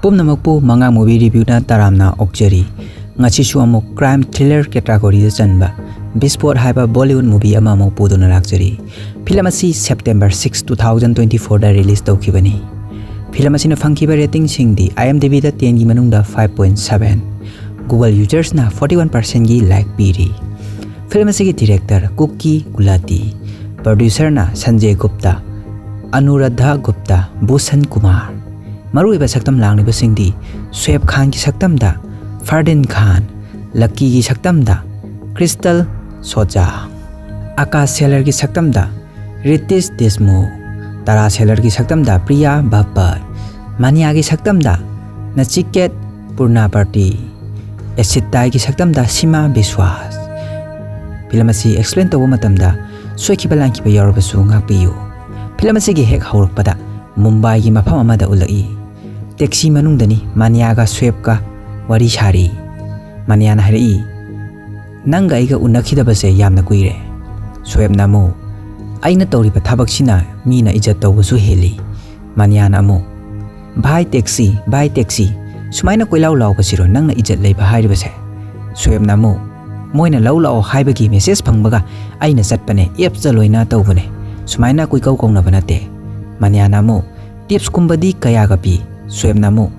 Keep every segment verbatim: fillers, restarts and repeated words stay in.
ꯄꯨꯝꯅꯃꯛꯄꯨ ꯃꯉꯥ ꯃꯨꯚꯤ ꯔꯤꯚ꯭ꯌꯨꯅ ꯇꯔꯥꯝꯅ ꯑꯣꯛꯆꯔꯤ꯫ ꯉꯁꯤꯁꯨ ꯑꯃꯨꯛ ꯀ꯭ꯔꯥꯏꯝ ꯊ꯭ꯔꯤꯂꯔ ꯀꯦꯇꯥꯒꯣꯔꯤꯗ ꯆꯟꯕ ꯕꯤꯁꯄꯣꯠ ꯍꯥꯏꯕ ꯕꯣꯂꯤꯋꯨꯗ ꯃꯨꯚꯤ ꯑꯃ ꯑꯃꯨꯛ ꯄꯨꯗꯨꯅ ꯂꯥꯛꯆꯔꯤ꯫ ꯐꯤꯂꯝ ꯑꯁꯤ September six, two thousand twenty ꯐꯣꯔꯗ ꯔꯤꯂꯤꯁ ꯇꯧꯈꯤꯕꯅꯤ꯫ ꯐꯤꯂꯝ ꯑꯁꯤꯅ ꯐꯪꯈꯤꯕ ꯔꯦꯇꯤꯡꯁꯤꯡꯗꯤ IMDbꯗ ꯇꯦꯟꯒꯤ ꯃꯅꯨꯡꯗ ꯐꯥꯏꯚ ꯄꯣꯏꯟꯠ ꯁꯚꯦꯟ, Google ꯌꯨꯖꯔꯁꯅ ꯐꯣꯔꯇꯤ ꯋꯥꯟ ꯄꯥꯔꯁꯦꯟꯒꯤ ꯂꯥꯏꯛ ꯄꯤꯔꯤ꯫ ꯐꯤꯂꯝ ꯑꯁꯤꯒꯤ ꯗꯤꯔꯦꯛꯇꯔ ꯀꯨꯀꯤ ꯒꯨꯂꯥꯇꯤ, ꯄ꯭ꯔꯣꯗ꯭ꯌꯨꯁꯔꯅ ꯁꯟꯖꯦ ꯒꯨꯞꯇꯥ, ꯑꯅꯨꯔꯥꯙꯥ ꯒꯨꯞꯇꯥ, ꯚꯨꯁꯟ ꯀꯨꯃꯥꯔ꯫ ꯃꯔꯨꯑꯣꯏꯕ ꯁꯛꯇꯝ ꯂꯥꯡꯂꯤꯕꯁꯤꯡꯗꯤ ꯁꯣꯌꯦꯕ ꯈꯥꯟꯒꯤ ꯁꯛꯇꯝꯗ ꯐꯔꯗꯤꯟ ꯈꯥꯟ, ꯂꯛꯀꯤꯒꯤ ꯁꯛꯇꯝꯗ ꯀ꯭ꯔꯤꯁꯇꯜ ꯁꯣꯖꯥ, ꯑꯀꯥꯁ ꯁꯦꯂꯔꯒꯤ ꯁꯛꯇꯝꯗ ꯔꯤꯇꯤꯁ ꯗꯦꯁꯃꯨꯈ, ꯇꯥꯔꯥ ꯁꯦꯂꯔꯒꯤ ꯁꯛꯇꯝꯗ ꯄ꯭ꯔꯤꯌꯥ ꯕꯞꯄꯔ, ꯃꯅꯤꯌꯥꯒꯤ ꯁꯛꯇꯝꯗ ꯅꯆꯤꯀꯦꯠ ꯄꯨꯔꯅꯥꯄꯥꯔꯇꯤ, ꯑꯦꯁꯤꯠ ꯇꯥꯏꯒꯤ ꯁꯛꯇꯝꯗ ꯁꯤꯃꯥ ꯕꯤꯁ꯭ꯋꯥꯁ꯫ ꯐꯤꯂꯝ ꯑꯁꯤ ꯑꯦꯛꯁꯄ꯭ꯂꯦꯟ ꯇꯧꯕ ꯃꯇꯝꯗ ꯁꯣꯏꯈꯤꯕ ꯂꯥꯟꯈꯤꯕ ꯌꯥꯎꯔꯕꯁꯨ ꯉꯥꯛꯄꯤꯌꯨ꯫ ꯐꯤꯂꯝ ꯑꯁꯤꯒꯤ ꯍꯦꯛ ꯍꯧꯔꯛꯄꯗ ꯃꯨꯝꯕꯥꯏꯒꯤ ꯃꯐꯝ ꯑꯃꯗ ꯎꯠꯂꯛꯏ꯫ ꯇꯦꯛꯁꯤ ꯃꯅꯨꯡꯗꯅꯤ ꯃꯅꯤꯌꯥꯒ ꯁꯣꯌꯦꯕꯀ ꯋꯥꯔꯤ ꯁꯥꯔꯤ꯫ ꯃꯅꯤꯌꯥꯅ ꯍꯥꯏꯔꯛꯏ, "ꯅꯪꯒ ꯑꯩꯒ ꯎꯅꯈꯤꯗꯕꯁꯦ ꯌꯥꯝꯅ ꯀꯨꯏꯔꯦ꯫" ꯁꯣꯌꯦꯕꯅ ꯑꯃꯨꯛ, "ꯑꯩꯅ ꯇꯧꯔꯤꯕ ꯊꯕꯛꯁꯤꯅ ꯃꯤꯅ ꯏꯖꯠ ꯇꯧꯕꯁꯨ ꯍꯦꯜꯂꯤ꯫" ꯃꯅꯤꯌꯥꯅ ꯑꯃꯨꯛ, "ꯚꯥꯏ ꯇꯦꯛꯁꯤ, ꯚꯥꯏ ꯇꯦꯛꯁꯤ, ꯁꯨꯃꯥꯏꯅ ꯀꯣꯏꯂꯥꯎ ꯂꯥꯎꯕꯁꯤꯔꯣ ꯅꯪꯅ ꯏꯖꯠ ꯂꯩꯕ ꯍꯥꯏꯔꯤꯕꯁꯦ?" ꯁꯣꯌꯦꯕꯅ ꯑꯃꯨꯛ, "ꯃꯣꯏꯅ ꯂꯧ ꯂꯥꯛꯑꯣ ꯍꯥꯏꯕꯒꯤ ꯃꯦꯁꯦꯖ ꯐꯪꯕꯒ ꯑꯩꯅ ꯆꯠꯄꯅꯦ, ꯑꯦꯞꯁꯇ ꯂꯣꯏꯅ ꯇꯧꯕꯅꯦ, ꯁꯨꯃꯥꯏꯅ ꯀꯣꯏꯀꯧ ꯀꯧꯅꯕ ꯅꯠꯇꯦ꯫" ꯃꯅꯤꯌꯥꯅ ꯑꯃꯨꯛ, "ꯇꯤꯞꯁꯀꯨꯝꯕꯗꯤ ꯀꯌꯥꯒ ꯄꯤ?" ꯁꯣꯌꯦꯕꯅ ꯑꯃꯨꯛ,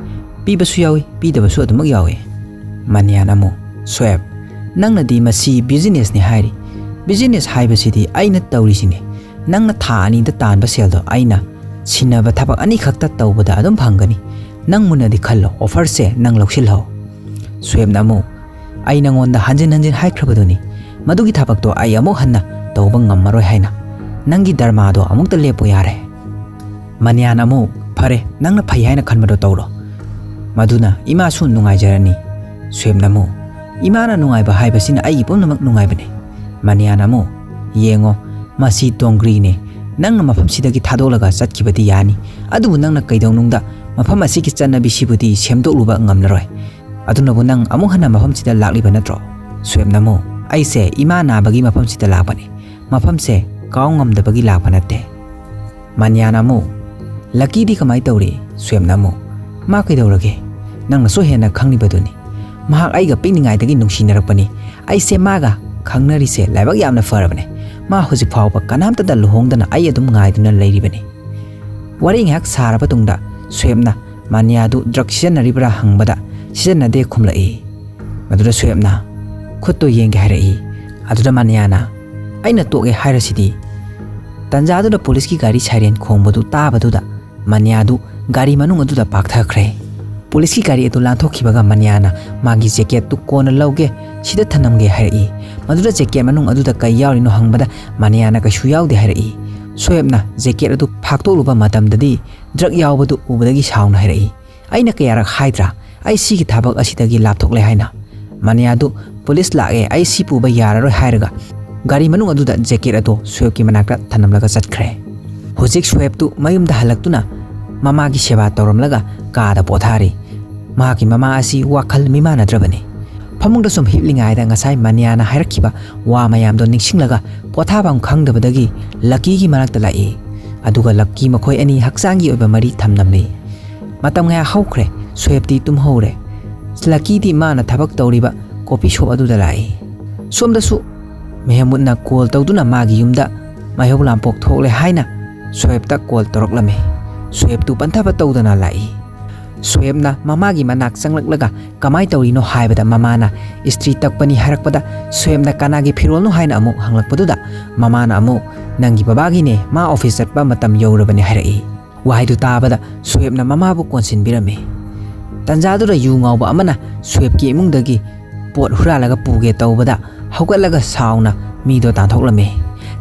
"ꯄꯤꯕꯁꯨ ꯌꯥꯎꯏ, ꯄꯤꯗꯕꯁꯨ ꯑꯗꯨꯃꯛ ꯌꯥꯎꯏ꯫" ꯃꯅꯤꯌꯥꯅ ꯑꯃꯨꯛ, "ꯁꯣꯌꯦꯕ, ꯅꯪꯅꯗꯤ ꯃꯁꯤ ꯕꯤꯖꯤꯅꯦꯁꯅꯤ ꯍꯥꯏꯔꯤ꯫ ꯕꯤꯖꯤꯅꯦꯁ ꯍꯥꯏꯕꯁꯤꯗꯤ ꯑꯩꯅ ꯇꯧꯔꯤꯁꯤꯅꯦ꯫ ꯅꯪꯅ ꯊꯥ ꯑꯅꯤꯗ ꯇꯥꯟꯕ ꯁꯦꯜꯗꯣ ꯑꯩꯅ ꯁꯤꯟꯅꯕ ꯊꯕꯛ ꯑꯅꯤꯈꯛꯇ ꯇꯧꯕꯗ ꯑꯗꯨꯝ ꯐꯪꯒꯅꯤ꯫ ꯅꯪ ꯃꯨꯟꯅꯗꯤ ꯈꯜꯂꯣ, ꯑꯣꯐꯔꯁꯦ ꯅꯪ ꯂꯧꯁꯤꯜꯍꯧ꯫" ꯁꯣꯌꯦꯕꯅ ꯑꯃꯨꯛ, "ꯑꯩ ꯅꯉꯣꯟꯗ ꯍꯟꯖꯤꯟ ꯍꯟꯖꯤꯟ ꯍꯥꯏꯈ꯭ꯔꯕꯗꯨꯅꯤ, ꯃꯗꯨꯒꯤ ꯊꯕꯛꯇꯣ ꯑꯩ ꯑꯃꯨꯛ ꯍꯟꯅ ꯇꯧꯕ ꯉꯝꯃꯔꯣꯏ ꯍꯥꯏꯅ꯫ ꯅꯪꯒꯤ ꯗꯔꯃꯥꯗꯣ ꯑꯃꯨꯛꯇ ꯂꯦꯞꯄꯣ ꯌꯥꯔꯦ꯫" ꯃꯅꯤꯌꯥꯅ ꯑꯃꯨꯛ, "ꯐꯔꯦ, ꯅꯪꯅ ꯐꯩ ꯍꯥꯏꯅ ꯈꯟꯕꯗꯣ ꯇꯧꯔꯣ꯫" ꯃꯗꯨꯅ ꯏꯃꯥꯁꯨ ꯅꯨꯡꯉꯥꯏꯖꯔꯅꯤ꯫ ꯁꯣꯌꯦꯕꯅ ꯑꯃꯨꯛ, "ꯏꯃꯥꯅ ꯅꯨꯡꯉꯥꯏꯕ ꯍꯥꯏꯕꯁꯤꯅ ꯑꯩꯒꯤ ꯄꯨꯝꯅꯃꯛ ꯅꯨꯡꯉꯥꯏꯕꯅꯤ꯫" ꯃꯅꯤꯌꯥꯅ ꯑꯃꯨꯛ, "ꯌꯦꯡꯉꯣ, ꯃꯁꯤ ꯗꯣꯡꯒ꯭ꯔꯤꯅꯦ꯫ ꯅꯪꯅ ꯃꯐꯝꯁꯤꯗꯒꯤ ꯊꯥꯗꯣꯛꯂꯒ ꯆꯠꯈꯤꯕꯗꯤ ꯌꯥꯅꯤ, ꯑꯗꯨꯕꯨ ꯅꯪꯅ ꯀꯩꯗꯧꯅꯨꯡꯗ ꯃꯐꯝ ꯑꯁꯤꯒꯤ ꯆꯠꯅꯕꯤꯁꯤꯕꯨꯗꯤ ꯁꯦꯝꯗꯣꯛꯂꯨꯕ ꯉꯝꯂꯔꯣꯏ꯫ ꯑꯗꯨꯅꯕꯨ ꯅꯪ ꯑꯃꯨꯛ ꯍꯟꯅ ꯃꯐꯝꯁꯤꯗ ꯂꯥꯛꯂꯤꯕ ꯅꯠꯇ꯭ꯔꯣ?" ꯁꯣꯌꯦꯕꯅ ꯑꯃꯨꯛ, "ꯑꯩꯁꯦ ꯏꯃꯥ ꯅꯥꯕꯒꯤ ꯃꯐꯝꯁꯤꯗ ꯂꯥꯛꯄꯅꯤ꯫ ꯃꯐꯝꯁꯦ ꯀꯥꯎ ꯉꯝꯗꯕꯒꯤ ꯂꯥꯛꯄ ꯅꯠꯇꯦ꯫" ꯃꯅꯤꯌꯥꯅ ꯑꯃꯨꯛ, "ꯂꯛꯀꯤꯗꯤ ꯀꯃꯥꯏ ꯇꯧꯔꯤ?" ꯁꯣꯌꯦꯕꯅ ꯑꯃꯨꯛ, "ꯃꯥ ꯀꯩꯗꯧꯔꯒꯦ? ꯅꯪꯅꯁꯨ ꯍꯦꯟꯅ ꯈꯪꯂꯤꯕꯗꯨꯅꯤ꯫ ꯃꯍꯥꯛ ꯑꯩꯒ ꯄꯤꯛꯂꯤꯉꯩꯗꯒꯤ ꯅꯨꯡꯁꯤꯅꯔꯛꯄꯅꯤ꯫ ꯑꯩꯁꯦ ꯃꯥꯒ ꯈꯪꯅꯔꯤꯁꯦ ꯂꯥꯏꯕꯛ ꯌꯥꯝꯅ ꯐꯔꯕꯅꯦ꯫ ꯃꯥ ꯍꯧꯖꯤꯛ ꯐꯥꯎꯕ ꯀꯅꯥꯝꯇꯗ ꯂꯨꯍꯣꯡꯗꯅ ꯑꯩ ꯑꯗꯨꯝ ꯉꯥꯏꯗꯨꯅ ꯂꯩꯔꯤꯕꯅꯤ"꯫ ꯋꯥꯔꯤ ꯉꯥꯏꯍꯥꯛ ꯁꯥꯔꯕ ꯇꯨꯡꯗ ꯁꯣꯌꯦꯕꯅ ꯃꯅꯤꯌꯥꯗꯨ ꯗ꯭ꯔꯒ ꯁꯤꯖꯤꯟꯅꯔꯤꯕ꯭ꯔꯥ ꯍꯪꯕꯗ, "ꯁꯤꯖꯤꯟꯅꯗꯦ" ꯈꯨꯝꯂꯛꯏ꯫ ꯃꯗꯨꯗ ꯁꯣꯌꯦꯕꯅ, "ꯈꯨꯠꯇꯣ ꯌꯦꯡꯒꯦ" ꯍꯥꯏꯔꯛꯏ꯫ ꯑꯗꯨꯗ ꯃꯅꯤꯌꯥꯅ, "ꯑꯩꯅ ꯇꯣꯛꯑꯦ ꯍꯥꯏꯔꯁꯤꯗꯤ"꯫ ꯇꯟꯖꯥꯗꯨꯗ ꯄꯨꯂꯤꯁꯀꯤ ꯒꯥꯔꯤ ꯁꯥꯏꯔꯦꯟ ꯈꯣꯡꯕꯗꯨ ꯇꯥꯕꯗꯨꯗ ꯃꯅꯤꯌꯥꯗꯨ ꯒꯥꯔꯤ ꯃꯅꯨꯡ ꯑꯗꯨꯗ ꯄꯥꯛꯊꯈ꯭ꯔꯦ꯫ ꯄꯨꯂꯤꯁꯀꯤ ꯒꯥꯔꯤ ꯑꯗꯨ ꯂꯥꯟꯊꯣꯛꯈꯤꯕꯒ ꯃꯅꯤꯌꯥꯅ ꯃꯥꯒꯤ ꯖꯦꯀꯦꯠꯇꯨ "ꯀꯣꯟꯅ ꯂꯧꯒꯦ, ꯁꯤꯗ ꯊꯅꯝꯒꯦ" ꯍꯥꯏꯔꯛꯏ꯫ ꯃꯗꯨꯗ ꯖꯦꯀꯦꯠ ꯃꯅꯨꯡ ꯑꯗꯨꯗ ꯀꯩ ꯌꯥꯎꯔꯤꯅꯣ ꯍꯪꯕꯗ ꯃꯅꯤꯌꯥꯅ "ꯀꯩꯁꯨ ꯌꯥꯎꯗꯦ" ꯍꯥꯏꯔꯛꯏ꯫ ꯁꯣꯌꯦꯕꯅ ꯖꯦꯀꯦꯠ ꯑꯗꯨ ꯐꯥꯛꯇꯣꯛꯂꯨꯕ ꯃꯇꯝꯗꯗꯤ ꯗ꯭ꯔꯒ ꯌꯥꯎꯕꯗꯨ ꯎꯕꯗꯒꯤ ꯁꯥꯎꯅ ꯍꯥꯏꯔꯛꯏ, "ꯑꯩꯅ ꯀꯌꯥꯔꯛ ꯍꯥꯏꯗ꯭ꯔꯥ ꯑꯩ ꯁꯤꯒꯤ ꯊꯕꯛ ꯑꯁꯤꯗꯒꯤ ꯂꯥꯞꯊꯣꯛꯂꯦ ꯍꯥꯏꯅ?" ꯃꯅꯤꯌꯥꯗꯨ "ꯄꯨꯂꯤꯁ ꯂꯥꯛꯑꯦ, ꯑꯩ ꯁꯤ ꯄꯨꯕ ꯌꯥꯔꯔꯣꯏ" ꯍꯥꯏꯔꯒ ꯒꯥꯔꯤ ꯃꯅꯨꯡ ꯑꯗꯨꯗ ꯖꯦꯀꯦꯠ ꯑꯗꯨ ꯁꯣꯌꯦꯕꯀꯤ ꯃꯅꯥꯛꯇ ꯊꯅꯝꯂꯒ ꯆꯠꯈ꯭ꯔꯦ꯫ ꯍꯧꯖꯤꯛ ꯁꯣꯌꯦꯕꯇꯨ ꯃꯌꯨꯝꯗ ꯍꯜꯂꯛꯇꯨꯅ ꯃꯃꯥꯒꯤ ꯁꯦꯕꯥ ꯇꯧꯔꯝꯂꯒ ꯀꯥꯗ ꯄꯣꯊꯥꯔꯤ꯫ ꯃꯍꯥꯛꯀꯤ ꯃꯃꯥ ꯑꯁꯤ ꯋꯥꯈꯜ ꯃꯤꯃꯥꯟꯅꯗ꯭ꯔꯕꯅꯤ꯫ ꯐꯃꯨꯡꯗ ꯁꯨꯝ ꯍꯤꯞꯂꯤꯉꯩꯗ ꯉꯁꯥꯏ ꯃꯅꯤꯌꯥꯅ ꯍꯥꯏꯔꯛꯈꯤꯕ ꯋꯥ ꯃꯌꯥꯝꯗꯣ ꯅꯤꯡꯁꯤꯡꯂꯒ ꯄꯣꯊꯥꯐꯝ ꯈꯪꯗꯕꯗꯒꯤ ꯂꯛꯀꯤꯒꯤ ꯃꯅꯥꯛꯇ ꯂꯥꯛꯏ꯫ ꯑꯗꯨꯒ ꯂꯛꯀꯤ ꯃꯈꯣꯏ ꯑꯅꯤ ꯍꯛꯆꯥꯡꯒꯤ ꯑꯣꯏꯕ ꯃꯔꯤ ꯊꯝꯂꯝꯂꯤ꯫ ꯃꯇꯝ ꯉꯥꯏꯍꯥꯛ ꯍꯧꯈ꯭ꯔꯦ꯫ ꯁꯣꯌꯦꯕꯇꯤ ꯇꯨꯝꯍꯧꯔꯦ꯫ ꯂꯛꯀꯤꯗꯤ ꯃꯥꯅ ꯊꯕꯛ ꯇꯧꯔꯤꯕ ꯀꯣꯐꯤ ꯁꯣꯞ ꯑꯗꯨꯗ ꯂꯥꯛꯏ꯫ ꯁꯣꯝꯗꯁꯨ ꯃꯦꯍꯃꯨꯗꯅ ꯀꯣꯜ ꯇꯧꯗꯨꯅ ꯃꯥꯒꯤ ꯌꯨꯝꯗ ꯃꯩꯍꯧ ꯂꯥꯡꯄꯣꯛ ꯊꯣꯛꯂꯦ ꯍꯥꯏꯅ ꯁꯣꯌꯦꯕꯇ ꯀꯣꯜ ꯇꯧꯔꯛꯂꯝꯃꯤ꯫ ꯁꯣꯌꯦꯕꯇꯨ ꯄꯟꯊꯕ ꯇꯧꯗꯅ ꯂꯥꯛꯏ꯫ ꯁꯣꯌꯦꯕꯅ ꯃꯃꯥꯒꯤ ꯃꯅꯥꯛ ꯆꯪꯂꯛꯂꯒ ꯀꯃꯥꯏ ꯇꯧꯔꯤꯅꯣ ꯍꯥꯏꯕꯗ ꯃꯃꯥꯅ ꯏꯁꯇ꯭ꯔꯤ ꯇꯛꯄꯅꯤ ꯍꯥꯏꯔꯛꯄꯗ ꯁꯣꯌꯦꯕꯅ ꯀꯅꯥꯒꯤ ꯐꯤꯔꯣꯜꯅꯣ ꯍꯥꯏꯅ ꯑꯃꯨꯛ ꯍꯪꯂꯛꯄꯗꯨꯗ ꯃꯃꯥꯅ ꯑꯃꯨꯛ "ꯅꯪꯒꯤ ꯕꯕꯥꯒꯤꯅꯦ, ꯃꯥ ꯑꯣꯐꯤꯁ ꯆꯠꯄ ꯃꯇꯝ ꯌꯧꯔꯕꯅꯤ" ꯍꯥꯏꯔꯛꯏ꯫ ꯋꯥꯍꯩꯗꯨ ꯇꯥꯕꯗ ꯁꯣꯌꯦꯕꯅ ꯃꯃꯥꯕꯨ ꯀꯣꯟꯁꯤꯟꯕꯤꯔꯝꯃꯤ꯫ ꯇꯟꯖꯥꯗꯨꯗ ꯌꯨ ꯉꯥꯎꯕ ꯑꯃꯅ ꯁꯣꯌꯦꯕꯀꯤ ꯏꯃꯨꯡꯗꯒꯤ ꯄꯣꯠ ꯍꯨꯔꯥꯜꯂꯒ ꯄꯨꯒꯦ ꯇꯧꯕꯗ ꯍꯧꯒꯠꯂꯒ ꯁꯥꯎꯅ ꯃꯤꯗꯣ ꯇꯥꯟꯊꯣꯛꯂꯝꯃꯤ꯫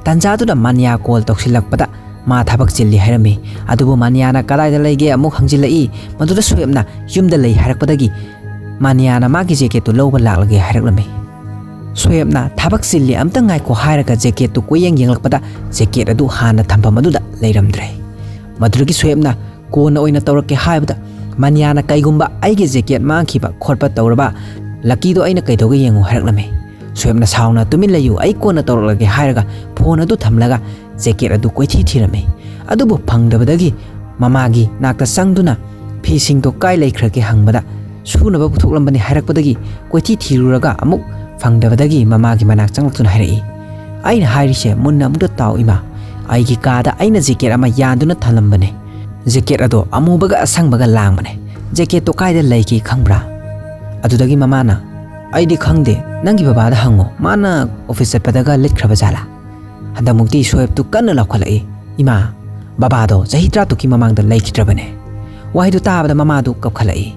ꯇꯟꯖꯥꯗꯨꯗ ꯃꯥꯅꯤꯌꯥ ꯀꯣꯜ ꯇꯧꯁꯤꯜꯂꯛꯄꯗ ꯃꯥ ꯊꯕꯛ ꯆꯤꯜꯂꯤ ꯍꯥꯏꯔꯝꯃꯤ꯫ ꯑꯗꯨꯕꯨ ꯃꯥꯅꯤꯌꯥꯅ "ꯀꯗꯥꯏꯗ ꯂꯩꯒꯦ?" ꯑꯃꯨꯛ ꯍꯪꯖꯤꯜꯂꯛꯏ꯫ ꯃꯗꯨꯗ ꯁꯣꯌꯦꯕꯅ "ꯌꯨꯝꯗ ꯂꯩ" ꯍꯥꯏꯔꯛꯄꯗꯒꯤ ꯃꯥꯅꯤꯌꯥꯅ ꯃꯥꯒꯤ ꯖꯦꯀꯦꯠꯇꯨ ꯂꯧꯕ ꯂꯥꯛꯂꯒꯦ ꯍꯥꯏꯔꯛꯂꯝꯃꯤ꯫ ꯁꯣꯌꯦꯕꯅ "ꯊꯕꯛ ꯆꯤꯜꯂꯤ, ꯑꯝꯇ ꯉꯥꯏꯈꯣ" ꯍꯥꯏꯔꯒ ꯖꯦꯀꯦꯠꯇꯨ ꯀꯣꯏꯌꯦꯡ ꯌꯦꯡꯂꯛꯄꯗ ꯖꯦꯀꯦꯠ ꯑꯗꯨ ꯍꯥꯟꯅ ꯊꯝꯐꯝ ꯑꯗꯨꯗ ꯂꯩꯔꯝꯗ꯭ꯔꯦ꯫ ꯃꯗꯨꯗꯒꯤ ꯁꯣꯌꯦꯕꯅ "ꯀꯣꯟꯅ ꯑꯣꯏꯅ ꯇꯧꯔꯛꯀꯦ" ꯍꯥꯏꯕꯗ ꯃꯥꯅꯤꯌꯥꯅ "ꯀꯩꯒꯨꯝꯕ ꯑꯩꯒꯤ ꯖꯦꯀꯦꯠ ꯃꯥꯡꯈꯤꯕ ꯈꯣꯠꯄ ꯇꯧꯔꯕ ꯂꯛꯀꯤꯗꯣ ꯑꯩꯅ ꯀꯩꯗꯧꯒꯦ ꯌꯦꯡꯉꯨ" ꯍꯥꯏꯔꯛꯂꯝꯃꯤ꯫ ꯁꯣꯌꯦꯕꯅ ꯁꯥꯎꯅ "ꯇꯨꯃꯤꯟ ꯂꯩꯌꯨ, ꯑꯩ ꯀꯣꯟꯅ ꯇꯧꯔꯛꯂꯒꯦ" ꯍꯥꯏꯔꯒ ꯐꯣꯟ ꯑꯗꯨ ꯊꯝꯂꯒ ꯖꯦꯀꯦꯠ ꯑꯗꯨ ꯀꯣꯏꯊꯤ ꯊꯤꯔꯝꯃꯤ꯫ ꯑꯗꯨꯕꯨ ꯐꯪꯗꯕꯗꯒꯤ ꯃꯃꯥꯒꯤ ꯅꯥꯛꯇ ꯆꯪꯗꯨꯅ ꯐꯤꯁꯤꯡꯗꯣ ꯀꯥꯏ ꯂꯩꯈ꯭ꯔꯒꯦ ꯍꯪꯕꯗ, ꯁꯨꯅꯕ ꯄꯨꯊꯣꯛꯂꯝꯕꯅꯤ ꯍꯥꯏꯔꯛꯄꯗꯒꯤ ꯀꯣꯏꯊꯤ ꯊꯤꯔꯨꯔꯒ ꯑꯃꯨꯛ ꯐꯪꯗꯕꯗꯒꯤ ꯃꯃꯥꯒꯤ ꯃꯅꯥꯛ ꯆꯪꯂꯛꯇꯨꯅ ꯍꯥꯏꯔꯛꯏ, "ꯑꯩꯅ ꯍꯥꯏꯔꯤꯁꯦ ꯃꯨꯟꯅ ꯑꯃꯨꯛꯇ ꯇꯥꯎ ꯏꯃꯥ, ꯑꯩꯒꯤ ꯀꯥꯗ ꯑꯩꯅ ꯖꯦꯀꯦꯠ ꯑꯃ ꯌꯥꯟꯗꯨꯅ ꯊꯝꯂꯝꯕꯅꯦ꯫ ꯖꯦꯀꯦꯠ ꯑꯗꯣ ꯑꯃꯨꯕꯒ ꯑꯁꯪꯕꯒ ꯂꯥꯡꯕꯅꯦ꯫ ꯖꯦꯀꯦꯠꯇꯣ ꯀꯥꯏꯗ ꯂꯩꯒꯦ ꯈꯪꯕ꯭ꯔꯥ?" ꯑꯗꯨꯗꯒꯤ ꯃꯃꯥꯅ, "ꯑꯩꯗꯤ ꯈꯪꯗꯦ, ꯅꯪꯒꯤ ꯕꯕꯥꯗ ꯍꯪꯉꯣ, ꯃꯥꯅ ꯑꯣꯐꯤꯁ ꯆꯠꯄꯗꯒ ꯂꯤꯠꯈ꯭ꯔꯕ ꯖꯥꯠꯂꯥ?" ꯍꯟꯗꯛꯃꯨꯛꯇꯤ ꯁꯣꯌꯦꯕꯇꯨ ꯀꯟꯅ ꯂꯥꯎꯈꯠꯂꯛꯏ, "ꯏꯃꯥ, ꯕꯕꯥꯗꯣ ꯆꯍꯤ ꯇꯔꯥꯇꯔꯨꯛꯀꯤ ꯃꯃꯥꯡꯗ ꯂꯩꯈꯤꯗ꯭ꯔꯕꯅꯦ꯫" ꯋꯥꯍꯩꯗꯨ ꯇꯥꯕꯗ ꯃꯃꯥꯗꯨ ꯀꯞꯈꯠꯂꯛꯏ꯫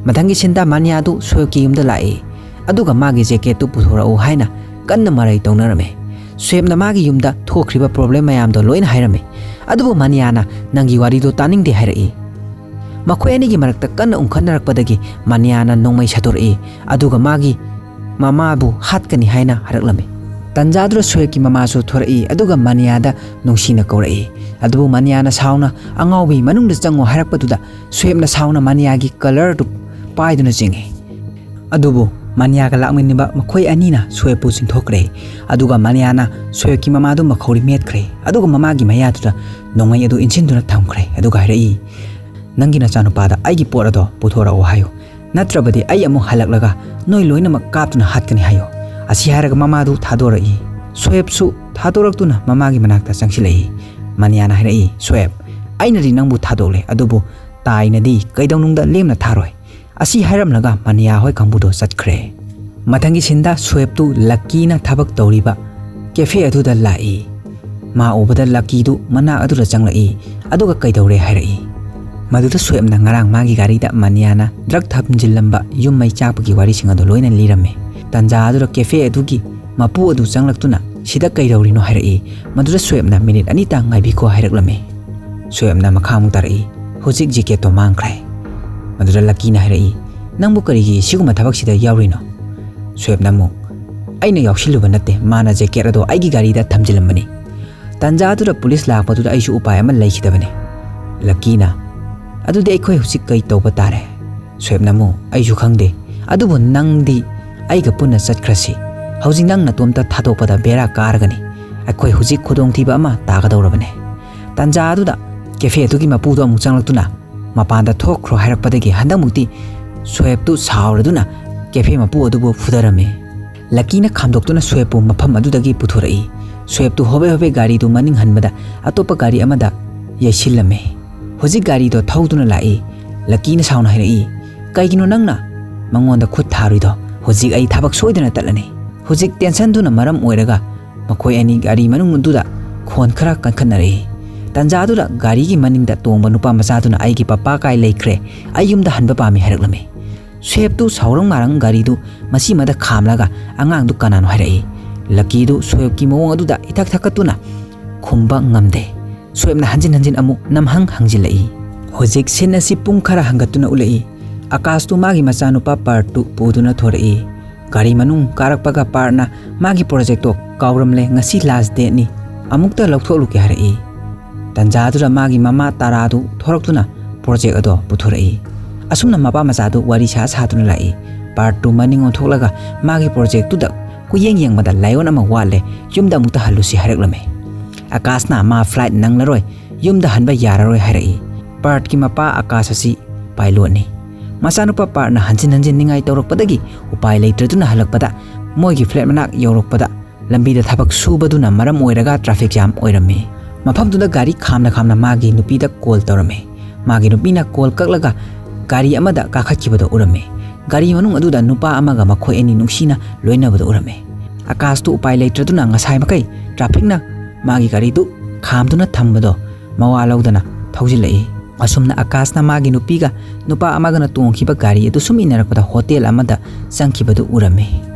ꯃꯊꯪꯒꯤ ꯁꯤꯟꯗ ꯃꯥꯅꯤꯌꯥꯗꯨ ꯁꯣꯌꯦꯕꯀꯤ ꯌꯨꯝꯗ ꯂꯥꯛꯏ, ꯑꯗꯨꯒ ꯃꯥꯒꯤ ꯖꯦꯀꯦꯠꯇꯨ ꯄꯨꯊꯣꯔꯛꯎ ꯍꯥꯏꯅ ꯀꯟꯅ ꯃꯔꯩ ꯇꯧꯅꯔꯝꯃꯤ꯫ ꯁꯣꯌꯦꯕꯅ ꯃꯥꯒꯤ ꯌꯨꯝꯗ ꯊꯣꯛꯈ꯭ꯔꯤꯕ ꯄ꯭ꯔꯣꯕ꯭ꯂꯦꯝ ꯃꯌꯥꯝꯗꯣ ꯂꯣꯏꯅ ꯍꯥꯏꯔꯝꯃꯤ꯫ ꯑꯗꯨꯕꯨ ꯃꯥꯅꯤꯌꯥꯅ ꯅꯪꯒꯤ ꯋꯥꯔꯤꯗꯣ ꯇꯥꯅꯤꯡꯗꯦ ꯍꯥꯏꯔꯛꯏ꯫ ꯃꯈꯣꯏ ꯑꯅꯤꯒꯤ ꯃꯔꯛꯇ ꯀꯟꯅ ꯎꯪꯈꯠꯅꯔꯛꯄꯗꯒꯤ ꯃꯥꯅꯤꯌꯥꯅ ꯅꯣꯡꯃꯩ ꯁꯠꯇꯣꯔꯛꯏ, ꯑꯗꯨꯒ ꯃꯥꯒꯤ ꯃꯃꯥꯕꯨ ꯍꯥꯠꯀꯅꯤ ꯍꯥꯏꯅ ꯍꯥꯏꯔꯛꯂꯝꯃꯤ꯫ ꯇꯟꯖꯥꯗꯨꯗ ꯁꯣꯌꯦꯕꯀꯤ ꯃꯃꯥꯁꯨ ꯊꯣꯔꯛꯏ, ꯑꯗꯨꯒ ꯃꯥꯅꯤꯌꯥꯗ ꯅꯨꯡꯁꯤꯅ ꯀꯧꯔꯛꯏ꯫ ꯑꯗꯨꯕꯨ ꯃꯥꯅꯤꯌꯥꯅ ꯁꯥꯎꯅ "ꯑꯉꯥꯎꯕꯤ, ꯃꯅꯨꯡꯗ ꯆꯪꯉꯣ" ꯍꯥꯏꯔꯛꯄꯗꯨꯗ ꯁꯣꯌꯦꯕꯅ ꯁꯥꯎꯅ ꯃꯥꯅꯤꯌꯥꯒꯤ ꯀꯂꯔꯗꯨ ꯄꯥꯏꯗꯨꯅ ꯆꯤꯡꯏ꯫ ꯑꯗꯨꯕꯨ ꯃꯥꯅꯤꯌꯥꯒ ꯂꯥꯛꯃꯤꯟꯅꯕ ꯃꯈꯣꯏ ꯑꯅꯤꯅ ꯁꯣꯌꯦꯕꯄꯨ ꯆꯤꯡꯊꯣꯛꯈ꯭ꯔꯦ, ꯑꯗꯨꯒ ꯃꯥꯅꯤꯌꯥꯅ ꯁꯣꯌꯦꯕꯀꯤ ꯃꯃꯥꯗꯨ ꯃꯈꯧꯔꯤ ꯃꯦꯠꯈ꯭ꯔꯦ, ꯑꯗꯨꯒ ꯃꯃꯥꯒꯤ ꯃꯌꯥꯗꯨꯗ ꯅꯣꯡꯃꯩ ꯑꯗꯨ ꯏꯟꯁꯤꯟꯗꯨꯅ ꯊꯝꯈ꯭ꯔꯦ, ꯑꯗꯨꯒ ꯍꯥꯏꯔꯛꯏ, "ꯅꯪꯒꯤ ꯅꯆꯥꯅꯨꯄꯥꯗ ꯑꯩꯒꯤ ꯄꯣꯠ ꯑꯗꯣ ꯄꯨꯊꯣꯔꯛꯑꯣ ꯍꯥꯏꯌꯨ, ꯅꯠꯇ꯭ꯔꯕꯗꯤ ꯑꯩ ꯑꯃꯨꯛ ꯍꯜꯂꯛꯂꯒ ꯅꯣꯏ ꯂꯣꯏꯅꯃꯛ ꯀꯥꯞꯇꯨꯅ ꯍꯥꯠꯀꯅꯤ ꯍꯥꯏꯌꯨ꯫" ꯑꯁꯤ ꯍꯥꯏꯔꯒ ꯃꯃꯥꯗꯨ ꯊꯥꯗꯣꯔꯛꯏ꯫ ꯁꯣꯌꯦꯕꯁꯨ ꯊꯥꯗꯣꯔꯛꯇꯨꯅ ꯃꯃꯥꯒꯤ ꯃꯅꯥꯛꯇ ꯆꯪꯁꯤꯜꯂꯛꯏ꯫ ꯃꯥꯅꯤꯌꯥꯅ ꯍꯥꯏꯔꯛꯏ, "ꯁꯣꯌꯦꯕ, ꯑꯩꯅꯗꯤ ꯅꯪꯕꯨ ꯊꯥꯗꯣꯛꯂꯦ, ꯑꯗꯨꯕꯨ ꯇꯥꯏꯅꯗꯤ ꯀꯩꯗꯧꯅꯨꯡꯗ ꯂꯦꯝꯅ ꯊꯥꯔꯣꯏ꯫" ꯑꯁꯤ ꯍꯥꯏꯔꯝꯂꯒ ꯃꯥꯅꯤꯌꯥ ꯍꯣꯏ ꯀꯥꯡꯕꯨꯗꯣ ꯆꯠꯈ꯭ꯔꯦ꯫ ꯃꯊꯪꯒꯤ ꯁꯤꯟꯗ ꯁꯣꯌꯦꯕꯇꯨ ꯂꯛꯀꯤꯅ ꯊꯕꯛ ꯇꯧꯔꯤꯕ ꯀꯦꯐꯦ ꯑꯗꯨꯗ ꯂꯥꯛꯏ꯫ ꯃꯥ ꯎꯕꯗ ꯂꯛꯀꯤꯗꯨ ꯃꯅꯥꯛ ꯑꯗꯨꯗ ꯆꯪꯂꯛꯏ, ꯑꯗꯨꯒ "ꯀꯩꯗꯧꯔꯦ?" ꯍꯥꯏꯔꯛꯏ꯫ ꯃꯗꯨꯗ ꯁꯣꯌꯦꯕꯅ ꯉꯔꯥꯡ ꯃꯥꯒꯤ ꯒꯥꯔꯤꯗ ꯃꯥꯅꯤꯌꯥꯅ ꯗ꯭ꯔꯒ ꯊꯝꯖꯤꯜꯂꯝꯕ ꯌꯨꯝ ꯃꯩ ꯆꯥꯛꯄꯒꯤ ꯋꯥꯔꯤꯁꯤꯡ ꯑꯗꯨ ꯂꯣꯏꯅ ꯂꯤꯔꯝꯃꯤ꯫ ꯇꯟꯖꯥ ꯑꯗꯨꯗ ꯀꯦꯐꯦ ꯑꯗꯨꯒꯤ ꯃꯄꯨ ꯑꯗꯨ ꯆꯪꯂꯛꯇꯨꯅ "ꯁꯤꯗ ꯀꯩꯗꯧꯔꯤꯅꯣ?" ꯍꯥꯏꯔꯛꯏ꯫ ꯃꯗꯨꯗ ꯁꯣꯌꯦꯕꯅ "ꯃꯤꯅꯤꯠ ꯑꯅꯤꯇ ꯉꯥꯏꯕꯤꯈꯣ" ꯍꯥꯏꯔꯛꯂꯝꯃꯤ꯫ ꯁꯣꯌꯦꯕꯅ ꯃꯈꯥ ꯑꯃꯨꯛ ꯇꯥꯔꯛꯏ, "ꯍꯧꯖꯤꯛ ꯖꯦꯀꯦꯠꯇꯣ ꯃꯥꯡꯈ꯭ꯔꯦ꯫" ꯃꯗꯨꯗ ꯂꯛꯀꯤꯅ ꯍꯥꯏꯔꯛꯏ, "ꯅꯪꯕꯨ ꯀꯔꯤꯒꯤ ꯁꯤꯒꯨꯝꯕ ꯊꯕꯛꯁꯤꯗ ꯌꯥꯎꯔꯤꯅꯣ?" ꯁꯣꯌꯦꯕꯅ ꯑꯃꯨꯛ, "ꯑꯩꯅ ꯌꯥꯎꯁꯤꯜꯂꯨꯕ ꯅꯠꯇꯦ, ꯃꯥꯅ ꯖꯦꯀꯦꯠ ꯑꯗꯣ ꯑꯩꯒꯤ ꯒꯥꯔꯤꯗ ꯊꯝꯖꯤꯜꯂꯝꯕꯅꯤ꯫" ꯇꯟꯖꯥ ꯑꯗꯨꯗ ꯄꯨꯂꯤꯁ ꯂꯥꯛꯄꯗꯨꯗ ꯑꯩꯁꯨ ꯎꯄꯥꯏ ꯑꯃ ꯂꯩꯈꯤꯗꯕꯅꯤ꯫ ꯂꯛꯀꯤꯅ, "ꯑꯗꯨꯗꯤ ꯑꯩꯈꯣꯏ ꯍꯧꯖꯤꯛ ꯀꯩ ꯇꯧꯕ ꯇꯥꯔꯦ?" ꯁꯣꯌꯦꯕꯅ ꯑꯃꯨꯛ, "ꯑꯩꯁꯨ ꯈꯪꯗꯦ, ꯑꯗꯨꯕꯨ ꯅꯪꯗꯤ ꯑꯩꯒ ꯄꯨꯟꯅ ꯆꯠꯈ꯭ꯔꯁꯤ꯫ ꯍꯧꯖꯤꯛ ꯅꯪ ꯅꯇꯣꯝꯇ ꯊꯥꯗꯣꯛꯄꯗ ꯕꯦꯔꯥ ꯀꯥꯔꯒꯅꯤ꯫ ꯑꯩꯈꯣꯏ ꯍꯧꯖꯤꯛ ꯈꯨꯗꯣꯡꯊꯤꯕ ꯑꯃ ꯇꯥꯒꯗꯧꯔꯕꯅꯦ꯫" ꯇꯟꯖꯥ ꯑꯗꯨꯗ ꯀꯦꯐꯦ ꯑꯗꯨꯒꯤ ꯃꯄꯨꯗꯣ ꯑꯃꯨꯛ ꯆꯪꯂꯛꯇꯨꯅ, ꯃꯄꯥꯟꯗ ꯊꯣꯛꯈ꯭ꯔꯣ ꯍꯥꯏꯔꯛꯄꯗꯒꯤ ꯍꯟꯗꯛꯃꯨꯛꯇꯤ ꯁꯣꯑꯦꯕꯇꯨ ꯁꯥꯎꯔꯗꯨꯅ ꯀꯦꯐꯦ ꯃꯄꯨ ꯑꯗꯨꯕꯨ ꯐꯨꯗꯔꯝꯃꯤ꯫ ꯂꯀꯤꯅ ꯈꯥꯝꯗꯣꯛꯇꯨꯅ ꯁꯣꯑꯦꯕꯄꯨ ꯃꯐꯝ ꯑꯗꯨꯗꯒꯤ ꯄꯨꯊꯣꯔꯛꯏ꯫ ꯁꯣꯑꯦꯕꯇꯨ ꯍꯣꯕꯦ ꯍꯣꯕꯦ ꯒꯥꯔꯤꯗꯨ ꯃꯅꯤꯡ ꯍꯟꯕꯗ ꯑꯇꯣꯞꯄ ꯒꯥꯔꯤ ꯑꯃꯗ ꯌꯩꯁꯤꯜꯂꯝꯃꯤ꯫ ꯍꯧꯖꯤꯛ ꯒꯥꯔꯤꯗꯣ ꯊꯧꯗꯨꯅ ꯂꯥꯛꯏ꯫ ꯂꯀꯤꯅ ꯁꯥꯎꯅ ꯍꯥꯏꯔꯛꯏ, "ꯀꯩꯒꯤꯅꯣ ꯅꯪꯅ ꯃꯉꯣꯟꯗ ꯈꯨꯠ ꯊꯥꯔꯨꯏꯗꯣ? ꯍꯧꯖꯤꯛ ꯑꯩ ꯊꯕꯛ ꯁꯣꯏꯗꯅ ꯇꯠꯂꯅꯤ꯫" ꯍꯧꯖꯤꯛ ꯇꯦꯟꯁꯟꯗꯨꯅ ꯃꯔꯝ ꯑꯣꯏꯔꯒ ꯃꯈꯣꯏ ꯑꯅꯤ ꯒꯥꯔꯤ ꯃꯅꯨꯡꯗꯨꯗ ꯈꯣꯟ ꯈꯔ ꯀꯟꯈꯠꯅꯔꯛꯏ꯫ ꯇꯟꯖꯥꯗꯨꯗ ꯒꯥꯔꯤꯒꯤ ꯃꯅꯤꯡꯗ ꯇꯣꯡꯕ ꯅꯨꯄꯥ ꯃꯆꯥꯗꯨꯅ "ꯑꯩꯒꯤ ꯄꯄꯥ ꯀꯥꯏ ꯂꯩꯈ꯭ꯔꯦ? ꯑꯩ ꯌꯨꯝꯗ ꯍꯟꯕ ꯄꯥꯝꯃꯤ" ꯍꯥꯏꯔꯛꯂꯝꯃꯤ꯫ ꯁꯣꯑꯦꯕꯇꯨ ꯁꯥꯎꯔꯪ ꯃꯥꯔꯪ ꯒꯥꯔꯤꯗꯨ ꯃꯁꯤꯃꯗ ꯈꯥꯝꯂꯒ ꯑꯉꯥꯡꯗꯨ ꯀꯅꯥꯅꯣ ꯍꯥꯏꯔꯛꯏ꯫ ꯂꯀꯤꯗꯨ ꯁꯣꯑꯦꯕꯀꯤ ꯃꯑꯣꯡ ꯑꯗꯨꯗ ꯏꯊꯛ ꯊꯛꯀꯠꯇꯨꯅ ꯈꯨꯝꯕ ꯉꯝꯗꯦ꯫ ꯁꯣꯑꯦꯕꯅ ꯍꯟꯖꯤꯟ ꯍꯟꯖꯤꯟ ꯑꯃꯨꯛ ꯅꯝꯍꯪ ꯍꯪꯖꯤꯜꯂꯛꯏ꯫ ꯍꯧꯖꯤꯛ ꯁꯤꯟ ꯑꯁꯤ ꯄꯨꯡ ꯈꯔ ꯍꯟꯒꯠꯇꯨꯅ ꯎꯠꯂꯛꯏ꯫ ꯑꯀꯥꯁꯇꯨ ꯃꯥꯒꯤ ꯃꯆꯥꯅꯨꯄꯥ ꯄꯥꯔꯠꯇꯨ ꯄꯨꯗꯨꯅ ꯊꯣꯔꯛꯏ꯫ ꯒꯥꯔꯤ ꯃꯅꯨꯡ ꯀꯥꯔꯛꯄꯒ ꯄꯥꯔꯠꯅ ꯃꯥꯒꯤ ꯄ꯭ꯔꯣꯖꯦꯛꯇꯣ "ꯀꯥꯎꯔꯝꯂꯦ, ꯉꯁꯤ ꯂꯥꯁ ꯗꯦꯠꯅꯤ, ꯑꯃꯨꯛꯇ ꯂꯧꯊꯣꯛꯂꯨꯒꯦ" ꯍꯥꯏꯔꯛꯏ꯫ ꯇꯟꯖꯥꯗꯨꯗ ꯃꯥꯒꯤ ꯃꯃꯥ ꯇꯥꯔꯥꯗꯨ ꯊꯣꯔꯛꯇꯨꯅ ꯄ꯭ꯔꯣꯖꯦꯛ ꯑꯗꯣ ꯄꯨꯊꯣꯔꯛꯏ꯫ ꯑꯁꯨꯝꯅ ꯃꯄꯥ ꯃꯆꯥꯗꯨ ꯋꯥꯔꯤ ꯁꯥ ꯁꯥꯗꯨꯅ ꯂꯥꯛꯏ꯫ ꯄꯥꯔꯠꯇꯨ ꯃꯅꯤꯡ ꯑꯣꯟꯊꯣꯛꯂꯒ ꯃꯥꯒꯤ ꯄ꯭ꯔꯣꯖꯦꯛꯇꯨꯗ ꯀꯨꯌꯦꯡ ꯌꯦꯡꯕꯗ ꯂꯥꯏꯑꯣꯟ ꯑꯃ ꯋꯥꯠꯂꯦ, ꯌꯨꯝꯗ ꯑꯃꯨꯛꯇ ꯍꯜꯂꯨꯁꯤ ꯍꯥꯏꯔꯛꯂꯝꯃꯤ꯫ ꯑꯀꯥꯁꯅ ꯃꯥ ꯐ꯭ꯂꯥꯏꯠ ꯅꯪꯂꯔꯣꯏ, ꯌꯨꯝꯗ ꯍꯟꯕ ꯌꯥꯔꯔꯣꯏ ꯍꯥꯏꯔꯛꯏ꯫ ꯄꯥꯔꯠꯀꯤ ꯃꯄꯥ ꯑꯀꯥꯁ ꯑꯁꯤ ꯄꯥꯏꯂꯣꯠꯅꯤ꯫ ꯃꯆꯥꯅꯨꯄꯥ ꯄꯥꯔꯠꯅ ꯍꯟꯖꯤꯟ ꯍꯟꯖꯤꯟ ꯅꯤꯡꯉꯥꯏ ꯇꯧꯔꯛꯄꯗꯒꯤ ꯎꯄꯥꯏ ꯂꯩꯇ꯭ꯔꯗꯨꯅ ꯍꯜꯂꯛꯄꯗ ꯃꯣꯏꯒꯤ ꯐ꯭ꯂꯦꯠ ꯃꯅꯥꯛ ꯌꯧꯔꯛꯄꯗ ꯂꯝꯕꯤꯗ ꯊꯕꯛ ꯁꯨꯕꯗꯨꯅ ꯃꯔꯝ ꯑꯣꯏꯔꯒ ꯇ꯭ꯔꯥꯐꯤꯛ ꯖꯥꯝ ꯑꯣꯏꯔꯝꯃꯤ꯫ ꯃꯐꯝꯗꯨꯗ ꯒꯥꯔꯤ ꯈꯥꯝꯅ ꯈꯥꯝꯅ ꯃꯥꯒꯤ ꯅꯨꯄꯤꯗ ꯀꯣꯜ ꯇꯧꯔꯝꯃꯤ꯫ ꯃꯥꯒꯤ ꯅꯨꯄꯤꯅ ꯀꯣꯜ ꯀꯛꯂꯒ ꯒꯥꯔꯤ ꯑꯃꯗ ꯀꯥꯈꯠꯈꯤꯕꯗꯣ ꯎꯔꯝꯃꯤ꯫ ꯒꯥꯔꯤ ꯃꯅꯨꯡ ꯑꯗꯨꯗ ꯅꯨꯄꯥ ꯑꯃꯒ ꯃꯈꯣꯏ ꯑꯅꯤ ꯅꯨꯡꯁꯤꯅ ꯂꯣꯏꯅꯕꯗꯨ ꯎꯔꯝꯃꯤ꯫ ꯑꯀꯥꯁꯇꯨ ꯎꯄꯥꯏ ꯂꯩꯇ꯭ꯔꯗꯨꯅ ꯉꯁꯥꯏ ꯃꯈꯩ ꯇ꯭ꯔꯥꯐꯤꯛꯅ ꯃꯥꯒꯤ ꯒꯥꯔꯤꯗꯨ ꯈꯥꯝꯗꯨꯅ ꯊꯝꯕꯗꯣ ꯃꯋꯥ ꯂꯧꯗꯅ ꯊꯧꯖꯤꯜꯂꯛꯏ꯫ ꯑꯁꯨꯝꯅ ꯑꯀꯥꯁꯅ ꯃꯥꯒꯤ ꯅꯨꯄꯤꯒ ꯅꯨꯄꯥ ꯑꯃꯒꯅ ꯇꯣꯡꯈꯤꯕ ꯒꯥꯔꯤ ꯑꯗꯨ ꯁꯨꯝ ꯏꯟꯅꯔꯛꯄꯗ ꯍꯣꯇꯦꯜ ꯑꯃꯗ ꯆꯪꯈꯤꯕꯗꯨ ꯎꯔꯝꯃꯤ꯫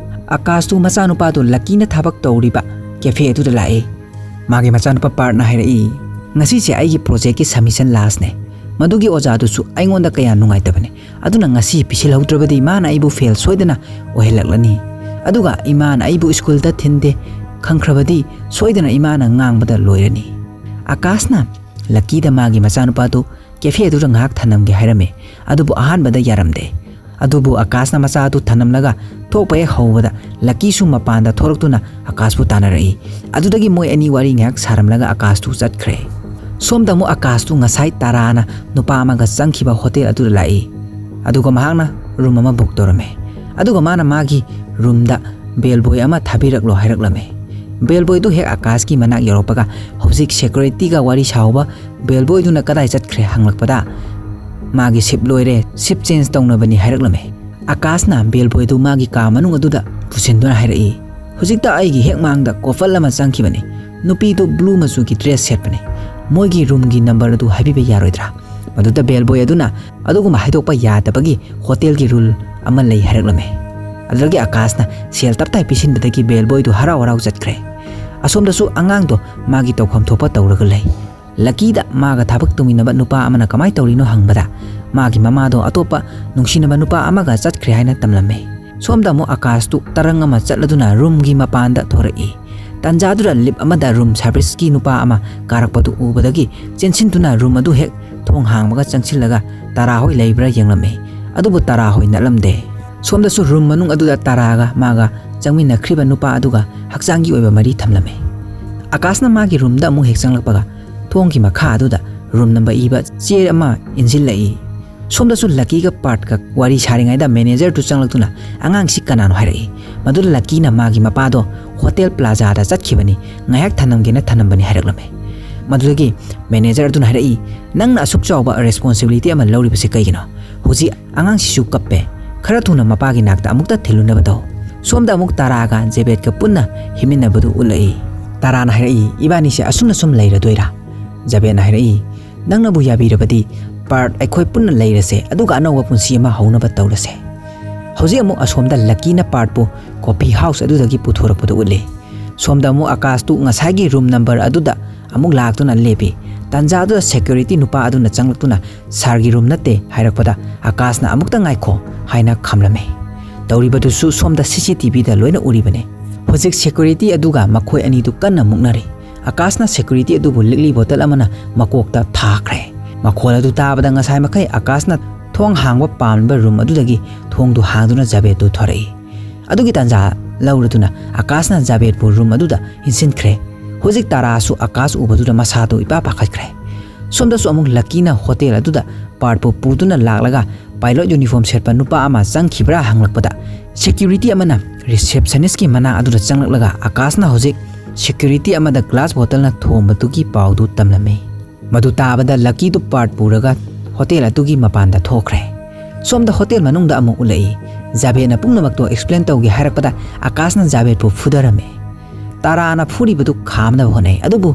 ꯑꯀꯥꯁꯇꯨ ꯃꯆꯥꯅꯨꯄꯥꯗꯨ ꯂꯀꯤꯅ ꯊꯕꯛ ꯇꯧꯔꯤꯕ ꯀꯦꯐꯦ ꯑꯗꯨꯗ ꯂꯥꯛꯏ꯫ ꯃꯥꯒꯤ ꯃꯆꯥꯅꯨꯄꯥ ꯄꯥꯔꯠꯅ ꯍꯥꯏꯔꯛꯏ, "ꯉꯁꯤꯁꯦ ꯑꯩꯒꯤ ꯄ꯭ꯔꯣꯖꯦꯛꯀꯤ ꯁꯕꯃꯤꯁꯟ ꯂꯥꯁꯅꯦ꯫ ꯃꯗꯨꯒꯤ ꯑꯣꯖꯥꯗꯨꯁꯨ ꯑꯩꯉꯣꯟꯗ ꯀꯌꯥ ꯅꯨꯡꯉꯥꯏꯇꯕꯅꯦ꯫ ꯑꯗꯨꯅ ꯉꯁꯤ ꯄꯤꯁꯤꯜꯍꯧꯗ꯭ꯔꯕꯗꯤ ꯃꯥꯅ ꯑꯩꯕꯨ ꯐꯦꯜ ꯁꯣꯏꯗꯅ ꯑꯣꯏꯍꯜꯂꯛꯂꯅꯤ꯫ ꯑꯗꯨꯒ ꯏꯃꯥꯅ ꯑꯩꯕꯨ ꯁ꯭ꯀꯨꯜꯗ ꯊꯤꯟꯗꯦ ꯈꯪꯈ꯭ꯔꯕꯗꯤ ꯁꯣꯏꯗꯅ ꯏꯃꯥꯅ ꯉꯥꯡꯕꯗ ꯂꯣꯏꯔꯅꯤ꯫" ꯑꯀꯥꯁꯅ ꯂꯀꯤꯗ ꯃꯥꯒꯤ ꯃꯆꯥꯅꯨꯄꯥꯗꯨ ꯀꯦꯐꯦ ꯑꯗꯨꯗ ꯉꯥꯏꯍꯥꯛ ꯊꯅꯝꯒꯦ ꯍꯥꯏꯔꯝꯃꯤ꯫ ꯑꯗꯨꯕꯨ ꯑꯍꯥꯟꯕꯗ ꯌꯥꯔꯝꯗꯦ꯫ ꯑꯗꯨꯕꯨ ꯑꯀꯥꯁꯅ ꯃꯆꯥ ꯑꯗꯨ ꯊꯅꯝꯂꯒ ꯊꯣꯛꯄ ꯍꯦꯛ ꯍꯧꯕꯗ ꯂꯀꯤꯁꯨ ꯃꯄꯥꯟꯗ ꯊꯣꯛꯂꯛꯇꯨꯅ ꯑꯀꯥꯁꯄꯨ ꯇꯥꯟꯅꯔꯛꯏ꯫ ꯑꯗꯨꯗꯒꯤ ꯃꯣꯏ ꯑꯅꯤ ꯋꯥꯔꯤ ꯉꯥꯏꯍꯥꯛ ꯁꯥꯔꯝꯂꯒ ꯑꯀꯥꯁꯇꯨ ꯆꯠꯈ꯭ꯔꯦ꯫ ꯁꯣꯝꯗ ꯑꯃꯨꯛ ꯑꯀꯥꯁꯇꯨ ꯉꯁꯥꯏ ꯇꯥꯔꯥꯅ ꯅꯨꯄꯥ ꯑꯃꯒ ꯆꯪꯈꯤꯕ ꯍꯣꯇꯦꯜ ꯑꯗꯨꯗ ꯂꯥꯛꯏ꯫ ꯑꯗꯨꯒ ꯃꯍꯥꯛꯅ ꯔꯨꯝ ꯑꯃ ꯕꯨꯛ ꯇꯧꯔꯝꯃꯦ꯫ ꯑꯗꯨꯒ ꯃꯥꯅ ꯃꯥꯒꯤ ꯔꯨꯝꯗ ꯕꯦꯜꯕꯣꯏ ꯑꯃ ꯊꯥꯕꯤꯔꯛꯂꯣ ꯍꯥꯏꯔꯛꯂꯝꯃꯦ꯫ ꯕꯦꯜꯕꯣꯏꯗꯨ ꯍꯦꯛ ꯑꯀꯥꯁꯀꯤ ꯃꯅꯥꯛ ꯌꯧꯔꯛꯄꯒ ꯍꯧꯖꯤꯛ ꯁꯦꯀ꯭ꯌꯨꯔꯤꯇꯤꯒ ꯋꯥꯔꯤ ꯁꯥꯍꯧꯕ ꯕꯦꯜꯕꯣꯏꯗꯨꯅ ꯀꯗꯥꯏ ꯆꯠꯈ꯭ꯔꯦ ꯍꯪꯂꯛꯄꯗ, ꯃꯥꯒꯤ ꯁꯤꯞ ꯂꯣꯏꯔꯦ, ꯁꯤꯞ ꯆꯦꯟꯖ ꯇꯧꯅꯕꯅꯤ ꯍꯥꯏꯔꯛꯂꯝꯃꯦ꯫ ꯑꯀꯥꯁꯅ ꯕꯦꯜꯕꯣꯏꯗꯨ ꯃꯥꯒꯤ ꯀꯥ ꯃꯅꯨꯡ ꯑꯗꯨꯗ ꯄꯨꯁꯤꯟꯗꯨꯅ ꯍꯥꯏꯔꯛꯏ, ꯍꯧꯖꯤꯛꯇ ꯑꯩꯒꯤ ꯍꯦꯛ ꯃꯥꯡꯗ ꯀꯣꯄꯜ ꯑꯃ ꯆꯪꯈꯤꯕꯅꯤ꯫ ꯅꯨꯄꯤꯗꯨ ꯕ꯭ꯂꯨ ꯃꯆꯨꯒꯤ ꯗ꯭ꯔꯦꯁ ꯁꯦꯠꯄꯅꯤ꯫ ꯃꯣꯏꯒꯤ ꯔꯨꯝꯒꯤ ꯅꯝꯕꯔ ꯑꯗꯨ ꯍꯥꯏꯕꯤꯕ ꯌꯥꯔꯣꯏꯗ꯭ꯔꯥ? ꯃꯗꯨꯗ ꯕꯦꯜꯕꯣꯏ ꯑꯗꯨꯅ ꯑꯗꯨꯒꯨꯝꯕ ꯍꯥꯏꯗꯣꯛꯄ ꯌꯥꯗꯕꯒꯤ ꯍꯣꯇꯦꯜꯒꯤ ꯔꯨꯜ ꯑꯃ ꯂꯩ ꯍꯥꯏꯔꯛꯂꯝꯃꯦ꯫ ꯑꯗꯨꯗꯒꯤ ꯑꯀꯥꯁꯅ ꯁꯦꯜ ꯇꯞꯇꯥꯏ ꯄꯤꯁꯤꯟꯕꯗꯒꯤ ꯕꯦꯜꯕꯣꯏꯗꯨ ꯍꯔꯥꯎ ꯍꯔꯥꯎ ꯆꯠꯈ꯭ꯔꯦ꯫ ꯑꯁꯣꯝꯗꯁꯨ ꯑꯉꯥꯡꯗꯣ ꯃꯥꯒꯤ ꯇꯧꯐꯝ ꯊꯣꯛꯄ ꯇꯧꯔꯒ ꯂꯩ꯫ ꯂꯀꯤꯗ ꯃꯥꯒ ꯊꯕꯛ ꯇꯧꯃꯤꯟꯅꯕ ꯅꯨꯄꯥ ꯑꯃꯅ ꯀꯃꯥꯏ ꯇꯧꯔꯤꯅꯣ ꯍꯪꯕꯗ, ꯃꯥꯒꯤ ꯃꯃꯥꯗꯣ ꯑꯇꯣꯞꯄ ꯅꯨꯡꯁꯤꯅꯕ ꯅꯨꯄꯥ ꯑꯃꯒ ꯆꯠꯈ꯭ꯔꯦ ꯍꯥꯏꯅ ꯇꯝꯂꯝꯃꯦ꯫ ꯁꯣꯝꯗ ꯑꯃꯨꯛ ꯑꯀꯥꯁꯇꯨ ꯇꯔꯪ ꯑꯃ ꯆꯠꯂꯗꯨꯅ ꯔꯨꯝꯒꯤ ꯃꯄꯥꯟꯗ ꯊꯣꯔꯛꯏ꯫ ꯇꯟꯖꯥꯗꯨꯗ ꯂꯤꯞ ꯑꯃꯗ ꯔꯨꯝ ꯁꯥꯔꯚꯤꯁꯀꯤ ꯅꯨꯄꯥ ꯑꯃ ꯀꯥꯔꯛꯄꯗꯨ ꯎꯕꯗꯒꯤ ꯆꯦꯟꯁꯤꯟꯗꯨꯅ ꯔꯨꯝ ꯑꯗꯨ ꯍꯦꯛ ꯊꯣꯡ ꯍꯥꯡꯕꯒ ꯆꯪꯁꯤꯜꯂꯒ ꯇꯔꯥ ꯍꯣꯏ ꯂꯩꯕ꯭ꯔꯥ ꯌꯦꯡꯂꯝꯃꯤ꯫ ꯑꯗꯨꯕꯨ ꯇꯔꯥ ꯍꯣꯏ ꯅꯠꯂꯝꯗꯦ꯫ ꯁꯣꯝꯗꯁꯨ ꯔꯨꯝ ꯃꯅꯨꯡ ꯑꯗꯨꯗ ꯇꯔꯥꯒ ꯃꯥꯒ ꯆꯪꯃꯤꯟꯅꯈ꯭ꯔꯤꯕ ꯅꯨꯄꯥ ꯑꯗꯨꯒ ꯍꯛꯆꯥꯡꯒꯤ ꯑꯣꯏꯕ ꯃꯔꯤ ꯊꯝꯂꯝꯃꯤ꯫ ꯑꯀꯥꯁꯅ ꯃꯥꯒꯤ ꯔꯨꯝꯗ ꯑꯃꯨꯛ ꯍꯦꯛ ꯆꯪꯂꯛꯄꯒ ꯊꯣꯡꯒꯤ ꯃꯈꯥ ꯑꯗꯨꯗ ꯔꯨꯝ ꯅꯝꯕꯔ ꯏꯕ ꯆꯦ ꯑꯃ ꯏꯟꯁꯤꯜꯂꯛꯏ꯫ ꯁꯣꯝꯗꯁꯨ ꯂꯀꯤꯒ ꯄꯥꯔꯠꯀ ꯋꯥꯔꯤ ꯁꯥꯔꯤꯉꯩꯗ ꯃꯦꯅꯦꯖꯔꯗꯨ ꯆꯪꯂꯛꯇꯨꯅ ꯑꯉꯥꯡꯁꯤ ꯀꯅꯥꯅꯣ ꯍꯥꯏꯔꯛꯏ꯫ ꯃꯗꯨꯗ ꯂꯀꯤꯅ ꯃꯥꯒꯤ ꯃꯄꯥꯗꯣ ꯍꯣꯇꯦꯜ ꯄ꯭ꯂꯥꯖꯥꯗ ꯆꯠꯈꯤꯕꯅꯤ, ꯉꯥꯏꯍꯥꯛ ꯊꯅꯝꯒꯦꯅ ꯊꯅꯝꯕꯅꯤ ꯍꯥꯏꯔꯛꯂꯝꯃꯤ꯫ ꯃꯗꯨꯗꯒꯤ ꯃꯦꯅꯦꯖꯔ ꯑꯗꯨꯅ ꯍꯥꯏꯔꯛꯏ, ꯅꯪꯅ ꯑꯁꯨꯛ ꯆꯥꯎꯕ ꯔꯦꯁꯄꯣꯟꯁꯤꯕꯤꯂꯤꯇꯤ ꯑꯃ ꯂꯧꯔꯤꯕꯁꯤ ꯀꯩꯒꯤꯅꯣ? ꯍꯧꯖꯤꯛ ꯑꯉꯥꯡꯁꯤꯁꯨ ꯀꯞꯄꯦ, ꯈꯔ ꯊꯨꯅ ꯃꯄꯥꯒꯤ ꯅꯥꯛꯇ ꯑꯃꯨꯛꯇ ꯊꯤꯜꯂꯨꯅꯕ ꯇꯧ꯫ ꯁꯣꯝꯗ ꯑꯃꯨꯛ ꯇꯥꯔꯥꯒ ꯖꯦꯕꯦꯠꯀ ꯄꯨꯟꯅ ꯍꯤꯞꯃꯤꯟꯅꯕꯗꯨ ꯎꯠꯂꯛꯏ꯫ ꯇꯥꯔꯥꯅ ꯍꯥꯏꯔꯛꯏ, ꯏꯕꯥꯅꯤꯁꯦ ꯑꯁꯨꯝꯅ ꯁꯨꯝ ꯂꯩꯔꯗꯣꯏꯔꯥ? ꯖꯕꯦꯠꯅ ꯍꯥꯏꯔꯛꯏ, ꯅꯪꯅꯕꯨ ꯌꯥꯕꯤꯔꯕꯗꯤ ꯄꯥꯔꯠ ꯑꯩꯈꯣꯏ ꯄꯨꯟꯅ ꯂꯩꯔꯁꯦ, ꯑꯗꯨꯒ ꯑꯅꯧꯕ ꯄꯨꯟꯁꯤ ꯑꯃ ꯍꯧꯅꯕ ꯇꯧꯔꯁꯦ꯫ ꯍꯧꯖꯤꯛ ꯑꯃꯨꯛ ꯑꯁꯣꯝꯗ ꯂꯀꯤꯅ ꯄꯥꯔꯠꯄꯨ ꯀꯣꯐꯤ ꯍꯥꯎꯁ ꯑꯗꯨꯗꯒꯤ ꯄꯨꯊꯣꯔꯛꯄꯗꯨ ꯎꯠꯂꯤ꯫ ꯁꯣꯝꯗ ꯑꯃꯨꯛ ꯑꯀꯥꯁꯇꯨ ꯉꯁꯥꯏꯒꯤ ꯔꯨꯝ ꯅꯝꯕꯔ ꯑꯗꯨꯗ ꯑꯃꯨꯛ ꯂꯥꯛꯇꯨꯅ ꯂꯦꯞꯄꯤ꯫ ꯇꯥꯟꯖꯥꯗꯨꯗ ꯁꯦꯀ꯭ꯌꯨꯔꯤꯇꯤ ꯅꯨꯄꯥ ꯑꯗꯨꯅ ꯆꯪꯂꯛꯇꯨꯅ ꯁꯥꯔꯒꯤ ꯔꯨꯝ ꯅꯠꯇꯦ ꯍꯥꯏꯔꯛꯄꯗ ꯑꯀꯥꯁꯅ ꯑꯃꯨꯛꯇ ꯉꯥꯏꯈꯣ ꯍꯥꯏꯅ ꯈꯥꯝꯂꯝꯃꯤ꯫ ꯇꯧꯔꯤꯕꯗꯨꯁꯨ ꯁꯣꯝꯗ ꯁꯤ ꯁꯤ ꯇꯤ ꯚꯤꯗ ꯂꯣꯏꯅ ꯎꯔꯤꯕꯅꯤ꯫ ꯍꯧꯖꯤꯛ ꯁꯦꯀ꯭ꯌꯨꯔꯤꯇꯤ ꯑꯗꯨꯒ ꯃꯈꯣꯏ ꯑꯅꯤꯗꯨ ꯀꯟꯅ ꯃꯨꯛꯅꯔꯤ꯫ ꯑꯀꯥꯁꯅ ꯁꯦꯀ꯭ꯌꯨꯔꯤꯇꯤ ꯑꯗꯨꯕꯨ ꯂꯤꯛꯂꯤ ꯕꯣꯇꯜ ꯑꯃꯅ ꯃꯀꯣꯛꯇ ꯊꯥꯈ꯭ꯔꯦ꯫ ꯃꯈꯣꯜ ꯑꯗꯨ ꯇꯥꯕꯗ ꯉꯁꯥꯏ ꯃꯈꯩ ꯑꯀꯥꯁꯅ ꯊꯣꯡ ꯍꯥꯡꯕ ꯄꯥꯝꯂꯤꯕ ꯔꯨꯝ ꯑꯗꯨꯗꯒꯤ ꯊꯣꯡꯗꯨ ꯍꯥꯡꯗꯨꯅ ꯖꯥꯕꯦꯗꯇꯨ ꯊꯣꯔꯛꯏ꯫ ꯑꯗꯨꯒꯤ ꯇꯥꯟꯖꯥ ꯂꯧꯔꯗꯨꯅ ꯑꯀꯥꯁꯅ ꯖꯥꯕꯦꯗꯄꯨ ꯔꯨꯝ ꯑꯗꯨꯗ ꯏꯟꯁꯤꯟꯈ꯭ꯔꯦ꯫ ꯍꯧꯖꯤꯛ ꯇꯥꯔꯥꯁꯨ ꯑꯀꯥꯁ ꯎꯕꯗꯨꯗ ꯃꯁꯥꯗꯨ ꯏꯄꯥ ꯄꯥꯈꯠꯈ꯭ꯔꯦ꯫ ꯁꯣꯝꯗꯁꯨ ꯑꯃꯨꯛ ꯂꯛꯀꯤꯅ ꯍꯣꯇꯦꯜ ꯑꯗꯨꯗ ꯄꯥꯔꯠꯄꯨ ꯄꯨꯗꯨꯅ ꯂꯥꯛꯂꯒ ꯄꯥꯏꯂꯣꯠ ꯌꯨꯅꯤꯐꯣꯔꯝ ꯁꯦꯠꯄ ꯅꯨꯄꯥ ꯑꯃ ꯆꯪꯈꯤꯕ꯭ꯔꯥ ꯍꯪꯂꯛꯄꯗ, ꯁꯦꯀ꯭ꯌꯨꯔꯤꯇꯤ ꯑꯃꯅ ꯔꯤꯁꯦꯞꯁꯅꯤꯁꯀꯤ ꯃꯅꯥꯛ ꯑꯗꯨꯗ ꯆꯪꯂꯛꯂꯒ ꯑꯀꯥꯁꯅ ꯍꯧꯖꯤꯛ ꯁꯦꯀ꯭ꯌꯨꯔꯤꯇꯤ ꯑꯃꯗ ꯒ꯭ꯂꯥꯁ ꯕꯣꯇꯜꯅ ꯊꯣꯝꯕꯗꯨꯒꯤ ꯄꯥꯎꯗꯨ ꯇꯝꯂꯝꯃꯤ꯫ ꯃꯗꯨ ꯇꯥꯕꯗ ꯂꯛꯀꯤꯗꯨ ꯄꯥꯔꯠ ꯄꯨꯔꯒ ꯍꯣꯇꯦꯜ ꯑꯗꯨꯒꯤ ꯃꯄꯥꯟꯗ ꯊꯣꯛꯈ꯭ꯔꯦ꯫ ꯁꯣꯝꯗ ꯍꯣꯇꯦꯜ ꯃꯅꯨꯡꯗ ꯑꯃꯨꯛ ꯎꯠꯂꯛꯏ꯫ ꯖꯥꯕꯦꯗꯅ ꯄꯨꯝꯅꯃꯛꯇꯨ ꯑꯦꯛꯁꯄ꯭ꯂꯦꯟ ꯇꯧꯒꯦ ꯍꯥꯏꯔꯛꯄꯗ ꯑꯀꯥꯁꯅ ꯖꯥꯕꯦꯗꯄꯨ ꯐꯨꯗꯔꯝꯃꯤ꯫ ꯇꯥꯔꯥꯅ ꯐꯨꯔꯤꯕꯗꯨ ꯈꯥꯝꯅꯕ ꯍꯣꯠꯅꯩ, ꯑꯗꯨꯕꯨ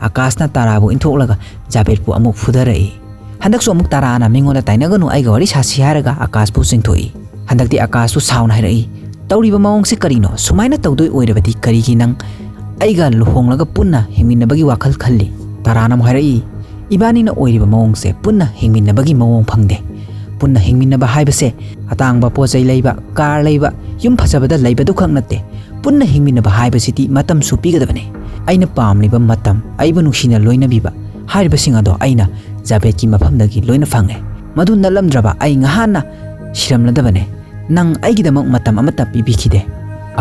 ꯑꯀꯥꯁꯅ ꯇꯥꯔꯥꯕꯨ ꯏꯟꯊꯣꯛꯂꯒ ꯖꯥꯕꯦꯗꯄꯨ ꯑꯃꯨꯛ ꯐꯨꯗꯔꯛꯏ꯫ ꯍꯟꯗꯛꯁꯨ ꯑꯃꯨꯛ ꯇꯥꯔꯥꯅ ꯃꯤꯉꯣꯟꯗ ꯇꯥꯏꯅꯒꯅꯨ, ꯑꯩꯒ ꯋꯥꯔꯤ ꯁꯥꯁꯤ ꯍꯥꯏꯔꯒ ꯑꯀꯥꯁꯄꯨ ꯆꯤꯡꯊꯣꯛꯏ꯫ ꯍꯟꯗꯛꯇꯤ ꯑꯀꯥꯁꯇꯨ ꯁꯥꯎꯅ ꯍꯥꯏꯔꯛꯏ, "ꯇꯧꯔꯤꯕ ꯃꯑꯣꯡꯁꯦ ꯀꯔꯤꯅꯣ? ꯁꯨꯃꯥꯏꯅ ꯇꯧꯗꯣꯏ ꯑꯣꯏꯔꯕꯗꯤ ꯀꯔꯤꯒꯤ ꯅꯪ ꯑꯩꯒ ꯂꯨꯍꯣꯡꯂꯒ ꯄꯨꯟꯅ ꯍꯤꯡꯃꯤꯟꯅꯕꯒꯤ ꯋꯥꯈꯜ ꯈꯜꯂꯤ?" ꯇꯥꯔꯥꯅ ꯑꯃꯨꯛ ꯍꯥꯏꯔꯛꯏ, "ꯏꯕꯥꯅꯤꯅ ꯑꯣꯏꯔꯤꯕ ꯃꯑꯣꯡꯁꯦ ꯄꯨꯟꯅ ꯍꯤꯡꯃꯤꯟꯅꯕꯒꯤ ꯃꯑꯣꯡ ꯐꯪꯗꯦ꯫ ꯄꯨꯟꯅ ꯍꯤꯡꯃꯤꯟꯅꯕ ꯍꯥꯏꯕꯁꯦ ꯑꯇꯥꯡꯕ ꯄꯣꯠ ꯆꯩ ꯂꯩꯕ, ꯀꯥꯔ ꯂꯩꯕ, ꯌꯨꯝ ꯐꯖꯕꯗ ꯂꯩꯕꯗꯨꯈꯛ ꯅꯠꯇꯦ꯫ ꯄꯨꯟꯅ ꯍꯤꯡꯃꯤꯟꯅꯕ ꯍꯥꯏꯕꯁꯤꯗꯤ ꯃꯇꯝꯁꯨ ꯄꯤꯒꯗꯕꯅꯤ꯫ ꯑꯩꯅ ꯄꯥꯝꯂꯤꯕ ꯃꯇꯝ, ꯑꯩꯕꯨ ꯅꯨꯡꯁꯤꯅ ꯂꯣꯏꯅꯕꯤꯕ ꯍꯥꯏꯔꯤꯕꯁꯤꯡ ꯑꯗꯣ ꯑꯩꯅ ꯖꯥꯕꯦꯗꯀꯤ ꯃꯐꯝꯗꯒꯤ ꯂꯣꯏꯅ ꯐꯪꯂꯦ꯫ ꯃꯗꯨ ꯅꯠꯂꯝꯗ꯭ꯔꯕ ꯑꯩ ꯉꯍꯥꯟꯅ ꯁꯤꯔꯝꯂꯗꯕꯅꯦ꯫ ꯅꯪ ꯑꯩꯒꯤꯗꯃꯛ ꯃꯇꯝ ꯑꯃꯠꯇ ꯄꯤꯕꯤꯈꯤꯗꯦ꯫"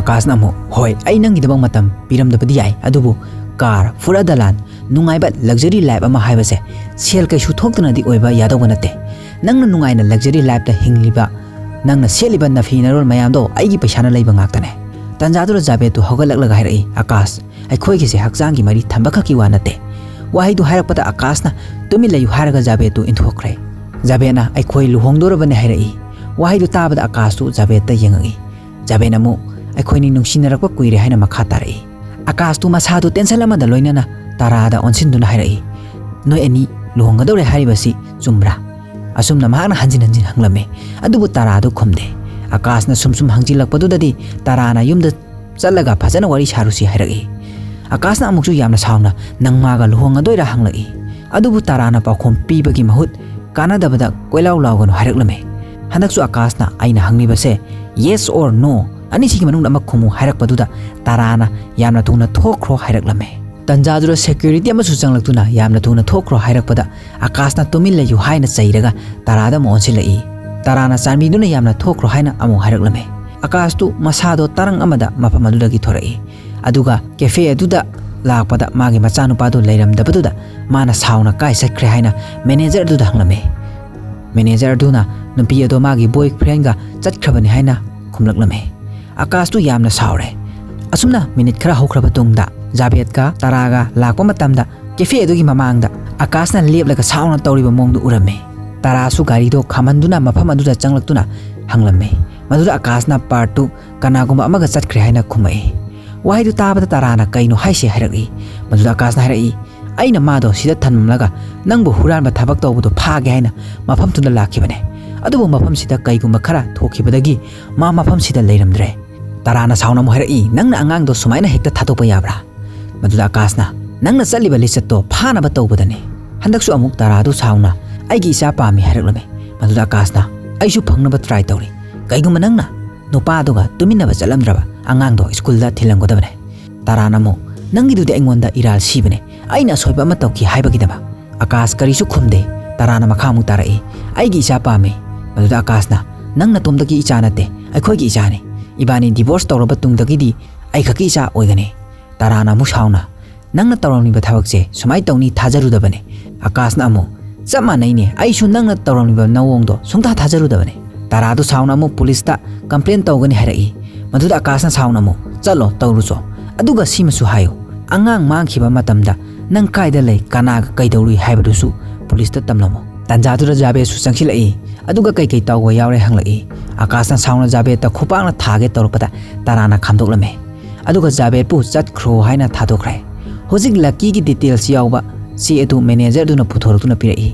ꯑꯀꯥꯁꯅ ꯑꯃꯨꯛ, "ꯍꯣꯏ, ꯑꯩ ꯅꯪꯒꯤꯗꯃꯛ ꯃꯇꯝ ꯄꯤꯔꯝꯗꯕꯗꯤ ꯌꯥꯏ, ꯑꯗꯨꯕꯨ ꯀꯥꯔ, ꯐꯨꯔꯥ ꯗꯂꯥꯟ, ꯅꯨꯡꯉꯥꯏꯕ ꯂꯛꯖꯔꯤ ꯂꯥꯏꯐ ꯑꯃ ꯍꯥꯏꯕꯁꯦ ꯁꯦꯜ ꯀꯩꯁꯨ ꯊꯣꯛꯇꯅꯗꯤ ꯑꯣꯏꯕ ꯌꯥꯗꯧꯕ ꯅꯠꯇꯦ꯫ ꯅꯪꯅ ꯅꯨꯡꯉꯥꯏꯅ ꯂꯛꯖꯔꯤ ꯂꯥꯏꯐꯇ ꯍꯤꯡꯂꯤꯕ, ꯅꯪꯅ ꯁꯦꯠꯂꯤꯕ ꯅꯐꯤ ꯅꯔꯣꯜ ꯃꯌꯥꯝꯗꯣ ꯑꯩꯒꯤ ꯄꯩꯁꯥꯅ ꯂꯩꯕ ꯉꯥꯛꯇꯅꯦ꯫" ꯇꯟꯖꯥꯗꯨꯗ ꯖꯥꯕꯦꯗꯇꯨ ꯍꯧꯒꯠꯂꯛꯂꯒ ꯍꯥꯏꯔꯛꯏ, "ꯑꯀꯥꯁ, ꯑꯩꯈꯣꯏꯒꯤꯁꯦ ꯍꯛꯆꯥꯡꯒꯤ ꯃꯔꯤ ꯊꯝꯕꯈꯛꯀꯤ ꯋꯥ ꯅꯠꯇꯦ꯫" ꯋꯥꯍꯩꯗꯨ ꯍꯥꯏꯔꯛꯄꯗ ꯑꯀꯥꯁꯅ "ꯇꯨꯃꯤꯟ ꯂꯩꯌꯨ" ꯍꯥꯏꯔꯒ ꯖꯥꯕꯦꯗꯇꯨ ꯏꯟꯊꯣꯛꯈ꯭ꯔꯦ꯫ ꯖꯥꯕꯦꯗꯅ "ꯑꯩꯈꯣꯏ ꯂꯨꯍꯣꯡꯗꯣꯔꯕꯅꯦ" ꯍꯥꯏꯔꯛꯏ꯫ ꯋꯥꯍꯩꯗꯨ ꯇꯥꯕꯗ ꯑꯀꯥꯁꯇꯨ ꯖꯥꯕꯦꯗꯇ ꯌꯦꯡꯉꯛꯏ꯫ ꯖꯥꯕꯦꯗꯅ ꯑꯃꯨꯛ "ꯑꯩꯈꯣꯏꯅꯤ ꯅꯨꯡꯁꯤꯅꯔꯛꯄ ꯀꯨꯏꯔꯦ" ꯍꯥꯏꯅ ꯃꯈꯥ ꯇꯥꯔꯛꯏ꯫ ꯑꯀꯥꯁꯇꯨ ꯃꯁꯥꯗꯨ ꯇꯦꯟꯁꯟ ꯑꯃꯗ ꯂꯣꯏꯅꯅ ꯇꯥꯔꯥꯗ ꯑꯣꯟꯁꯤꯟꯗꯨꯅ ꯍꯥꯏꯔꯛꯏ, "ꯅꯣꯏ ꯑꯅꯤ ꯂꯨꯍꯣꯡꯒꯗꯧꯔꯦ ꯍꯥꯏꯔꯤꯕꯁꯤ ꯆꯨꯝꯕ꯭ꯔꯥ?" ꯑꯁꯨꯝꯅ ꯃꯍꯥꯛꯅ ꯍꯟꯖꯤꯟ ꯍꯟꯖꯤꯟ ꯍꯪꯂꯝꯃꯤ꯫ ꯑꯗꯨꯕꯨ ꯇꯥꯔꯥꯗꯨ ꯈꯨꯝꯗꯦ꯫ ꯑꯀꯥꯁꯅ ꯁꯨꯝ ꯁꯨꯝ ꯍꯪꯖꯤꯜꯂꯛꯄꯗꯨꯗꯗꯤ ꯇꯥꯔꯥꯅ ꯌꯨꯝꯗ ꯆꯠꯂꯒ ꯐꯖꯅ ꯋꯥꯔꯤ ꯁꯥꯔꯨꯁꯤ ꯍꯥꯏꯔꯛꯏ꯫ ꯑꯀꯥꯁꯅ ꯑꯃꯨꯛꯁꯨ ꯌꯥꯝꯅ ꯁꯥꯎꯅ "ꯅꯪ ꯃꯥꯒ ꯂꯨꯍꯣꯡꯒꯗꯣꯏꯔꯥ?" ꯍꯪꯂꯛꯏ꯫ ꯑꯗꯨꯕꯨ ꯇꯥꯔꯥꯅ ꯄꯥꯎꯈꯨꯝ ꯄꯤꯕꯒꯤ ꯃꯍꯨꯠ ꯀꯥꯟꯅꯗꯕꯗ ꯀꯣꯏꯂꯥꯎ ꯂꯥꯎꯒꯅꯨ ꯍꯥꯏꯔꯛꯂꯝꯃꯤ꯫ ꯍꯟꯗꯛꯁꯨ ꯑꯀꯥꯁꯅ "ꯑꯩꯅ ꯍꯪꯂꯤꯕꯁꯦ yes or no, ꯑꯅꯤꯁꯤꯒꯤ ꯃꯅꯨꯡꯗ ꯑꯃ ꯈꯨꯝꯃꯨ" ꯍꯥꯏꯔꯛꯄꯗꯨꯗ ꯇꯥꯔꯥꯅ "ꯌꯥꯝꯅ ꯊꯨꯅ ꯊꯣꯛꯈ꯭ꯔꯣ" ꯍꯥꯏꯔꯛꯂꯝꯃꯤ꯫ ꯇꯟꯖꯥꯗꯨꯗ ꯁꯦꯀ꯭ꯌꯨꯔꯤꯇꯤ ꯑꯃꯁꯨ ꯆꯪꯂꯛꯇꯨꯅ "ꯌꯥꯝꯅ ꯊꯨꯅ ꯊꯣꯛꯈ꯭ꯔꯣ" ꯍꯥꯏꯔꯛꯄꯗ ꯑꯀꯥꯁꯅ "ꯇꯨꯃꯤꯟ ꯂꯩꯌꯨ" ꯍꯥꯏꯅ ꯆꯩꯔꯒ ꯇꯥꯔꯥꯗ ꯑꯃꯨꯛ ꯑꯣꯟꯁꯤꯜꯂꯛꯏ꯫ ꯇꯥꯔꯥꯅ "ꯆꯥꯟꯕꯤꯗꯨꯅ ꯌꯥꯝꯅ ꯊꯣꯛꯈ꯭ꯔꯣ" ꯍꯥꯏꯅ ꯑꯃꯨꯛ ꯍꯥꯏꯔꯛꯂꯝꯃꯤ꯫ ꯑꯀꯥꯁꯇꯨ ꯃꯁꯥꯗꯣ ꯇꯔꯪ ꯑꯃꯗ ꯃꯐꯝ ꯑꯗꯨꯗꯒꯤ ꯊꯣꯔꯛꯏ꯫ ꯑꯗꯨꯒ ꯀꯦꯐꯦ ꯑꯗꯨꯗ ꯂꯥꯛꯄꯗ ꯃꯥꯒꯤ ꯃꯆꯥꯅꯨꯄꯥꯗꯨ ꯂꯩꯔꯝꯗꯕꯗꯨꯗ ꯃꯥꯅ ꯁꯥꯎꯅ ꯀꯥꯏ ꯆꯠꯈ꯭ꯔꯦ ꯍꯥꯏꯅ ꯃꯦꯅꯦꯖꯔ ꯑꯗꯨꯗ ꯍꯪꯂꯝꯃꯤ꯫ ꯃꯦꯅꯦꯖꯔ ꯑꯗꯨꯅ ꯅꯨꯄꯤ ꯑꯗꯣ ꯃꯥꯒꯤ ꯕꯣꯏ ꯐ꯭ꯔꯦꯟꯒ ꯆꯠꯈ꯭ꯔꯕꯅꯤ ꯍꯥꯏꯅ ꯈꯨꯝꯂꯛꯂꯝꯃꯤ꯫ ꯑꯀꯥꯁꯇꯨ ꯌꯥꯝꯅ ꯁꯥꯎꯔꯦ꯫ ꯑꯁꯨꯝꯅ ꯃꯤꯅꯤꯠ ꯈꯔ ꯍꯧꯈ꯭ꯔꯕ ꯇꯨꯡꯗ ꯖꯥꯕꯦꯗꯀ ꯇꯔꯥꯒ ꯂꯥꯛꯄ ꯃꯇꯝꯗ ꯀꯦꯐꯦ ꯑꯗꯨꯒꯤ ꯃꯃꯥꯡꯗ ꯑꯀꯥꯁꯅ ꯂꯦꯞꯂꯒ ꯁꯥꯎꯅ ꯇꯧꯔꯤꯕ ꯃꯑꯣꯡꯗꯨ ꯎꯔꯝꯃꯤ꯫ ꯇꯔꯥꯁꯨ ꯒꯥꯔꯤꯗꯣ ꯈꯥꯝꯍꯟꯗꯨꯅ ꯃꯐꯝ ꯑꯗꯨꯗ ꯆꯪꯂꯛꯇꯨꯅ ꯍꯪꯂꯝꯃꯤ꯫ ꯃꯗꯨꯗ ꯑꯀꯥꯁꯅ ꯄꯥꯔꯠꯇꯨ ꯀꯅꯥꯒꯨꯝꯕ ꯑꯃꯒ ꯆꯠꯈ꯭ꯔꯦ ꯍꯥꯏꯅ ꯈꯨꯝꯃꯛꯏ꯫ ꯋꯥꯍꯩꯗꯨ ꯇꯥꯕꯗ ꯇꯔꯥꯅ ꯀꯩꯅꯣ ꯍꯥꯏꯁꯦ ꯍꯥꯏꯔꯛꯏ꯫ ꯃꯗꯨꯗ ꯑꯀꯥꯁꯅ ꯍꯥꯏꯔꯛꯏ, "ꯑꯩꯅ ꯃꯥꯗꯣ ꯁꯤꯗ ꯊꯝꯂꯝꯂꯒ ꯅꯪꯕꯨ ꯍꯨꯔꯥꯟꯕ ꯊꯕꯛ ꯇꯧꯕꯗꯣ ꯐꯥꯒꯦ ꯍꯥꯏꯅ ꯃꯐꯝꯗꯨꯗ ꯂꯥꯛꯈꯤꯕꯅꯦ꯫ ꯑꯗꯨꯕꯨ ꯃꯐꯝꯁꯤꯗ ꯀꯩꯒꯨꯝꯕ ꯈꯔ ꯊꯣꯛꯈꯤꯕꯗꯒꯤ ꯃꯥ ꯃꯐꯝꯁꯤꯗ ꯂꯩꯔꯝꯗ꯭ꯔꯦ꯫" ꯇꯔꯥꯅ ꯁꯥꯎꯅ ꯑꯃꯨꯛ ꯍꯥꯏꯔꯛꯏ, "ꯅꯪꯅ ꯑꯉꯥꯡꯗꯣ ꯁꯨꯃꯥꯏꯅ ꯍꯦꯛꯇ ꯊꯥꯗꯣꯛꯄ ꯌꯥꯕ꯭ꯔꯥ?" ꯃꯗꯨꯗ ꯑꯀꯥꯁꯅ, "ꯅꯪꯅ ꯆꯠꯂꯤꯕ ꯂꯤꯆꯠꯇꯣ ꯐꯥꯅꯕ ꯇꯧꯕꯗꯅꯤ꯫" ꯍꯟꯗꯛꯁꯨ ꯑꯃꯨꯛ ꯇꯔꯥꯗꯨ ꯁꯥꯎꯅ "ꯑꯩꯒꯤ ꯏꯆꯥ ꯄꯥꯝꯃꯤ" ꯍꯥꯏꯔꯛꯂꯝꯃꯤ꯫ ꯃꯗꯨꯗ ꯑꯀꯥꯁꯅ, "ꯑꯩꯁꯨ ꯐꯪꯅꯕ ꯇ꯭ꯔꯥꯏ ꯇꯧꯔꯤ꯫ ꯀꯩꯒꯨꯝꯕ ꯅꯪꯅ ꯅꯨꯄꯥꯗꯨꯒ ꯇꯨꯃꯤꯟꯅꯕ ꯆꯠꯂꯝꯗ꯭ꯔꯕ ꯑꯉꯥꯡꯗꯣ ꯁ꯭ꯀꯨꯜꯗ ꯊꯤꯜꯂꯝꯒꯗꯕꯅꯦ꯫" ꯇꯔꯥꯅ ꯑꯃꯨꯛ, "ꯅꯪꯒꯤꯗꯨꯗꯤ ꯑꯩꯉꯣꯟꯗ ꯏꯔꯥꯜ ꯁꯤꯕꯅꯦ, ꯑꯩꯅ ꯑꯁꯣꯏꯕ ꯑꯃ ꯇꯧꯈꯤ ꯍꯥꯏꯕꯒꯤꯗꯃꯛ꯫" ꯑꯀꯥꯁ ꯀꯔꯤꯁꯨ ꯈꯨꯝꯗꯦ꯫ ꯇꯔꯥꯅ ꯃꯈꯥ ꯑꯃꯨꯛ ꯇꯥꯔꯛꯏ, "ꯑꯩꯒꯤ ꯏꯆꯥ ꯄꯥꯝꯃꯤ꯫" ꯃꯗꯨꯗ ꯑꯀꯥꯁꯅ, "ꯅꯪ ꯅꯇꯣꯝꯗꯒꯤ ꯏꯆꯥ ꯅꯠꯇꯦ, ꯑꯩꯈꯣꯏꯒꯤ ꯏꯆꯥꯅꯤ꯫ ꯏꯕꯥꯅꯤ ꯗꯤꯚꯣꯔꯁ ꯇꯧꯔꯕ ꯇꯨꯡꯗꯒꯤꯗꯤ ꯑꯩꯈꯛꯀꯤ ꯏꯆꯥ ꯑꯣꯏꯒꯅꯤ꯫" ꯇꯔꯥꯅ ꯑꯃꯨꯛ ꯁꯥꯎꯅ, "ꯅꯪꯅ ꯇꯧꯔꯝꯂꯤꯕ ꯊꯕꯛꯁꯦ ꯁꯨꯃꯥꯏꯅ ꯇꯧꯅꯤ ꯊꯥꯖꯔꯨꯗꯕꯅꯦ꯫" ꯑꯀꯥꯁꯅ ꯑꯃꯨꯛ, "ꯆꯞ ꯃꯥꯟꯅꯩꯅꯦ, ꯑꯩꯁꯨ ꯅꯪꯅ ꯇꯧꯔꯝꯂꯤꯕ ꯅꯑꯣꯡꯗꯣ ꯁꯨꯡꯊꯥ ꯊꯥꯖꯔꯨꯗꯕꯅꯦ꯫" ꯇꯔꯥꯗꯨ ꯁꯥꯎꯅ ꯑꯃꯨꯛ ꯄꯨꯂꯤꯁꯇ ꯀꯝꯄ꯭ꯂꯦꯟ ꯇꯧꯒꯅꯤ ꯍꯥꯏꯔꯛꯏ꯫ ꯃꯗꯨꯗ ꯑꯀꯥꯁꯅ ꯁꯥꯎꯅ ꯑꯃꯨꯛ, "ꯆꯠꯂꯣ, ꯇꯧꯔꯨꯆꯣ꯫ ꯑꯗꯨꯒ ꯁꯤꯃꯁꯨ ꯍꯥꯏꯌꯨ, ꯑꯉꯥꯡ ꯃꯥꯡꯈꯤꯕ ꯃꯇꯝꯗ ꯅꯪ ꯀꯥꯏꯗ ꯂꯩ, ꯀꯅꯥꯒ ꯀꯩꯗꯧꯔꯨꯏ ꯍꯥꯏꯕꯗꯨꯁꯨ ꯄꯨꯂꯤꯁꯇ ꯇꯝꯂꯝꯃꯨ꯫" ꯇꯥꯟꯖꯥꯗꯨꯗ ꯖꯥꯕꯦꯗꯁꯨ ꯆꯪꯁꯤꯜꯂꯛꯏ꯫ "ꯑꯗꯨꯒ ꯀꯩꯀꯩ ꯇꯧꯕ ꯌꯥꯎꯔꯦ?" ꯍꯪꯂꯛꯏ꯫ ꯑꯀꯥꯁꯅ ꯁꯥꯎꯅ ꯖꯥꯕꯦꯗꯇ ꯈꯨꯄꯥꯛꯅ ꯊꯥꯒꯦ ꯇꯧꯔꯛꯄꯗ ꯇꯔꯥꯅ ꯈꯥꯝꯗꯣꯛꯂꯝꯃꯦ꯫ ꯑꯗꯨꯒ ꯖꯥꯕꯦꯗꯄꯨ ꯆꯠꯈ꯭ꯔꯣ ꯍꯥꯏꯅ ꯊꯥꯗꯣꯛꯈ꯭ꯔꯦ꯫ ꯍꯧꯖꯤꯛ ꯂꯛꯀꯤꯒꯤ ꯗꯤꯇꯦꯜꯁ ꯌꯥꯎꯕ ꯆꯦ ꯑꯗꯨ ꯃꯦꯅꯦꯖꯔ ꯑꯗꯨꯅ ꯄꯨꯊꯣꯔꯛꯇꯨꯅ ꯄꯤꯔꯛꯏ꯫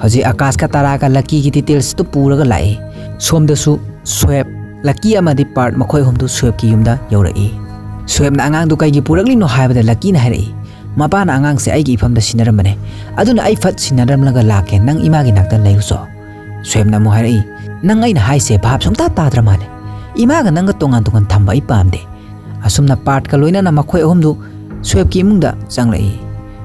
ꯍꯧꯖꯤꯛ ꯑꯀꯥꯁꯀ ꯇꯔꯥꯒ ꯂꯛꯀꯤꯒꯤ ꯗꯤꯇꯦꯜꯁꯇꯨ ꯄꯨꯔꯒ ꯂꯥꯛꯏ꯫ ꯁꯣꯝꯗꯁꯨ ꯁ꯭ꯋꯦꯞ, ꯂꯛꯀꯤ ꯑꯃꯗꯤ ꯄꯥꯔꯠ ꯃꯈꯣꯏ ꯑꯍꯨꯝꯗꯨ ꯁ꯭ꯋꯦꯞꯀꯤ ꯌꯨꯝꯗ ꯌꯧꯔꯛꯏ꯫ ꯁ꯭ꯋꯦꯞꯅ ꯑꯉꯥꯡꯗꯨ ꯀꯩꯒꯤ ꯄꯨꯔꯛꯂꯤꯅꯣ ꯍꯥꯏꯕꯗ ꯂꯛꯀꯤꯅ ꯍꯥꯏꯔꯛꯏ, "ꯃꯄꯥꯅ ꯑꯉꯥꯡꯁꯦ ꯑꯩꯒꯤ ꯏꯐꯝꯗ ꯁꯤꯟꯅꯔꯝꯕꯅꯦ, ꯑꯗꯨꯅ ꯑꯩ ꯐꯠ ꯁꯤꯟꯅꯔꯝꯂꯒ ꯂꯥꯛꯀꯦ, ꯅꯪ ꯏꯃꯥꯒꯤ ꯅꯥꯛꯇ ꯂꯩꯔꯨꯆꯣ꯫" ꯁ꯭ꯋꯦꯞꯅ ꯑꯃꯨꯛ ꯍꯥꯏꯔꯛꯏ, "ꯅꯪ ꯑꯩꯅ ꯍꯥꯏꯁꯦ ꯚꯥꯞ ꯁꯨꯡꯇꯥ ꯇꯥꯗ꯭ꯔ ꯃꯥꯜꯂꯦ꯫ ꯏꯃꯥꯒ ꯅꯪꯒ ꯇꯣꯉꯥꯟ ꯇꯣꯉꯥꯟ ꯊꯝꯕ ꯑꯩ ꯄꯥꯝꯗꯦ꯫" ꯑꯁꯨꯝꯅ ꯄꯥꯔꯠꯀ ꯂꯣꯏꯅꯅ ꯃꯈꯣꯏ ꯑꯍꯨꯝꯗꯨ ꯁ꯭ꯋꯦꯞꯀꯤ ꯏꯃꯨꯡꯗ ꯆꯪꯂꯛꯏ꯫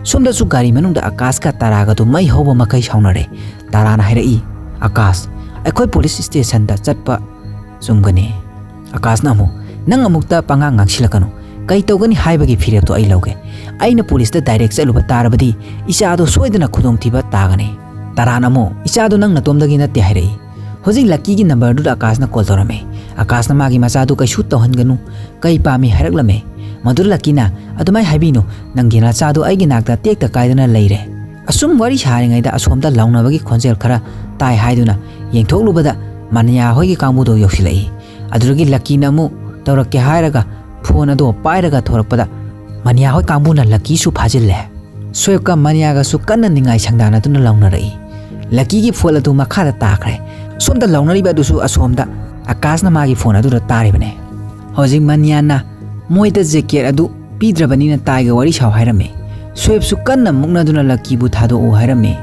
ꯁꯣꯝꯗꯁꯨ ꯒꯥꯔꯤ ꯃꯅꯨꯡꯗ ꯑꯀꯥꯁꯀ ꯇꯔꯥꯒꯗꯨ ꯃꯩ ꯍꯧꯕ ꯃꯈꯩ ꯁꯥꯎꯅꯔꯦ꯫ ꯇꯔꯥꯅ ꯍꯥꯏꯔꯛꯏ, "ꯑꯀꯥꯁ, ꯑꯩꯈꯣꯏ ꯄꯨꯂꯤꯁ ꯁ꯭ꯇꯦꯁꯟꯗ ꯆꯠꯄ ꯆꯨꯝꯒꯅꯤ꯫" ꯑꯀꯥꯁꯅ ꯑꯃꯨꯛ, "ꯅꯪ ꯑꯃꯨꯛꯇ ꯄꯉꯥꯡ ꯉꯥꯡꯁꯤꯜꯂꯛꯀꯅꯨ꯫ ꯀꯩ ꯇꯧꯒꯅꯤ ꯍꯥꯏꯕꯒꯤ ꯐꯤꯔꯦꯞꯇꯣ ꯑꯩ ꯂꯧꯒꯦ꯫ ꯑꯩꯅ ꯄꯨꯂꯤꯁꯇ ꯗꯥꯏꯔꯦꯛ ꯆꯠꯂꯨꯕ ꯇꯥꯔꯕꯗꯤ ꯏꯆꯥꯗꯣ ꯁꯣꯏꯗꯅ ꯈꯨꯗꯣꯡꯊꯤꯕ ꯇꯥꯒꯅꯤ꯫ ꯇꯔꯥꯅ ꯑꯃꯨꯛ, "ꯏꯆꯥꯗꯣ ꯅꯪ ꯅꯇꯣꯝꯗꯒꯤ ꯅꯠꯇꯦ" ꯍꯥꯏꯔꯛꯏ꯫ "ꯍꯧꯖꯤꯛ ꯂꯛꯀꯤꯒꯤ ꯅꯝꯕꯔꯗꯨꯗ ꯑꯀꯥꯁꯅ ꯀꯣꯜ ꯇꯧꯔꯝꯃꯦ꯫ ꯑꯀꯥꯁꯅ ꯃꯥꯒꯤ ꯃꯆꯥꯗꯨ ꯀꯩꯁꯨ ꯇꯧꯍꯟꯒꯅꯨ, ꯀꯩ ꯄꯥꯝꯃꯤ ꯍꯥꯏꯔꯛꯂꯝꯃꯦ꯫ ꯃꯗꯨꯗ ꯂꯛꯀꯤꯅ, "ꯑꯗꯨꯃꯥꯏ ꯍꯥꯏꯕꯤꯅꯨ, ꯅꯪꯒꯤ ꯅꯆꯥꯗꯨ ꯑꯩꯒꯤ ꯅꯥꯛꯇ ꯇꯦꯛꯇ ꯀꯥꯏꯗꯅ ꯂꯩꯔꯦ꯫" ꯑꯁꯨꯝ ꯋꯥꯔꯤ ꯁꯥꯔꯤꯉꯩꯗ ꯑꯁꯣꯝꯗ ꯂꯥꯎꯅꯕꯒꯤ ꯈꯣꯟꯖꯦꯜ ꯈꯔ ꯇꯥꯏ ꯍꯥꯏꯗꯨꯅ ꯌꯦꯡꯊꯣꯛꯂꯨꯕꯗ ꯃꯅꯤꯌꯥ ꯍꯣꯏꯒꯤ ꯀꯥꯡꯕꯨꯗꯣ ꯌꯧꯁꯤꯜꯂꯛꯏ꯫ ꯑꯗꯨꯗꯒꯤ ꯂꯛꯀꯤꯅ ꯑꯃꯨꯛ ꯇꯧꯔꯛꯀꯦ ꯍꯥꯏꯔꯒ ꯐꯣꯟ ꯑꯗꯣ ꯄꯥꯏꯔꯒ ꯊꯣꯔꯛꯄꯗ ꯃꯅꯤꯌꯥ ꯍꯣꯏ ꯀꯥꯡꯕꯨꯅ ꯂꯛꯀꯤꯁꯨ ꯐꯥꯖꯤꯜꯂꯦ꯫ ꯁꯣꯌꯦꯕꯀ ꯃꯅꯤꯌꯥꯒꯁꯨ ꯀꯟꯅ ꯅꯤꯡꯉꯥꯏ ꯁꯪꯗꯥꯅꯗꯨꯅ ꯂꯥꯎꯅꯔꯛꯏ꯫ ꯂꯛꯀꯤꯒꯤ ꯐꯣꯟ ꯑꯗꯨ ꯃꯈꯥꯗ ꯇꯥꯈ꯭ꯔꯦ꯫ ꯁꯣꯝꯗ ꯂꯥꯎꯅꯔꯤꯕ ꯑꯗꯨꯁꯨ ꯑꯁꯣꯝꯗ ꯑꯀꯥꯁꯅ ꯃꯥꯒꯤ ꯐꯣꯟ ꯑꯗꯨꯗ ꯇꯥꯔꯤꯕꯅꯦ꯫ ꯍꯧꯖꯤꯛ ꯃꯅꯤꯌꯥꯅ ꯃꯣꯏꯗ ꯖꯦꯀꯦꯠ ꯑꯗꯨ ꯄꯤꯗ꯭ꯔꯕꯅꯤꯅ ꯇꯥꯏꯒ ꯋꯥꯔꯤ ꯁꯥꯎ ꯍꯥꯏꯔꯝꯃꯤ꯫ ꯁꯣꯌꯦꯕꯁꯨ ꯀꯟꯅ ꯃꯨꯛꯅꯗꯨꯅ ꯂꯛꯀꯤꯕꯨ ꯊꯥꯗꯣꯛꯎ ꯍꯥꯏꯔꯝꯃꯤ꯫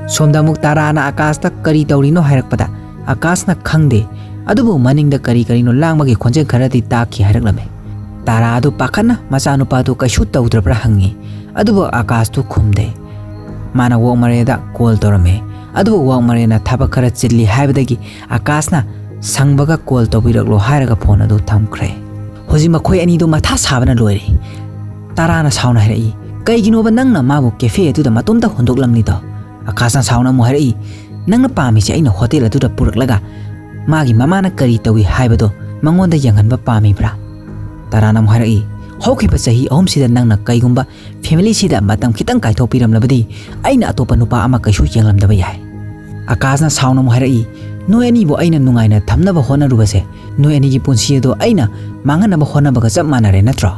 ꯁꯣꯝꯗ ꯑꯃꯨꯛ ꯇꯥꯔꯥꯅ ꯑꯀꯥꯁꯇ ꯀꯔꯤ ꯇꯧꯔꯤꯅꯣ ꯍꯥꯏꯔꯛꯄꯗ ꯑꯀꯥꯁꯅ ꯈꯪꯗꯦ, ꯑꯗꯨꯕꯨ ꯃꯅꯤꯡꯗ ꯀꯔꯤ ꯀꯔꯤꯅꯣ ꯂꯥꯡꯕꯒꯤ ꯈꯣꯟꯖꯦꯜ ꯈꯔꯗꯤ ꯇꯥꯈꯤ ꯍꯥꯏꯔꯛꯂꯝꯃꯤ꯫ ꯇꯥꯔꯥ ꯑꯗꯨ ꯄꯥꯈꯠꯅ ꯃꯆꯥꯅꯨꯄꯥꯗꯨ ꯀꯩꯁꯨ ꯇꯧꯗ꯭ꯔꯕ꯭ꯔꯥ ꯍꯪꯉꯤ, ꯑꯗꯨꯕꯨ ꯑꯀꯥꯁꯇꯨ ꯈꯨꯝꯗꯦ꯫ ꯃꯥꯅ ꯋꯥꯛꯃꯔꯦꯗ ꯀꯣꯜ ꯇꯧꯔꯝꯃꯤ, ꯑꯗꯨꯕꯨ ꯋꯥꯛꯃꯔꯦꯅ ꯊꯕꯛ ꯈꯔ ꯆꯤꯜꯂꯤ ꯍꯥꯏꯕꯗꯒꯤ ꯑꯀꯥꯁꯅ ꯁꯪꯕꯒ ꯀꯣꯜ ꯇꯧꯕꯤꯔꯛꯂꯣ ꯍꯥꯏꯔꯒ ꯐꯣꯟ ꯑꯗꯨ ꯊꯝꯈ꯭ꯔꯦ꯫ ꯍꯧꯖꯤꯛ ꯃꯈꯣꯏ ꯑꯅꯤꯗꯨ ꯃꯊꯥ ꯁꯥꯕꯅ ꯂꯣꯏꯔꯦ꯫ ꯇꯥꯔꯥꯅ ꯁꯥꯎꯅ ꯍꯥꯏꯔꯛꯏ, "ꯀꯩꯒꯤꯅꯣꯕ ꯅꯪꯅ ꯃꯥꯕꯨ ꯀꯦꯐꯦ ꯑꯗꯨꯗ ꯃꯇꯣꯝꯇ ꯍꯨꯟꯗꯣꯛꯂꯝꯂꯤꯗꯣ?" ꯑꯀꯥꯁꯅ ꯁꯥꯎꯅ ꯑꯃꯨꯛ ꯍꯥꯏꯔꯛꯏ, "ꯅꯪꯅ ꯄꯥꯝꯃꯤꯁꯦ ꯑꯩꯅ ꯍꯣꯇꯦꯜ ꯑꯗꯨꯗ ꯄꯨꯔꯛꯂꯒ ꯃꯥꯒꯤ ꯃꯃꯥꯅ ꯀꯔꯤ ꯇꯧꯏ ꯍꯥꯏꯕꯗꯣ ꯃꯉꯣꯟꯗ ꯌꯦꯡꯍꯟꯕ ꯄꯥꯝꯃꯤꯕ꯭ꯔꯥ?" ꯇꯥꯔꯥꯅ ꯑꯃꯨꯛ ꯍꯥꯏꯔꯛꯏ, "ꯍꯧꯈꯤꯕ ꯆꯍꯤ ꯑꯍꯨꯝꯁꯤꯗ ꯅꯪꯅ ꯀꯩꯒꯨꯝꯕ ꯐꯦꯃꯤꯂꯤꯁꯤꯗ ꯃꯇꯝ ꯈꯤꯇꯪ ꯀꯥꯏꯊꯣꯛꯄꯤꯔꯝꯂꯕꯗꯤ ꯑꯩꯅ ꯑꯇꯣꯞꯄ ꯅꯨꯄꯥ ꯑꯃ ꯀꯩꯁꯨ ꯌꯦꯡꯂꯝꯗꯕ ꯌꯥꯏ꯫" ꯑꯀꯥꯁꯅ ꯁꯥꯎꯅ ꯑꯃꯨꯛ ꯍꯥꯏꯔꯛꯏ, "ꯅꯣꯏ ꯑꯅꯤꯕꯨ ꯑꯩꯅ ꯅꯨꯡꯉꯥꯏꯅ ꯊꯝꯅꯕ ꯍꯣꯠꯅꯔꯨꯕꯁꯦ ꯅꯣꯏ ꯑꯅꯤꯒꯤ ꯄꯨꯟꯁꯤ ꯑꯗꯣ ꯑꯩꯅ ꯃꯥꯡꯍꯟꯅꯕ ꯍꯣꯠꯅꯕꯒ ꯆꯞ ꯃꯥꯟꯅꯔꯦ ꯅꯠꯇ꯭ꯔꯣ?"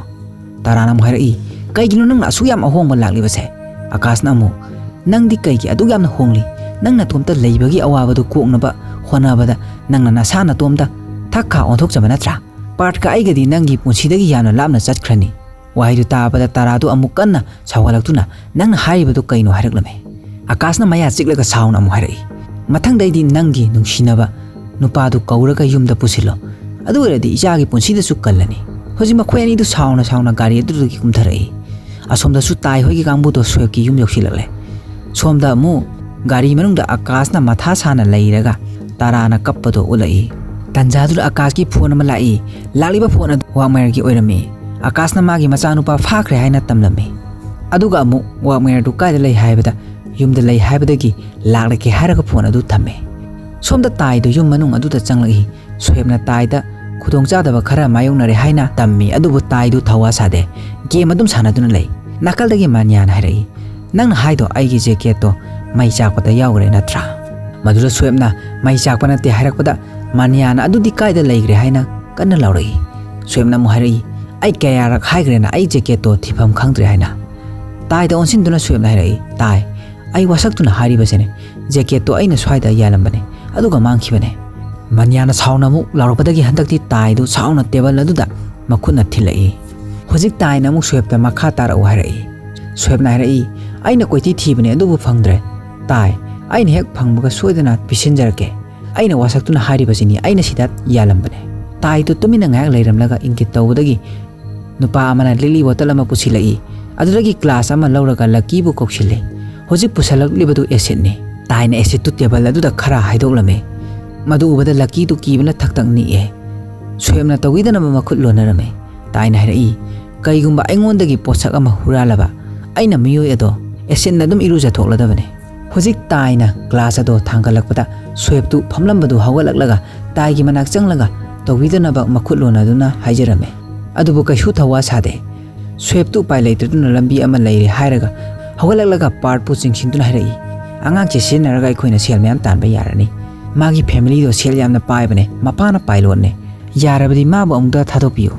ꯇꯥꯔꯥꯅ ꯑꯃꯨꯛ ꯍꯥꯏꯔꯛꯏ, "ꯀꯩꯒꯤꯅꯣ ꯅꯪꯅ ꯑꯁꯨꯛ ꯌꯥꯝ ꯑꯍꯣꯡꯕ ꯂꯥꯛꯂꯤꯕꯁꯦ?" ꯑꯀꯥꯁꯅ ꯑꯃꯨꯛ, "ꯅꯪꯗꯤ ꯀꯩꯒꯤ ꯑꯗꯨꯛ ꯌꯥꯝꯅ ꯍꯣꯡꯂꯤ? ꯅꯪ ꯅꯇꯣꯝꯇ ꯂꯩꯕꯒꯤ ꯑꯋꯥꯕꯗꯨ ꯀꯣꯛꯅꯕ ꯍꯣꯠꯅꯕꯗ ꯅꯪꯅ ꯅꯁꯥ ꯅꯇꯣꯝꯇ ꯊꯛ ꯈꯥ ꯑꯣꯟꯊꯣꯛꯆꯕ ꯅꯠꯇ꯭ꯔꯥ? ꯄꯥꯔꯠꯀ ꯑꯩꯒꯗꯤ ꯅꯪꯒꯤ ꯄꯨꯟꯁꯤꯗꯒꯤ ꯌꯥꯝꯅ ꯂꯥꯞꯅ ꯆꯠꯈ꯭ꯔꯅꯤ꯫" ꯋꯥꯍꯩꯗꯨ ꯇꯥꯕꯗ ꯇꯥꯔꯥꯗꯨ ꯑꯃꯨꯛ ꯀꯟꯅ ꯁꯥꯎꯒꯠꯂꯛꯇꯨꯅ, "ꯅꯪꯅ ꯍꯥꯏꯔꯤꯕꯗꯨ ꯀꯩꯅꯣ?" ꯍꯥꯏꯔꯛꯂꯝꯃꯤ꯫ ꯑꯀꯥꯁꯅ ꯃꯌꯥ ꯆꯤꯛꯂꯒ ꯁꯥꯎꯅ ꯑꯃꯨꯛ ꯍꯥꯏꯔꯛꯏ, "ꯃꯊꯪꯗꯩꯗꯤ ꯅꯪꯒꯤ ꯅꯨꯡꯁꯤꯅꯕ ꯅꯨꯄꯥꯗꯨ ꯀꯧꯔꯒ ꯌꯨꯝꯗ ꯄꯨꯁꯤꯜꯂꯣ꯫ ꯑꯗꯨ ꯑꯣꯏꯔꯗꯤ ꯏꯆꯥꯒꯤ ꯄꯨꯟꯁꯤꯗꯁꯨ ꯀꯜꯂꯅꯤ꯫" ꯍꯧꯖꯤꯛ ꯃꯈꯣꯏ ꯑꯅꯤꯗꯨ ꯁꯥꯎꯅ ꯁꯥꯎꯅ ꯒꯥꯔꯤ ꯑꯗꯨꯗꯒꯤ ꯀꯨꯝꯊꯔꯛꯏ꯫ ꯑꯁꯣꯝꯗꯁꯨ ꯇꯥꯏ ꯍꯣꯏꯒꯤ ꯀꯥꯡꯕꯨꯗꯣ ꯁꯣꯌꯦꯕꯀꯤ ꯌꯨꯝ ꯌꯧꯁꯤꯜꯂꯛꯂꯦ꯫ ꯁꯣꯝꯗ ꯑꯃꯨꯛ ꯒꯥꯔꯤ ꯃꯅꯨꯡꯗ ꯑꯀꯥꯁꯅ ꯃꯊꯥ ꯁꯥꯅ ꯂꯩꯔꯒ ꯇꯥꯔꯥꯅ ꯀꯞꯄꯗꯣ ꯎꯠꯂꯛꯏ꯫ ꯇꯟꯖꯥꯗꯨꯗ ꯑꯀꯥꯁꯀꯤ ꯐꯣꯟ ꯑꯃ ꯂꯥꯛꯏ꯫ ꯂꯥꯛꯂꯤꯕ ꯐꯣꯟ ꯑꯗꯨ ꯋꯥꯛꯃꯌꯔꯒꯤ ꯑꯣꯏꯔꯝꯃꯤ꯫ ꯑꯀꯥꯁꯅ ꯃꯥꯒꯤ ꯃꯆꯥꯅꯨꯄꯥ ꯐꯥꯈ꯭ꯔꯦ ꯍꯥꯏꯅ ꯇꯝꯂꯝꯃꯤ꯫ ꯑꯗꯨꯒ ꯑꯃꯨꯛ ꯋꯥꯛꯃꯦꯌꯔꯗꯨ ꯀꯥꯏꯗ ꯂꯩ ꯍꯥꯏꯕꯗ, ꯌꯨꯝꯗ ꯂꯩ ꯍꯥꯏꯕꯗꯒꯤ ꯂꯥꯛꯂꯒꯦ ꯍꯥꯏꯔꯒ ꯐꯣꯟ ꯑꯗꯨ ꯊꯝꯃꯦ꯫ ꯁꯣꯝꯗ ꯇꯥꯏꯗꯨ ꯌꯨꯝ ꯃꯅꯨꯡ ꯑꯗꯨꯗ ꯆꯪꯂꯛꯏ꯫ ꯁꯣꯌꯦꯞꯅ ꯇꯥꯏꯗ ꯈꯨꯗꯣꯡꯆꯥꯗꯕ ꯈꯔ ꯃꯥꯌꯣꯛꯅꯔꯦ ꯍꯥꯏꯅ ꯇꯝꯃꯤ, ꯑꯗꯨꯕꯨ ꯇꯥꯏꯗꯨ ꯊꯧꯋꯥ ꯁꯥꯗꯦ꯫ ꯒꯦꯝ ꯑꯗꯨꯝ ꯁꯥꯟꯅꯗꯨꯅ ꯂꯩ꯫ ꯅꯥꯀꯜꯗꯒꯤ ꯃꯥꯅꯤꯌꯥꯅ ꯍꯥꯏꯔꯛꯏ, "ꯅꯪꯅ ꯍꯥꯏꯗꯣ ꯑꯩꯒꯤ ꯖꯦꯀꯦꯠꯇꯣ ꯃꯩ ꯆꯥꯛꯄꯗ ꯌꯥꯎꯈ꯭ꯔꯦ ꯅꯠꯇ꯭ꯔꯥ?" ꯃꯗꯨꯗ ꯁꯣꯌꯦꯞꯅ ꯃꯩ ꯆꯥꯛꯄ ꯅꯠꯇꯦ ꯍꯥꯏꯔꯛꯄꯗ, ꯃꯥꯅꯤꯌꯥꯅ "ꯑꯗꯨꯗꯤ ꯀꯥꯏꯗ ꯂꯩꯈ꯭ꯔꯦ?" ꯍꯥꯏꯅ ꯀꯟꯅ ꯂꯥꯎꯔꯛꯏ꯫ ꯁꯣꯌꯦꯞꯅ ꯑꯃꯨꯛ ꯍꯥꯏꯔꯛꯏ, "ꯑꯩ ꯀꯌꯥꯔꯛ ꯍꯥꯏꯈ꯭ꯔꯦꯅ ꯑꯩ ꯖꯦꯀꯦꯠꯇꯣ ꯊꯤꯐꯝ ꯈꯪꯗ꯭ꯔꯦ ꯍꯥꯏꯅ?" ꯇꯥꯏꯗ ꯑꯣꯟꯁꯤꯟꯗꯨꯅ ꯁꯣꯌꯦꯞꯅ ꯍꯥꯏꯔꯛꯏ, "ꯇꯥꯏ, ꯑꯩ ꯋꯥꯁꯛꯇꯨꯅ ꯍꯥꯏꯔꯤꯕꯁꯤꯅꯦ, ꯖꯦꯀꯦꯠꯇꯣ ꯑꯩꯅ ꯁ꯭ꯋꯥꯏꯗ ꯌꯥꯜꯂꯝꯕꯅꯦ, ꯑꯗꯨꯒ ꯃꯥꯡꯈꯤꯕꯅꯦ꯫" ꯃꯥꯅꯤꯌꯥꯅ ꯁꯥꯎꯅ ꯑꯃꯨꯛ ꯂꯥꯎꯔꯛꯄꯗꯒꯤ ꯍꯟꯗꯛꯇꯤ ꯇꯥꯏꯗꯨ ꯁꯥꯎꯅ ꯇꯦꯕꯜ ꯑꯗꯨꯗ ꯃꯈꯨꯠꯅ ꯊꯤꯜꯂꯛꯏ꯫ ꯍꯧꯖꯤꯛ ꯇꯥꯏꯅ ꯑꯃꯨꯛ ꯁꯣꯌꯦꯞꯇ "ꯃꯈꯥ ꯇꯥꯔꯛꯎ" ꯍꯥꯏꯔꯛꯏ꯫ ꯁꯣꯌꯦꯞꯅ ꯍꯥꯏꯔꯛꯏ, "ꯑꯩꯅ ꯀꯣꯏꯊꯤ ꯊꯤꯕꯅꯦ, ꯑꯗꯨꯕꯨ ꯐꯪꯗ꯭ꯔꯦ꯫ ꯇꯥꯏ, ꯑꯩꯅ ꯍꯦꯛ ꯐꯪꯕꯒ ꯁꯣꯏꯗꯅ ꯄꯤꯁꯤꯟꯖꯔꯛꯀꯦ꯫ ꯑꯩꯅ ꯋꯥꯁꯛꯇꯨꯅ ꯍꯥꯏꯔꯤꯕꯁꯤꯅꯤ, ꯑꯩꯅ ꯁꯤꯗ ꯌꯥꯜꯂꯝꯕꯅꯦ꯫" ꯇꯥꯏꯗꯨ ꯇꯨꯃꯤꯟꯅ ꯉꯥꯏꯍꯥꯛ ꯂꯩꯔꯝꯂꯒ ꯏꯪꯒꯤꯠ ꯇꯧꯕꯗꯒꯤ ꯅꯨꯄꯥ ꯑꯃꯅ ꯂꯤꯛꯂꯤ ꯕꯣꯇꯜ ꯑꯃ ꯄꯨꯁꯤꯜꯂꯛꯏ꯫ ꯑꯗꯨꯗꯒꯤ ꯒ꯭ꯂꯥꯁ ꯑꯃ ꯂꯧꯔꯒ ꯂꯛꯀꯤꯕꯨ ꯀꯧꯁꯤꯜꯂꯤ꯫ ꯍꯧꯖꯤꯛ ꯄꯨꯁꯜꯂꯛꯂꯤꯕꯗꯨ ꯑꯦꯁꯤꯠꯅꯤ꯫ ꯇꯥꯏꯅ ꯑꯦꯁꯤꯠꯇꯨ ꯇꯦꯕꯜ ꯑꯗꯨꯗ ꯈꯔ ꯍꯥꯏꯗꯣꯛꯂꯝꯃꯤ꯫ ꯃꯗꯨ ꯎꯕꯗ ꯂꯛꯀꯤꯗꯨ ꯀꯤꯕꯅ ꯊꯛ ꯊꯛ ꯅꯤꯛꯑꯦ꯫ ꯁꯣꯌꯦꯞꯅ ꯇꯧꯕꯤꯗꯅꯕ ꯃꯈꯨꯠ ꯂꯣꯟꯅꯔꯝꯃꯤ꯫ ꯇꯥꯏꯅ ꯍꯥꯏꯔꯛꯏ, "ꯀꯩꯒꯨꯝꯕ ꯑꯩꯉꯣꯟꯗꯒꯤ ꯄꯣꯠꯁꯛ ꯑꯃ ꯍꯨꯔꯥꯜꯂꯕ, ꯑꯩꯅ ꯃꯤꯑꯣꯏ ꯑꯗꯣ ꯑꯦꯁꯤꯠꯅ ꯑꯗꯨꯝ ꯏꯔꯨꯖꯊꯣꯛꯂꯗꯕꯅꯤ꯫" ꯍꯧꯖꯤꯛ ꯇꯥꯏꯅ ꯒ꯭ꯂꯥꯁ ꯑꯗꯣ ꯊꯥꯡꯒꯠꯂꯛꯄꯗ ꯁꯣꯌꯦꯞꯇꯨ ꯐꯝꯂꯝꯕꯗꯨ ꯍꯧꯒꯠꯂꯛꯂꯒ ꯇꯥꯏꯒꯤ ꯃꯅꯥꯛ ꯆꯪꯂꯒ ꯇꯧꯕꯤꯗꯅꯕ ꯃꯈꯨꯠ ꯂꯣꯟꯅꯗꯨꯅ ꯍꯥꯏꯖꯔꯝꯃꯤ꯫ ꯑꯗꯨꯕꯨ ꯀꯩꯁꯨ ꯊꯧꯋꯥ ꯁꯥꯗꯦ꯫ ꯁꯣꯌꯦꯞꯇꯨ ꯎꯄꯥꯏ ꯂꯩꯇꯗꯨꯅ ꯂꯝꯕꯤ ꯑꯃ ꯂꯩꯔꯦ ꯍꯥꯏꯔꯒ ꯍꯧꯒꯠꯂꯛꯂꯒ ꯄꯥꯔꯠꯄꯨ ꯆꯤꯡꯁꯤꯟꯗꯨꯅ ꯍꯥꯏꯔꯛꯏ, "ꯑꯉꯥꯡꯁꯦ ꯁꯤꯖꯤꯟꯅꯔꯒ ꯑꯩꯈꯣꯏꯅ ꯁꯦꯜ ꯃꯌꯥꯝ ꯇꯥꯟꯕ ꯌꯥꯔꯅꯤ꯫ ꯃꯥꯒꯤ ꯐꯦꯃꯤꯂꯤꯗꯣ ꯁꯦꯜ ꯌꯥꯝꯅ ꯄꯥꯏꯕꯅꯦ, ꯃꯄꯥꯅ ꯄꯥꯏꯂꯣꯠꯅꯦ꯫ ꯌꯥꯔꯕꯗꯤ ꯃꯥꯕꯨ ꯑꯃꯨꯛꯇ ꯊꯥꯗꯣꯛꯄꯤꯌꯨ꯫"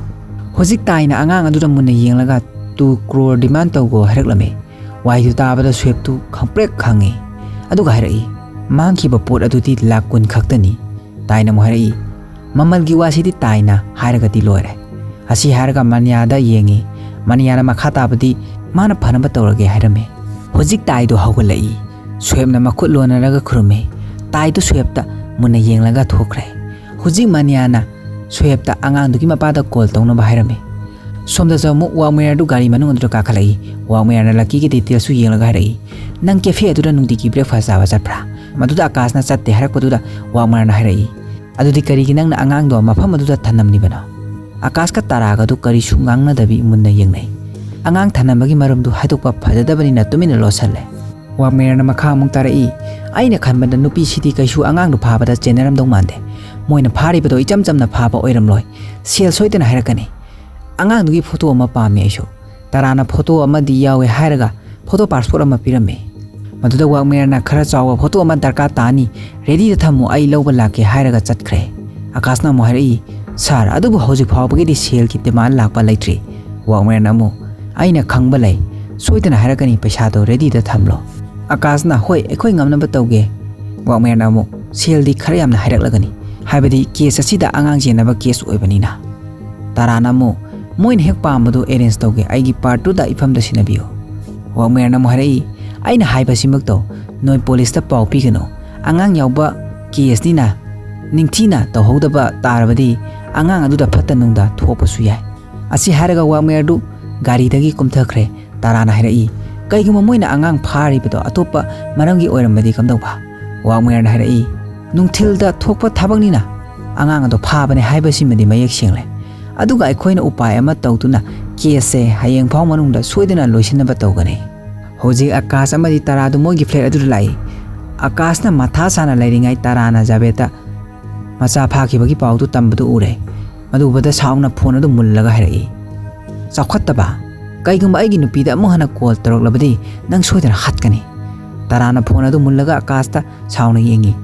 ꯍꯧꯖꯤꯛ ꯇꯥꯏꯅ ꯑꯉꯥꯡ ꯑꯗꯨꯗ ꯃꯨꯟꯅ ꯌꯦꯡꯂꯒ "ꯇꯨ ꯀ꯭ꯔꯣꯔ ꯗꯤꯃꯥꯟ ꯇꯧꯈꯣ" ꯍꯥꯏꯔꯛꯂꯝꯃꯤ꯫ ꯋꯥꯍꯩꯗꯨ ꯇꯥꯕꯗ ꯁꯣꯌꯦꯞꯇꯨ ꯈꯪꯄ꯭ꯔꯦꯛ ꯈꯪꯉꯤ꯫ ꯑꯗꯨꯒ ꯍꯥꯏꯔꯛꯏ, "ꯃꯥꯡꯈꯤꯕ ꯄꯣꯠ ꯑꯗꯨꯗꯤ ꯂꯥꯛ ꯀꯨꯟ ꯈꯛꯇꯅꯤ꯫" ꯇꯥꯏꯅ ꯑꯃꯨꯛ ꯍꯥꯏꯔꯛꯏ, "ꯃꯃꯜꯒꯤ ꯋꯥꯁꯤꯗꯤ ꯇꯥꯏꯅ ꯍꯥꯏꯔꯒꯗꯤ ꯂꯣꯏꯔꯦ꯫" ꯑꯁꯤ ꯍꯥꯏꯔꯒ ꯃꯥꯅꯤꯌꯥꯗ ꯌꯦꯡꯉꯤ꯫ ꯃꯥꯅꯤꯌꯥꯅ ꯃꯈꯥ ꯇꯥꯕꯗꯤ ꯃꯥꯅ ꯐꯅꯕ ꯇꯧꯔꯒꯦ ꯍꯥꯏꯔꯝꯃꯤ꯫ ꯍꯧꯖꯤꯛ ꯇꯥꯏꯗꯣ ꯍꯧꯒꯠꯂꯛꯏ꯫ ꯁꯣꯌꯦꯞꯅ ꯃꯈꯨꯠ ꯂꯣꯟꯅꯔꯒ ꯈꯨꯔꯨꯝꯃꯤ꯫ ꯇꯥꯏꯗꯨ ꯁꯣꯌꯦꯞꯇ ꯃꯨꯟꯅ ꯌꯦꯡꯂꯒ ꯊꯣꯛꯈ꯭ꯔꯦ꯫ ꯍꯧꯖꯤꯛ ꯃꯥꯅꯤꯌꯥꯅ ꯁꯣꯌꯦꯞꯇ ꯑꯉꯥꯡꯗꯨꯒꯤ ꯃꯄꯥꯗ ꯀꯣꯜ ꯇꯧꯅꯕ ꯍꯥꯏꯔꯝꯃꯤ꯫ ꯁꯣꯝꯗꯁꯨ ꯑꯃꯨꯛ ꯋꯥꯛꯃꯦꯌꯔꯗꯨ ꯒꯥꯔꯤ ꯃꯅꯨꯡ ꯑꯗꯨꯗ ꯀꯥꯈꯠꯂꯛꯏ꯫ ꯋꯥꯛꯃꯦꯌꯔꯅ ꯂꯛꯀꯤꯒꯤ ꯗꯤꯇꯦꯜꯁꯁꯨ ꯌꯦꯡꯂꯒ ꯍꯥꯏꯔꯛꯏ, "ꯅꯪ ꯀꯦꯐꯦ ꯑꯗꯨꯗ ꯅꯨꯡꯇꯤꯒꯤ ꯕ꯭ꯔꯦꯛꯐꯥꯁ ꯆꯥꯕ ꯆꯠꯄ꯭ꯔꯥ?" ꯃꯗꯨꯗ ꯑꯀꯥꯁꯅ ꯆꯠꯇꯦ ꯍꯥꯏꯔꯛꯄꯗꯨꯗ ꯋꯥꯛꯃꯦꯌꯔꯅ ꯍꯥꯏꯔꯛꯏ, "ꯑꯗꯨꯗꯤ ꯀꯔꯤꯒꯤ ꯅꯪꯅ ꯑꯉꯥꯡꯗꯣ ꯃꯐꯝ ꯑꯗꯨꯗ ꯊꯝꯂꯝꯂꯤꯕꯅꯣ?" ꯑꯀꯥꯁꯀ ꯇꯥꯔꯥꯒꯗꯨ ꯀꯔꯤꯁꯨ ꯉꯥꯡꯅꯗꯕꯤ ꯃꯨꯟꯅ ꯌꯦꯡꯅꯩ꯫ ꯑꯉꯥꯡ ꯊꯅꯝꯕꯒꯤ ꯃꯔꯝꯗꯨ ꯍꯥꯏꯗꯣꯛꯄ ꯐꯖꯗꯕꯅꯤꯅ ꯇꯨꯃꯤꯟꯅ ꯂꯣꯠꯁꯜꯂꯦ꯫ ꯋꯥꯛꯃꯦꯌꯔꯅ ꯃꯈꯥ ꯑꯃꯨꯛ ꯇꯥꯔꯛꯏ, "ꯑꯩꯅ ꯈꯟꯕꯗ ꯅꯨꯄꯤꯁꯤꯗꯤ ꯀꯩꯁꯨ ꯑꯉꯥꯡꯗꯨ ꯐꯥꯕꯗ ꯆꯦꯟꯅꯔꯝꯗꯧ ꯃꯥꯟꯗꯦ꯫ ꯃꯣꯏꯅ ꯐꯥꯔꯤꯕꯗꯣ ꯏꯆꯝ ꯆꯝꯅ ꯐꯥꯕ ꯑꯣꯏꯔꯝꯂꯣꯏ꯫ ꯁꯦꯜ ꯁꯣꯏꯗꯅ ꯍꯥꯏꯔꯛꯀꯅꯤ꯫ ꯑꯉꯥꯡꯗꯨꯒꯤ ꯐꯣꯇꯣ ꯑꯃ ꯄꯥꯝꯃꯤ ꯑꯩꯁꯨ꯫ ꯇꯔꯥꯅ ꯐꯣꯇꯣ ꯑꯃꯗꯤ ꯌꯥꯎꯋꯦ ꯍꯥꯏꯔꯒ ꯐꯣꯇꯣ ꯄꯥꯁꯄꯣꯔꯠ ꯑꯃ ꯄꯤꯔꯝꯃꯤ꯫ ꯃꯗꯨꯗ ꯋꯥꯛꯃꯦꯌꯔꯅ 'ꯈꯔ ꯆꯥꯎꯕ ꯐꯣꯇꯣ ꯑꯃ ꯗꯔꯀꯥꯔ ꯇꯥꯅꯤ, ꯔꯦꯗꯤꯗ ꯊꯝꯃꯨ, ꯑꯩ ꯂꯧꯕ ꯂꯥꯛꯀꯦ' ꯍꯥꯏꯔꯒ ꯆꯠꯈ꯭ꯔꯦ꯫ ꯑꯀꯥꯁꯅ ꯑꯃꯨꯛ ꯍꯥꯏꯔꯛꯏ, "ꯁꯥꯔ, ꯑꯗꯨꯕꯨ ꯍꯧꯖꯤꯛ ꯐꯥꯎꯕꯒꯤꯗꯤ ꯁꯦꯜꯒꯤ ꯗꯤꯃꯥꯟ ꯂꯥꯛꯄ ꯂꯩꯇ꯭ꯔꯤ"꯫ ꯋꯥꯛꯃꯦꯌꯔꯅ ꯑꯃꯨꯛ, "ꯑꯩꯅ ꯈꯪꯕ ꯂꯩ, ꯁꯣꯏꯗꯅ ꯍꯥꯏꯔꯛꯀꯅꯤ, ꯄꯩꯁꯥꯗꯣ ꯔꯦꯗꯤꯗ ꯊꯝꯂꯣ"꯫ ꯑꯀꯥꯁꯅ, "ꯍꯣꯏ, ꯑꯩꯈꯣꯏ ꯉꯝꯅꯕ ꯇꯧꯒꯦ"꯫ ꯋꯥꯛꯃꯦꯌꯔꯅ ꯑꯃꯨꯛ, "ꯁꯦꯜꯗꯤ ꯈꯔ ꯌꯥꯝꯅ ꯍꯥꯏꯔꯛꯂꯒꯅꯤ, ꯍꯥꯏꯕꯗꯤ ꯀꯦꯁ ꯑꯁꯤꯗ ꯑꯉꯥꯡ ꯆꯦꯟꯅꯕ ꯀꯦꯁ ꯑꯣꯏꯕꯅꯤꯅ"꯫ ꯇꯔꯥꯅ ꯑꯃꯨꯛ, "ꯃꯣꯏꯅ ꯍꯦꯛ ꯄꯥꯝꯕꯗꯨ ꯑꯦꯔꯦꯟꯖ ꯇꯧꯒꯦ, ꯑꯩꯒꯤ ꯄꯥꯔꯠꯇꯨꯗ ꯏꯐꯝꯗ ꯁꯤꯟꯅꯕꯤꯌꯨ"꯫ ꯋꯥꯛꯃꯦꯌꯔꯅ ꯑꯃꯨꯛ ꯍꯥꯏꯔꯛꯏ, "ꯑꯩꯅ ꯍꯥꯏꯕꯁꯤꯃꯛ ꯇꯧ, ꯅꯣꯏ ꯄꯨꯂꯤꯁꯇ ꯄꯥꯎ ꯄꯤꯒꯅꯨ꯫ ꯑꯉꯥꯡ ꯌꯥꯎꯕ ꯀꯦꯁꯅꯤꯅ ꯅꯤꯡꯊꯤꯅ ꯇꯧꯍꯧꯗꯕ ꯇꯥꯔꯕꯗꯤ ꯑꯉꯥꯡ ꯑꯗꯨꯗ ꯐꯠꯇ ꯅꯨꯡꯗ ꯊꯣꯛꯄꯁꯨ ꯌꯥꯏ"꯫ ꯑꯁꯤ ꯍꯥꯏꯔꯒ ꯋꯥꯛꯃꯦꯌꯔꯗꯨ ꯒꯥꯔꯤꯗꯒꯤ ꯀꯨꯝꯊꯈ꯭ꯔꯦ꯫ ꯇꯔꯥꯅ ꯍꯥꯏꯔꯛꯏ, "ꯀꯩꯒꯨꯝꯕ ꯃꯣꯏꯅ ꯑꯉꯥꯡ ꯐꯥꯔꯤꯕꯗꯣ ꯑꯇꯣꯞꯄ ꯃꯔꯝꯒꯤ ꯑꯣꯏꯔꯝꯕꯗꯤ ꯀꯝꯗꯧꯕ?" ꯋꯥꯛꯃꯦꯌꯔꯅ ꯍꯥꯏꯔꯛꯏ, "ꯅꯨꯡꯊꯤꯜꯗ ꯊꯣꯛꯄ ꯊꯕꯛꯅꯤꯅ ꯑꯉꯥꯡ ꯑꯗꯣ ꯐꯥꯕꯅꯦ ꯍꯥꯏꯕꯁꯤꯃꯗꯤ ꯃꯌꯦꯛ ꯁꯦꯡꯂꯦ꯫ ꯑꯗꯨꯒ ꯑꯩꯈꯣꯏꯅ ꯎꯄꯥꯏ ꯑꯃ ꯇꯧꯗꯨꯅ ꯀꯦꯁꯁꯦ ꯍꯌꯦꯡ ꯐꯥꯎ ꯃꯅꯨꯡꯗ ꯁꯣꯏꯗꯅ ꯂꯣꯏꯁꯤꯟꯅꯕ ꯇꯧꯒꯅꯤ"꯫ ꯍꯧꯖꯤꯛ ꯑꯀꯥꯁ ꯑꯃꯗꯤ ꯇꯔꯥꯗꯨ ꯃꯣꯏꯒꯤ ꯐ꯭ꯂꯦꯠ ꯑꯗꯨꯗ ꯂꯥꯛꯏ꯫ ꯑꯀꯥꯁꯅ ꯃꯊꯥ ꯁꯥꯅ ꯂꯩꯔꯤꯉꯩ ꯇꯔꯥꯅ ꯖꯥꯕꯦꯗꯇ ꯃꯆꯥ ꯐꯥꯈꯤꯕꯒꯤ ꯄꯥꯎꯗꯨ ꯇꯝꯕꯗꯨ ꯎꯔꯦ꯫ ꯃꯗꯨ ꯎꯕꯗ ꯁꯥꯎꯅ ꯐꯣꯟ ꯑꯗꯨ ꯃꯨꯜꯂꯒ ꯍꯥꯏꯔꯛꯏ, "ꯆꯥꯎꯈꯠꯇꯕ, ꯀꯩꯒꯨꯝꯕ ꯑꯩꯒꯤ ꯅꯨꯄꯤꯗ ꯑꯃꯨꯛ ꯍꯟꯅ ꯀꯣꯜ ꯇꯧꯔꯛꯂꯕꯗꯤ ꯅꯪ ꯁꯣꯏꯗꯅ ꯍꯥꯠꯀꯅꯤ"꯫ ꯇꯔꯥꯅ ꯐꯣꯟ ꯑꯗꯨ ꯃꯨꯜꯂꯒ ꯑꯀꯥꯁꯇ ꯁꯥꯎꯅ ꯌꯦꯡꯉꯤ꯫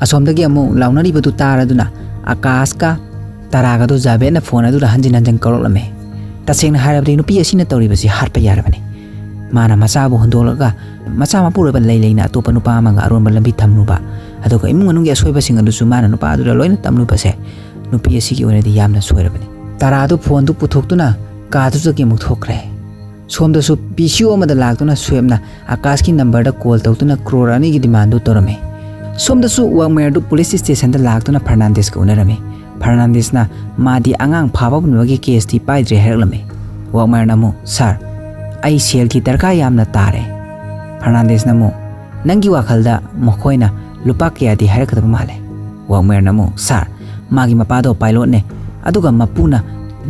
ꯑꯁꯣꯝꯗꯒꯤ ꯑꯃꯨꯛ ꯂꯥꯎꯅꯔꯤꯕꯗꯨ ꯇꯥꯔꯗꯨꯅ ꯑꯀꯥꯁꯀ ꯇꯔꯥꯒꯗꯨ ꯖꯥꯕꯦꯗꯅ ꯐꯣꯟ ꯑꯗꯨꯗ ꯍꯟꯖꯤꯟ ꯍꯟꯖꯤꯟ ꯀꯧꯔꯛꯂꯝꯃꯤ꯫ ꯇꯁꯦꯡꯅ ꯍꯥꯏꯔꯕꯗꯤ ꯅꯨꯄꯤ ꯑꯁꯤꯅ ꯇꯧꯔꯤꯕꯁꯤ ꯍꯥꯠꯄ ꯌꯥꯔꯕꯅꯤ꯫ ꯃꯥꯅ ꯃꯆꯥꯕꯨ ꯍꯨꯟꯗꯣꯛꯂꯒ ꯃꯆꯥ ꯃꯄꯨꯔꯣꯏꯕ ꯂꯩ ꯂꯩꯅ ꯑꯇꯣꯞꯄ ꯅꯨꯄꯥ ꯑꯃꯒ ꯑꯔꯣꯟꯕ ꯂꯝꯕꯤ ꯊꯝꯂꯨꯕ, ꯑꯗꯨꯒ ꯏꯃꯨꯡ ꯃꯅꯨꯡꯒꯤ ꯑꯁꯣꯏꯕꯁꯤꯡ ꯑꯗꯨꯁꯨ ꯃꯥꯅ ꯅꯨꯄꯥ ꯑꯗꯨꯗ ꯂꯣꯏꯅ ꯇꯝꯂꯨꯕꯁꯦ ꯅꯨꯄꯤ ꯑꯁꯤꯒꯤ ꯑꯣꯏꯅꯗꯤ ꯌꯥꯝꯅ ꯁꯣꯏꯔꯕꯅꯤ꯫ ꯇꯔꯥꯗꯨ ꯐꯣꯟꯗꯨ ꯄꯨꯊꯣꯛꯇꯨꯅ ꯀꯥꯗꯨꯗꯒꯤ ꯑꯃꯨꯛ ꯊꯣꯛꯈ꯭ꯔꯦ꯫ ꯁꯣꯝꯗꯁꯨ ꯄꯤ ꯁꯤ ꯑꯣ ꯑꯃꯗ ꯂꯥꯛꯇꯨꯅ ꯁ꯭ꯋꯦꯞꯅ ꯑꯀꯥꯁꯀꯤ ꯅꯝꯕꯔꯗ ꯀꯣꯜ ꯇꯧꯗꯨꯅ ꯀ꯭ꯔꯣꯔ ꯑꯅꯤꯒꯤ ꯗꯤꯃꯥꯟꯗꯨ ꯇꯧꯔꯝꯃꯤ꯫ ꯁꯣꯝꯗꯁꯨ ꯋꯥꯛꯃꯦꯌꯔꯗꯨ ꯄꯨꯂꯤꯁ ꯁ꯭ꯇꯦꯁꯟꯗ ꯂꯥꯛꯇꯨꯅ ꯐꯔꯅꯥꯟꯗꯦꯁꯀ ꯎꯅꯔꯝꯃꯤ꯫ ꯐꯔꯅꯥꯟꯗꯦꯁꯅ ꯃꯥꯗꯤ ꯑꯉꯥꯡ ꯐꯥꯕ ꯄꯨꯝꯅꯃꯛꯀꯤ ꯀꯦꯁꯇꯤ ꯄꯥꯏꯗ꯭ꯔꯦ ꯍꯥꯏꯔꯛꯂꯝꯃꯤ꯫ ꯋꯥꯛꯃꯦꯌꯔꯅ ꯑꯃꯨꯛ, "ꯁꯥꯔ, ꯑꯩ ꯁꯦꯜꯒꯤ ꯗꯔꯀꯥꯔ ꯌꯥꯝꯅ ꯇꯥꯔꯦ"꯫ ꯐꯔꯅꯥꯟꯗꯦꯁꯅ ꯑꯃꯨꯛ, "ꯅꯪꯒꯤ ꯋꯥꯈꯜꯗ ꯃꯈꯣꯏꯅ ꯂꯨꯄꯥ ꯀꯌꯥꯗꯤ ꯍꯥꯏꯔꯛꯀꯗꯕ ꯃꯥꯜꯂꯦ?" ꯋꯥꯛꯃꯦꯌꯔꯅ ꯑꯃꯨꯛ, "ꯁꯥꯔ, ꯃꯥꯒꯤ ꯃꯄꯥꯗꯣ ꯄꯥꯏꯂꯣꯠꯅꯦ, ꯑꯗꯨꯒ ꯃꯄꯨꯅ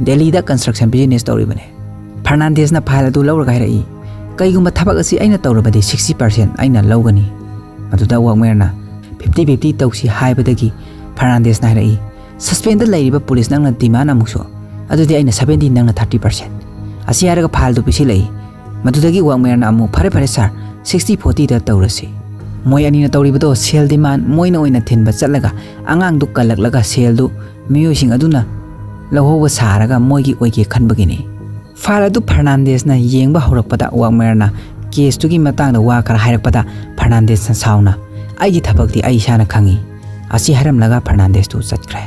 ꯗꯦꯜꯂꯤꯗ construction business ꯇꯧꯔꯤꯕꯅꯦ꯫ ꯐꯔꯅꯥꯟꯗꯦꯁꯅ file ꯑꯗꯨ ꯂꯧꯔꯒ ꯍꯥꯏꯔꯛꯏ, "ꯀꯩꯒꯨꯝꯕ ꯊꯕꯛ ꯑꯁꯤ ꯑꯩꯅ ꯇꯧꯔꯕꯗꯤ sixty percent ꯑꯩꯅ ꯂꯧꯒꯅꯤ꯫" ꯃꯗꯨꯗ ꯋꯥꯛꯃꯦꯌꯔꯅ "fifty fifty ꯇꯧꯁꯤ" ꯍꯥꯏꯕꯗꯒꯤ ꯐꯔꯅꯥꯟꯗꯦꯁꯅ ꯍꯥꯏꯔꯛꯏ, "Suspendꯗ ꯂꯩꯔꯤꯕ ꯄꯨꯂꯤꯁ ꯅꯪꯅ demand ꯑꯃꯨꯛꯁꯨ, ꯑꯗꯨꯗꯤ ꯑꯩꯅ seventy, ꯅꯪꯅ thirty percent꯫" ꯑꯁꯤ ꯍꯥꯏꯔꯒ fileꯗꯨ ꯄꯤꯁꯤꯜꯂꯛꯏ꯫ ꯃꯗꯨꯗꯒꯤ ꯋꯥꯛꯃꯦꯌꯔꯅ ꯑꯃꯨꯛ, "ꯐꯔꯦ ꯐꯔꯦ sir, sixty fortyꯗ ꯇꯧꯔꯁꯤ꯫" ꯃꯣꯏ ꯑꯅꯤꯅ ꯇꯧꯔꯤꯕꯗꯣ ꯁꯦꯜ demand, ꯃꯣꯏꯅ ꯑꯣꯏꯅ ꯊꯤꯟꯕ ꯆꯠꯂꯒ ꯑꯉꯥꯡꯗꯨ ꯀꯜꯂꯛꯂꯒ ꯁꯦꯜꯗꯨ ꯃꯤꯑꯣꯏꯁꯤꯡ ꯑꯗꯨꯅ ꯂꯧꯍꯧꯕ ꯁꯥꯔꯒ ꯃꯣꯏꯒꯤ ꯑꯣꯏꯒꯦ ꯈꯟꯕꯒꯤꯅꯤ꯫ File ꯑꯗꯨ ꯐꯔꯅꯥꯟꯗꯦꯁꯅ ꯌꯦꯡꯕ ꯍꯧꯔꯛꯄꯗ ꯋꯥꯛꯃꯦꯌꯔꯅ caseꯇꯨꯒꯤ ꯃꯇꯥꯡꯗ ꯋꯥ ꯈꯔ ꯍꯥꯏꯔꯛꯄꯗ ꯐꯔꯅꯥꯟꯗꯦꯁꯅ ꯁꯥꯎꯅ, "ꯑꯩꯒꯤ ꯊꯕꯛꯇꯤ ꯑꯩ ꯏꯁꯥꯅ ꯈꯪꯏ꯫" ꯑꯁꯤ ꯍꯥꯏꯔꯝꯂꯒ ꯐꯔꯅꯥꯟꯗꯦꯁꯇꯨ ꯆꯠꯈ꯭ꯔꯦ꯫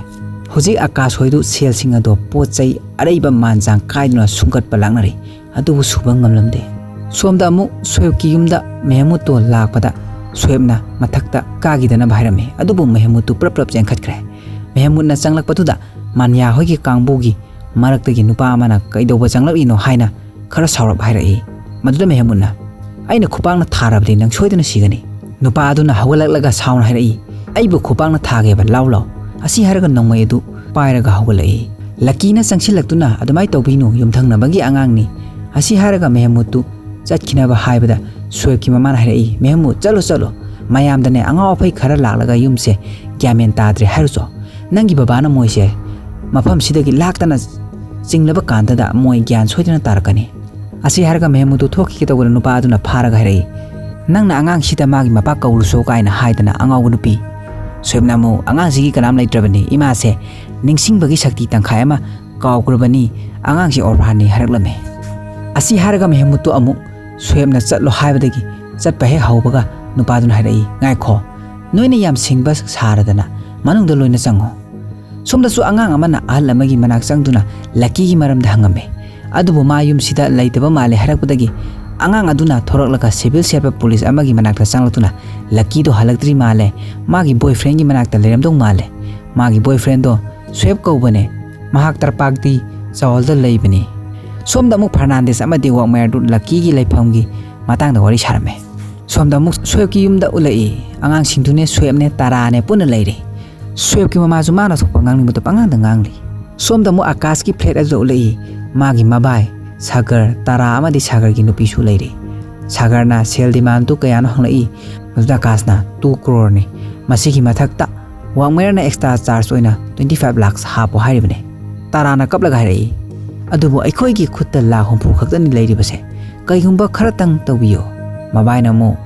ꯍꯧꯖꯤꯛ ꯑꯀꯥꯁ ꯍꯣꯏꯗꯨ ꯁꯦꯜꯁꯤꯡ ꯑꯗꯣ ꯄꯣꯠ ꯆꯩ ꯑꯔꯩꯕ ꯃꯥꯟ ꯆꯥꯡ ꯀꯥꯏꯗꯨꯅ ꯁꯨꯡꯒꯠꯄ ꯂꯥꯛꯅꯔꯤ꯫ ꯑꯗꯨꯕꯨ ꯁꯨꯕ ꯉꯝꯂꯝꯗꯦ꯫ ꯁꯣꯝꯗ ꯑꯃꯨꯛ ꯁꯣꯌꯦꯕꯀꯤ ꯌꯨꯝꯗ ꯃꯦꯍꯃꯨꯠꯇꯣ ꯂꯥꯛꯄꯗ ꯁꯣꯌꯦꯕꯅ ꯃꯊꯛꯇ ꯀꯥꯈꯤꯗꯅꯕ ꯍꯥꯏꯔꯝꯃꯤ꯫ ꯑꯗꯨꯕꯨ ꯃꯦꯍꯃꯨꯠꯇꯨ ꯄ꯭ꯔꯞ ꯄ꯭ꯔꯞ ꯆꯦꯟꯈꯠꯈ꯭ꯔꯦ꯫ ꯃꯦꯍꯃꯨꯠꯅ ꯆꯪꯂꯛꯄꯗꯨꯗ ꯃꯥꯟꯌꯥ ꯍꯣꯏꯒꯤ ꯀꯥꯡꯕꯨꯒꯤ ꯃꯔꯛꯇꯒꯤ ꯅꯨꯄꯥ ꯑꯃꯅ "ꯀꯩꯗꯧꯕ ꯆꯪꯂꯛꯂꯤꯅꯣ?" ꯍꯥꯏꯅ ꯈꯔ ꯁꯥꯎꯔꯞ ꯍꯥꯏꯔꯛꯏ꯫ ꯃꯗꯨꯗ ꯃꯦꯍꯃꯨꯠꯅ, "ꯑꯩꯅ ꯈꯨꯄꯥꯛꯅ ꯊꯥꯔꯕꯗꯤ ꯅꯪ ꯁꯣꯏꯗꯅ ꯁꯤꯒꯅꯤ꯫" ꯅꯨꯄꯥ ꯑꯗꯨꯅ ꯍꯧꯒꯠꯂꯛꯂꯒ ꯁꯥꯎꯅ ꯍꯥꯏꯔꯛꯏ, "ꯑꯩꯕꯨ ꯈꯨꯄꯥꯛꯅ ꯊꯥꯒꯦꯕ, ꯂꯥꯎ ꯂꯥꯎ꯫" ꯑꯁꯤ ꯍꯥꯏꯔꯒ ꯅꯣꯡꯃꯩ ꯑꯗꯨ ꯄꯥꯏꯔꯒ ꯍꯧꯒꯠꯂꯛꯏ꯫ "ꯂꯀꯤꯅ ꯆꯪꯁꯤꯜꯂꯛꯇꯨꯅ ꯑꯗꯨꯃꯥꯏꯅ ꯇꯧꯕꯤꯅꯨ, ꯌꯨꯝꯊꯪꯅꯕꯒꯤ ꯑꯉꯥꯡꯅꯤ꯫" ꯑꯁꯤ ꯍꯥꯏꯔꯒ ꯃꯦꯍꯃꯨꯠꯇꯨ ꯆꯠꯈꯤꯅꯕ ꯍꯥꯏꯕꯗ ꯁꯣꯌꯦꯕꯀꯤ ꯃꯃꯥꯅ ꯍꯥꯏꯔꯛꯏ, "ꯃꯦꯍꯃꯨꯠ, ꯆꯠꯂꯣ ꯆꯠꯂꯣ, ꯃꯌꯥꯝꯗꯅꯦ ꯑꯉꯥꯎ ꯑꯐꯩ ꯈꯔ ꯂꯥꯛꯂꯒ ꯌꯨꯝꯁꯦ ꯒ꯭ꯌꯥꯟ ꯃꯦꯟ ꯇꯥꯗ꯭ꯔꯦ ꯍꯥꯏꯔꯨꯆꯣ꯫ ꯅꯪꯒꯤ ꯕꯕꯥꯅ ꯃꯣꯏꯁꯦ ꯃꯐꯝꯁꯤꯗꯒꯤ ꯂꯥꯛꯇꯅ ꯆꯤꯡꯂꯕ ꯀꯥꯟꯗꯗ ꯃꯣꯏ ꯒ꯭ꯌꯥꯟ ꯁꯣꯏꯗꯅ ꯇꯥꯔꯛꯀꯅꯤ꯫" ꯑꯁꯤ ꯍꯥꯏꯔꯒ ꯃꯦꯍꯃꯨꯠꯇꯨ ꯊꯣꯛꯈꯤꯒꯦ ꯇꯧꯕꯗ ꯅꯨꯄꯥ ꯑꯗꯨꯅ ꯐꯥꯔꯒ ꯍꯥꯏꯔꯛꯏ, "ꯅꯪꯅ ꯑꯉꯥꯡꯁꯤꯗ ꯃꯥꯒꯤ ꯃꯄꯥ ꯀꯧꯔꯨꯁꯣ" ꯀꯥꯏꯅ ꯍꯥꯏꯗꯅ ꯑꯉꯥꯎꯕ ꯅꯨꯄꯤ꯫ ꯁꯣꯌꯦꯕꯅ ꯑꯃꯨꯛ, "ꯑꯉꯥꯡꯁꯤꯒꯤ ꯀꯅꯥꯝ ꯂꯩꯇ꯭ꯔꯕꯅꯤ, ꯏꯃꯥꯁꯦ ꯅꯤꯡꯁꯤꯡꯕꯒꯤ ꯁꯛꯇꯤ ꯇꯪꯈꯥꯏ ꯑꯃ ꯀꯥꯎꯈ꯭ꯔꯕꯅꯤ, ꯑꯉꯥꯡꯁꯤ orphanꯅꯤ" ꯍꯥꯏꯔꯛꯂꯝꯃꯤ꯫ ꯑꯁꯤ ꯍꯥꯏꯔꯒ ꯃꯦꯍꯃꯨꯠꯇꯨ ꯑꯃꯨꯛ ꯁꯣꯌꯦꯕꯅ ꯆꯠꯂꯣ ꯍꯥꯏꯕꯗꯒꯤ ꯆꯠꯄ ꯍꯦꯛ ꯍꯧꯕꯒ ꯅꯨꯄꯥꯗꯨꯅ ꯍꯥꯏꯔꯛꯏ, "ꯉꯥꯏꯈꯣ, ꯅꯣꯏꯅ ꯌꯥꯝ ꯁꯤꯡꯕ ꯁꯥꯔꯗꯅ ꯃꯅꯨꯡꯗ ꯂꯣꯏꯅ ꯆꯪꯉꯣ꯫" ꯁꯣꯝꯗꯁꯨ ꯑꯉꯥꯡ ꯑꯃꯅ ꯑꯍꯜ ꯑꯃꯒꯤ ꯃꯅꯥꯛ ꯆꯪꯗꯨꯅ ꯂꯀꯤꯒꯤ ꯃꯔꯝꯗ ꯍꯪꯉꯝꯃꯤ꯫ ꯑꯗꯨꯕꯨ ꯃꯥ ꯌꯨꯝꯁꯤꯗ ꯂꯩꯇꯕ ꯃꯥꯜꯂꯦ ꯍꯥꯏꯔꯛꯄꯗꯒꯤ ꯑꯉꯥꯡ ꯑꯗꯨꯅ ꯊꯣꯔꯛꯂꯒ civil ꯁꯦꯠꯄ ꯄꯨꯂꯤꯁ ꯑꯃꯒꯤ ꯃꯅꯥꯛꯇ ꯆꯪꯂꯛꯇꯨꯅ, "ꯂꯀꯤꯗꯣ ꯍꯜꯂꯛꯇ꯭ꯔꯤ ꯃꯥꯜꯂꯦ, ꯃꯥꯒꯤ boyfriendꯒꯤ ꯃꯅꯥꯛꯇ ꯂꯩꯔꯝꯗꯧ ꯃꯥꯜꯂꯦ꯫ ꯃꯥꯒꯤ boyfriendꯗꯣ ꯁ꯭ꯋꯦꯞ ꯀꯧꯕꯅꯦ, ꯃꯍꯥꯛ ꯇꯔꯄꯥꯛꯇꯤ ꯆꯥꯎꯜꯗ ꯂꯩꯕꯅꯤ꯫" ꯁꯣꯝꯗ ꯑꯃꯨꯛ ꯐꯔꯅꯥꯟꯗꯦꯁ ꯑꯃꯗꯤ ꯋꯥꯛꯃꯦꯌꯔꯗꯨ ꯂꯀꯤꯒꯤ ꯂꯩꯐꯝꯒꯤ ꯃꯇꯥꯡꯗ ꯋꯥꯔꯤ ꯁꯥꯔꯝꯃꯦ꯫ ꯁꯣꯝꯗ ꯑꯃꯨꯛ ꯁ꯭ꯋꯦꯞꯀꯤ ꯌꯨꯝꯗ ꯎꯠꯂꯛꯏ꯫ ꯑꯉꯥꯡꯁꯤꯡꯗꯨꯅꯦ ꯁ꯭ꯋꯦꯞꯅꯦ ꯇꯔꯥꯅꯦ ꯄꯨꯟꯅ ꯂꯩꯔꯤ꯫ ꯁ꯭ꯋꯦꯞꯀꯤ ꯃꯃꯥꯁꯨ ꯃꯥꯅ ꯊꯣꯛꯄ ꯉꯥꯡꯅꯤꯡꯕꯗꯣ ꯄꯉꯥꯡꯗ ꯉꯥꯡꯂꯤ꯫ ꯁꯣꯝꯗ ꯑꯃꯨꯛ ꯑꯀꯥꯁꯀꯤ ꯐ꯭ꯂꯦꯠ ꯑꯗꯨꯗ ꯎꯠꯂꯛꯏ꯫ ꯃꯥꯒꯤ ꯃꯕꯥꯏ ꯁꯥꯒꯔ, ꯇꯥꯔꯥ ꯑꯃꯗꯤ ꯁꯥꯒꯔꯒꯤ ꯅꯨꯄꯤꯁꯨ ꯂꯩꯔꯤ꯫ ꯁꯥꯒꯔꯅ ꯁꯦꯜ ꯗꯤꯃꯥꯟꯗꯨ ꯀꯌꯥꯅꯣ ꯍꯪꯂꯛꯏ꯫ ꯃꯗꯨꯗ ꯑꯀꯥꯁꯅ ꯇꯨ ꯀ꯭ꯔꯣꯔꯅꯤ꯫ ꯃꯁꯤꯒꯤ ꯃꯊꯛꯇ ꯋꯥꯡꯃꯩꯔꯅ ꯑꯦꯛꯁꯇ꯭ꯔꯥ ꯆꯥꯔꯖ ꯑꯣꯏꯅ ꯇ꯭ꯋꯦꯟꯇꯤ ꯐꯥꯏꯚ ꯂꯥꯛꯁ ꯍꯥꯞꯄꯣ ꯍꯥꯏꯔꯤꯕꯅꯤ꯫ ꯇꯥꯔꯥꯅ ꯀꯞꯂꯒ ꯍꯥꯏꯔꯛꯏ, "ꯑꯗꯨꯕꯨ ꯑꯩꯈꯣꯏꯒꯤ ꯈꯨꯠꯇ ꯂꯥꯛ ꯍꯨꯝꯐꯨ ꯈꯛꯇꯅꯤ ꯂꯩꯔꯤꯕꯁꯦ꯫ ꯀꯩꯒꯨꯝꯕ ꯈꯔꯇꯪ ꯇꯧꯕꯤꯌꯨ꯫" ꯃꯕꯥꯏꯅ ꯑꯃꯨꯛ,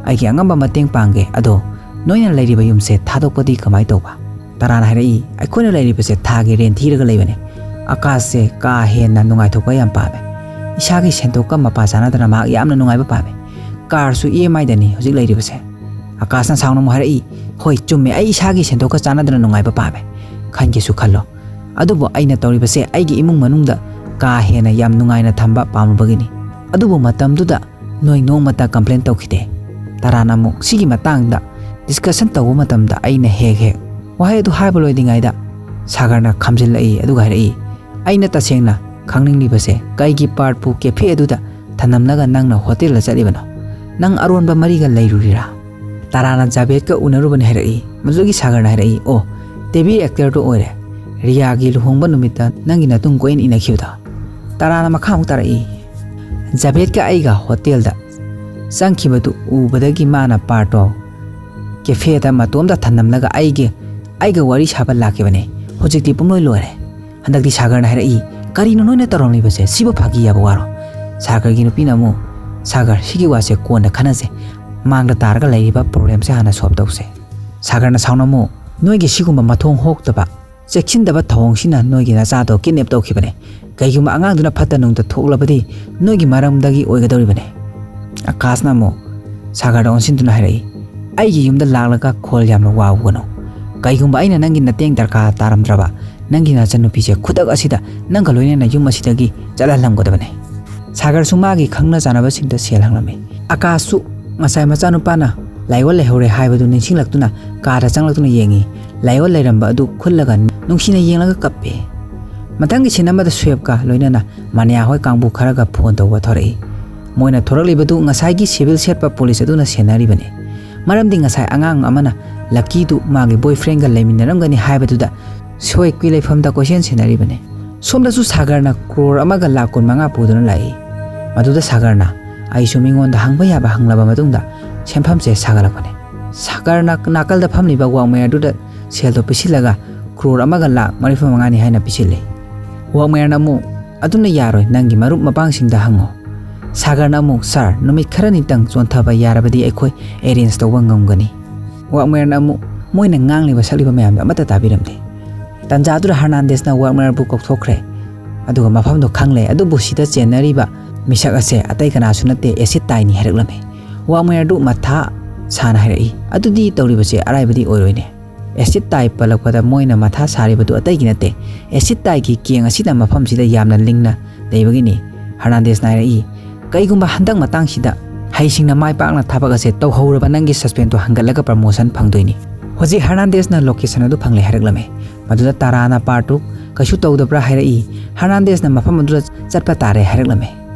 "ꯑꯩꯒꯤ ꯑꯉꯝꯕ ꯃꯇꯦꯡ ꯄꯥꯡꯒꯦ, ꯑꯗꯣ ꯅꯣꯏꯅ ꯂꯩꯔꯤꯕ ꯌꯨꯝꯁꯦ ꯊꯥꯗꯣꯛꯄꯗꯤ ꯀꯃꯥꯏꯅ ꯇꯧꯕ?" ꯇꯥꯔꯥꯅ ꯍꯥꯏꯔꯛꯏ, "ꯑꯩꯈꯣꯏꯅ ꯂꯩꯔꯤꯕꯁꯦ ꯊꯥꯒꯤ ꯔꯦꯟ ꯊꯤꯔꯒ ꯂꯩꯕꯅꯦ꯫" ꯑꯀꯥꯁꯁꯦ ꯀꯥ ꯍꯦꯟꯅ ꯅꯨꯡꯉꯥꯏꯊꯣꯛꯄ ꯌꯥꯝ ꯄꯥꯝꯃꯦ꯫ ꯏꯁꯥꯒꯤ ꯁꯦꯟꯊꯣꯛꯀ ꯃꯄꯥ ꯆꯥꯟꯅꯗꯅ ꯃꯍꯥꯛ ꯌꯥꯝꯅ ꯅꯨꯡꯉꯥꯏꯕ ꯄꯥꯝꯃꯦ꯫ ꯀꯥꯔꯁꯨ ꯏ ꯑꯦꯝ ꯑꯥꯏꯗꯅꯤ ꯍꯧꯖꯤꯛ ꯂꯩꯔꯤꯕꯁꯦ꯫ ꯑꯀꯥꯁꯅ ꯁꯥꯎꯅ ꯑꯃꯨꯛ ꯍꯥꯏꯔꯛꯏ, "ꯍꯣꯏ, ꯆꯨꯝꯃꯦ, ꯑꯩ ꯏꯁꯥꯒꯤ ꯁꯦꯟꯊꯣꯛꯀ ꯆꯥꯟꯅꯗꯅ ꯅꯨꯡꯉꯥꯏꯕ ꯄꯥꯝꯃꯦ꯫ ꯈꯟꯒꯦꯁꯨ ꯈꯜꯂꯣ꯫ ꯑꯗꯨꯕꯨ ꯑꯩꯅ ꯇꯧꯔꯤꯕꯁꯦ ꯑꯩꯒꯤ ꯏꯃꯨꯡ ꯃꯅꯨꯡꯗ ꯀꯥ ꯍꯦꯟꯅ ꯌꯥꯝ ꯅꯨꯡꯉꯥꯏꯅ ꯊꯝꯕ ꯄꯥꯝꯃꯨꯕꯒꯤꯅꯤ꯫ ꯑꯗꯨꯕꯨ ꯃꯇꯝꯗꯨꯗ ꯅꯣꯏ ꯅꯣꯡꯃꯇ ꯀꯝꯄ꯭ꯂꯦꯟ ꯇꯧꯈꯤꯗꯦ꯫" ꯇꯥꯔꯥꯅ ꯑꯃꯨꯛ ꯁꯤꯒꯤ ꯃꯇꯥꯡꯗ ꯗꯤꯁꯀꯁꯟ ꯇꯧꯕ ꯃꯇꯝꯗ ꯑꯩꯅ ꯍꯦꯛ ꯍꯦꯛ꯫ ꯋꯥꯍꯩ ꯑꯗꯨ ꯍꯥꯏꯕ ꯂꯣꯏꯗ꯭ꯔꯤꯉꯩꯗ ꯁꯥꯒꯔꯅ ꯈꯥꯝꯖꯤꯜꯂꯛꯏ, ꯑꯗꯨꯒ ꯍꯥꯏꯔꯛꯏ, "ꯑꯩꯅ ꯇꯁꯦꯡꯅ ꯈꯪꯅꯤꯡꯂꯤꯕꯁꯦ ꯀꯩꯒꯤ ꯄꯥꯔꯠꯄꯨ ꯀꯦꯐꯦ ꯑꯗꯨꯗ ꯊꯅꯝꯂꯒ ꯅꯪꯅ ꯍꯣꯇꯦꯜꯗ ꯆꯠꯂꯤꯕꯅꯣ? ꯅꯪ ꯑꯔꯣꯟꯕ ꯃꯔꯤꯒ ꯂꯩꯔꯨꯔꯤꯔꯥ?" ꯇꯥꯔꯥꯅ ꯖꯥꯕꯦꯗꯀ ꯎꯅꯔꯨꯕꯅꯤ ꯍꯥꯏꯔꯛꯏ꯫ ꯃꯗꯨꯗꯒꯤ ꯁꯥꯒꯔꯅ ꯍꯥꯏꯔꯛꯏ, "ꯑꯣ, ꯇꯤ ꯚꯤ ꯑꯦꯛꯇꯔꯗꯨ ꯑꯣꯏꯔꯦ꯫ ꯔꯤꯌꯥꯒꯤ ꯂꯨꯍꯣꯡꯕ ꯅꯨꯃꯤꯠꯇ ꯅꯪꯒꯤ ꯅꯇꯨꯡ ꯀꯣꯏꯅ ꯏꯟꯅꯈꯤꯕꯗꯣ?" ꯇꯥꯔꯥꯅ ꯃꯈꯥ ꯑꯃꯨꯛ ꯇꯥꯔꯛꯏ, "ꯖꯥꯕꯦꯗꯀ ꯑꯩꯒ ꯍꯣꯇꯦꯜꯗ ꯆꯪꯈꯤꯕꯗꯨ ꯎꯕꯗꯒꯤ ꯃꯥꯅ ꯄꯥꯔꯠꯇꯣ ꯀꯦꯐꯦꯗ ꯃꯇꯣꯝꯇ ꯊꯅꯝꯂꯒ ꯑꯩꯒꯤ, ꯑꯩꯒ ꯋꯥꯔꯤ ꯁꯥꯕ ꯂꯥꯛꯈꯤꯕꯅꯦ꯫ ꯍꯧꯖꯤꯛꯇꯤ ꯄꯨꯝꯂꯣꯏ ꯂꯣꯏꯔꯦ꯫" ꯍꯟꯗꯛꯇꯤ ꯁꯥꯒꯔꯅ ꯍꯥꯏꯔꯛꯏ, "ꯀꯔꯤꯅꯣ ꯅꯣꯏꯅ ꯇꯧꯔꯝꯂꯤꯕꯁꯦ? ꯁꯤꯕꯨ ꯐꯥꯒꯤ ꯌꯥꯕ ꯋꯥꯔꯣ?" ꯁꯥꯒꯔꯒꯤ ꯅꯨꯄꯤꯅ ꯑꯃꯨꯛ, "ꯁꯥꯒꯔ, ꯁꯤꯒꯤ ꯋꯥꯁꯦ ꯀꯣꯟꯅ ꯈꯟꯅꯁꯦ꯫ ꯃꯥꯡꯗ ꯇꯥꯔꯒ ꯂꯩꯔꯤꯕ ꯄ꯭ꯔꯣꯕ꯭ꯂꯦꯝꯁꯦ ꯍꯥꯟꯅ ꯁꯣꯜꯕ ꯇꯧꯁꯦ꯫" ꯁꯥꯒꯔꯅ ꯁꯥꯎꯅ ꯑꯃꯨꯛ, "ꯅꯣꯏꯒꯤ ꯁꯤꯒꯨꯝꯕ ꯃꯊꯣꯡ ꯍꯣꯛꯇꯕ, ꯆꯦꯛꯁꯤꯟꯗꯕ ꯊꯧꯑꯣꯡꯁꯤꯅ ꯅꯣꯏꯒꯤ ꯅꯆꯥꯗꯣ ꯀꯤꯗꯅꯦꯞ ꯇꯧꯈꯤꯕꯅꯦ꯫ ꯀꯩꯒꯨꯝꯕ ꯑꯉꯥꯡꯗꯨꯅ ꯐꯠꯇ ꯅꯨꯡꯗ ꯊꯣꯛꯂꯕꯗꯤ ꯅꯣꯏꯒꯤ ꯃꯔꯝꯗꯒꯤ ꯑꯣꯏꯒꯗꯧꯔꯤꯕꯅꯦ꯫" ꯑꯀꯥꯁꯅ ꯑꯃꯨꯛ ꯁꯥꯒꯔꯗ ꯑꯣꯟꯁꯤꯟꯗꯨꯅ ꯍꯥꯏꯔꯛꯏ, "ꯑꯩꯒꯤ ꯌꯨꯝꯗ ꯂꯥꯛꯂꯒ ꯈꯣꯜ ꯌꯥꯝꯅ ꯋꯥꯎꯒꯅꯨ꯫ ꯀꯩꯒꯨꯝꯕ ꯑꯩꯅ ꯅꯪꯒꯤ ꯃꯇꯦꯡ ꯗꯔꯀꯥꯔ ꯇꯥꯔꯝꯗ꯭ꯔꯕ, ꯅꯪꯒꯤ ꯅꯆꯟꯅꯨꯄꯤꯁꯦ ꯈꯨꯗꯛ ꯑꯁꯤꯗ ꯅꯪꯒ ꯂꯣꯏꯅꯅ ꯌꯨꯝ ꯑꯁꯤꯗꯒꯤ ꯆꯠꯍꯜꯂꯝꯒꯗꯕꯅꯦ꯫" ꯁꯥꯒꯔꯁꯨ ꯃꯥꯒꯤ ꯈꯪꯅ ꯆꯥꯟꯅꯕꯁꯤꯡꯗ ꯁꯦꯜ ꯍꯪꯂꯝꯃꯤ꯫ ꯑꯀꯥꯁꯁꯨ ꯉꯁꯥꯏ ꯃꯆꯥꯅꯨꯄꯥꯅ ꯂꯥꯏꯑꯣꯟ ꯂꯩꯍꯧꯔꯦ ꯍꯥꯏꯕꯗꯨ ꯅꯤꯡꯁꯤꯡꯂꯛꯇꯨꯅ ꯀꯥꯗ ꯆꯪꯂꯛꯇꯨꯅ ꯌꯦꯡꯉꯤ꯫ ꯂꯥꯏꯑꯣꯟ ꯂꯩꯔꯝꯕ ꯑꯗꯨ ꯈꯨꯜꯂꯒ ꯅꯨꯡꯁꯤꯅ ꯌꯦꯡꯂꯒ ꯀꯞꯄꯦ꯫ ꯃꯊꯪꯒꯤ ꯁꯤꯟ ꯑꯃꯗ ꯁ꯭ꯋꯦꯞꯀ ꯂꯣꯏꯅꯅ ꯃꯅꯤꯌꯥ ꯍꯣꯏ ꯀꯥꯡꯕꯨ ꯈꯔꯒ ꯐꯣꯟ ꯇꯧꯕ ꯊꯣꯔꯛꯏ꯫ ꯃꯣꯏꯅ ꯊꯣꯔꯛꯂꯤꯕꯗꯨ ꯉꯁꯥꯏꯒꯤ ꯁꯤꯚꯤꯜ ꯁꯦꯠꯄ ꯄꯨꯂꯤꯁ ꯑꯗꯨꯅ ꯁꯦꯟꯅꯔꯤꯕꯅꯤ꯫ ꯃꯔꯝꯗꯤ ꯉꯁꯥꯏ ꯑꯉꯥꯡ ꯑꯃꯅ ꯂꯛꯀꯤꯗꯨ ꯃꯥꯒꯤ ꯕꯣꯏꯐ꯭ꯔꯦꯟꯒ ꯂꯩꯃꯤꯟꯅꯔꯝꯒꯅꯤ ꯍꯥꯏꯕꯗꯨꯗ ꯁꯣꯏꯀꯤ ꯂꯩꯐꯝꯗ ꯀꯣꯏꯁꯦꯟ ꯁꯦꯟꯅꯔꯤꯕꯅꯤ꯫ ꯁꯣꯝꯗꯁꯨ ꯁꯥꯒꯔꯅ ꯀ꯭ꯔꯣꯔ ꯑꯃꯒ ꯂꯥꯛ ꯀꯨꯟ ꯃꯉꯥ ꯄꯨꯗꯨꯅ ꯂꯥꯛꯏ꯫ ꯃꯗꯨꯗ ꯁꯥꯒꯔꯅ ꯑꯩꯁꯨ ꯃꯤꯉꯣꯟꯗ ꯍꯪꯕ ꯌꯥꯕ ꯍꯪꯂꯕ ꯃꯇꯨꯡꯗ ꯁꯦꯟꯐꯝꯁꯦ ꯁꯥꯒꯠꯂꯛꯄꯅꯤ꯫ ꯁꯥꯒꯔꯅ ꯅꯥꯀꯜꯗ ꯐꯝꯂꯤꯕ ꯋꯥꯛꯃꯦꯌꯔꯗꯨꯗ ꯁꯦꯜꯗꯣ ꯄꯤꯁꯤꯜꯂꯒ ꯀ꯭ꯔꯣꯔ ꯑꯃꯒ ꯂꯥꯛ ꯃꯔꯤꯐꯨ ꯃꯉꯥꯅꯤ ꯍꯥꯏꯅ ꯄꯤꯁꯤꯜꯂꯤ꯫ ꯋꯥꯛꯃꯦꯌꯔꯅ ꯑꯃꯨꯛ, "ꯑꯗꯨꯅ ꯌꯥꯔꯣꯏ, ꯅꯪꯒꯤ ꯃꯔꯨꯞ ꯃꯄꯥꯡꯁꯤꯡꯗ ꯍꯪꯉꯣ꯫" ꯁꯥꯒꯔꯅ ꯑꯃꯨꯛ, "ꯁꯥꯔ, ꯅꯨꯃꯤꯠ ꯈꯔꯅꯤꯇꯪ ꯆꯣꯟꯊꯕ ꯌꯥꯔꯕꯗꯤ ꯑꯩꯈꯣꯏ ꯑꯦꯔꯦꯟꯖ ꯇꯧꯕ ꯉꯝꯒꯅꯤ꯫" ꯋꯥꯛꯃꯦꯌꯔꯅ ꯑꯃꯨꯛ ꯃꯣꯏꯅ ꯉꯥꯡꯂꯤꯕ ꯁꯛꯂꯤꯕ ꯃꯌꯥꯝꯗꯣ ꯑꯃꯠꯇ ꯇꯥꯕꯤꯔꯝꯗꯦ꯫ ꯇꯟꯖꯥꯗꯨꯗ ꯍꯔꯅꯥꯟꯗꯦꯁꯅ ꯋꯥꯛꯃꯦꯌꯔꯕꯨ ꯀꯧꯊꯣꯛꯈ꯭ꯔꯦ꯫ ꯑꯗꯨꯒ ꯃꯐꯝꯗꯣ ꯈꯪꯂꯦ, ꯑꯗꯨꯕꯨ ꯁꯤꯗ ꯆꯦꯟꯅꯔꯤꯕ ꯃꯤꯁꯛ ꯑꯁꯦ ꯑꯇꯩ ꯀꯅꯥꯁꯨ ꯅꯠꯇꯦ, ꯑꯦꯁꯤꯠ ꯇꯥꯏꯅꯤ ꯍꯥꯏꯔꯛꯂꯝꯃꯤ꯫ ꯋꯥꯛꯃꯦꯌꯔꯗꯨ ꯃꯊꯥ ꯁꯥꯅ ꯍꯥꯏꯔꯛꯏ, "ꯑꯗꯨꯗꯤ ꯇꯧꯔꯤꯕꯁꯦ ꯑꯔꯥꯏꯕꯗꯤ ꯑꯣꯏꯔꯣꯏꯅꯦ꯫ ꯑꯦꯁꯤꯠ ꯇꯥꯏ ꯄꯜꯂꯛꯄꯗ ꯃꯣꯏꯅ ꯃꯊꯥ ꯁꯥꯔꯤꯕꯗꯨ ꯑꯇꯩꯒꯤ ꯅꯠꯇꯦ, ꯑꯦꯁꯤꯠ ꯇꯥꯏꯒꯤ ꯀꯦꯡ ꯑꯁꯤꯅ ꯃꯐꯝꯁꯤꯗ ꯌꯥꯝꯅ ꯂꯤꯡꯅ ꯂꯩꯕꯒꯤꯅꯤ꯫" ꯍꯔꯅꯥꯟꯗꯦꯁꯅ ꯍꯥꯏꯔꯛꯏ, "ꯀꯩꯒꯨꯝꯕ ꯍꯟꯗꯛ ꯃꯇꯥꯡꯁꯤꯗ ꯍꯩꯁꯤꯡꯅ ꯃꯥꯏ ꯄꯥꯛꯅ ꯊꯕꯛ ꯑꯁꯦ ꯇꯧꯍꯧꯔꯕ ꯅꯪꯒꯤ ꯁꯁꯄꯦꯟꯗꯣ ꯍꯟꯒꯠꯂꯒ ꯄ꯭ꯔꯃꯣꯁꯟ ꯐꯪꯗꯣꯏꯅꯤ꯫" ꯍꯧꯖꯤꯛ ꯍꯔꯅꯥꯟꯗꯦꯁꯅ ꯂꯣꯀꯦꯁꯟ ꯑꯗꯨ ꯐꯪꯂꯦ ꯍꯥꯏꯔꯛꯂꯝꯃꯤ꯫ ꯃꯗꯨꯗ ꯇꯔꯥꯅ ꯄꯥꯔꯠꯇꯨ ꯀꯩꯁꯨ ꯇꯧꯗꯕ꯭ꯔꯥ ꯍꯥꯏꯔꯛꯏ꯫ ꯍꯔꯅꯥꯟꯗꯦꯁꯅ ꯃꯐꯝ ꯑꯗꯨꯗ ꯆꯠꯄ ꯇꯥꯔꯦ ꯍꯥꯏꯔꯛꯂꯝꯃꯤ꯫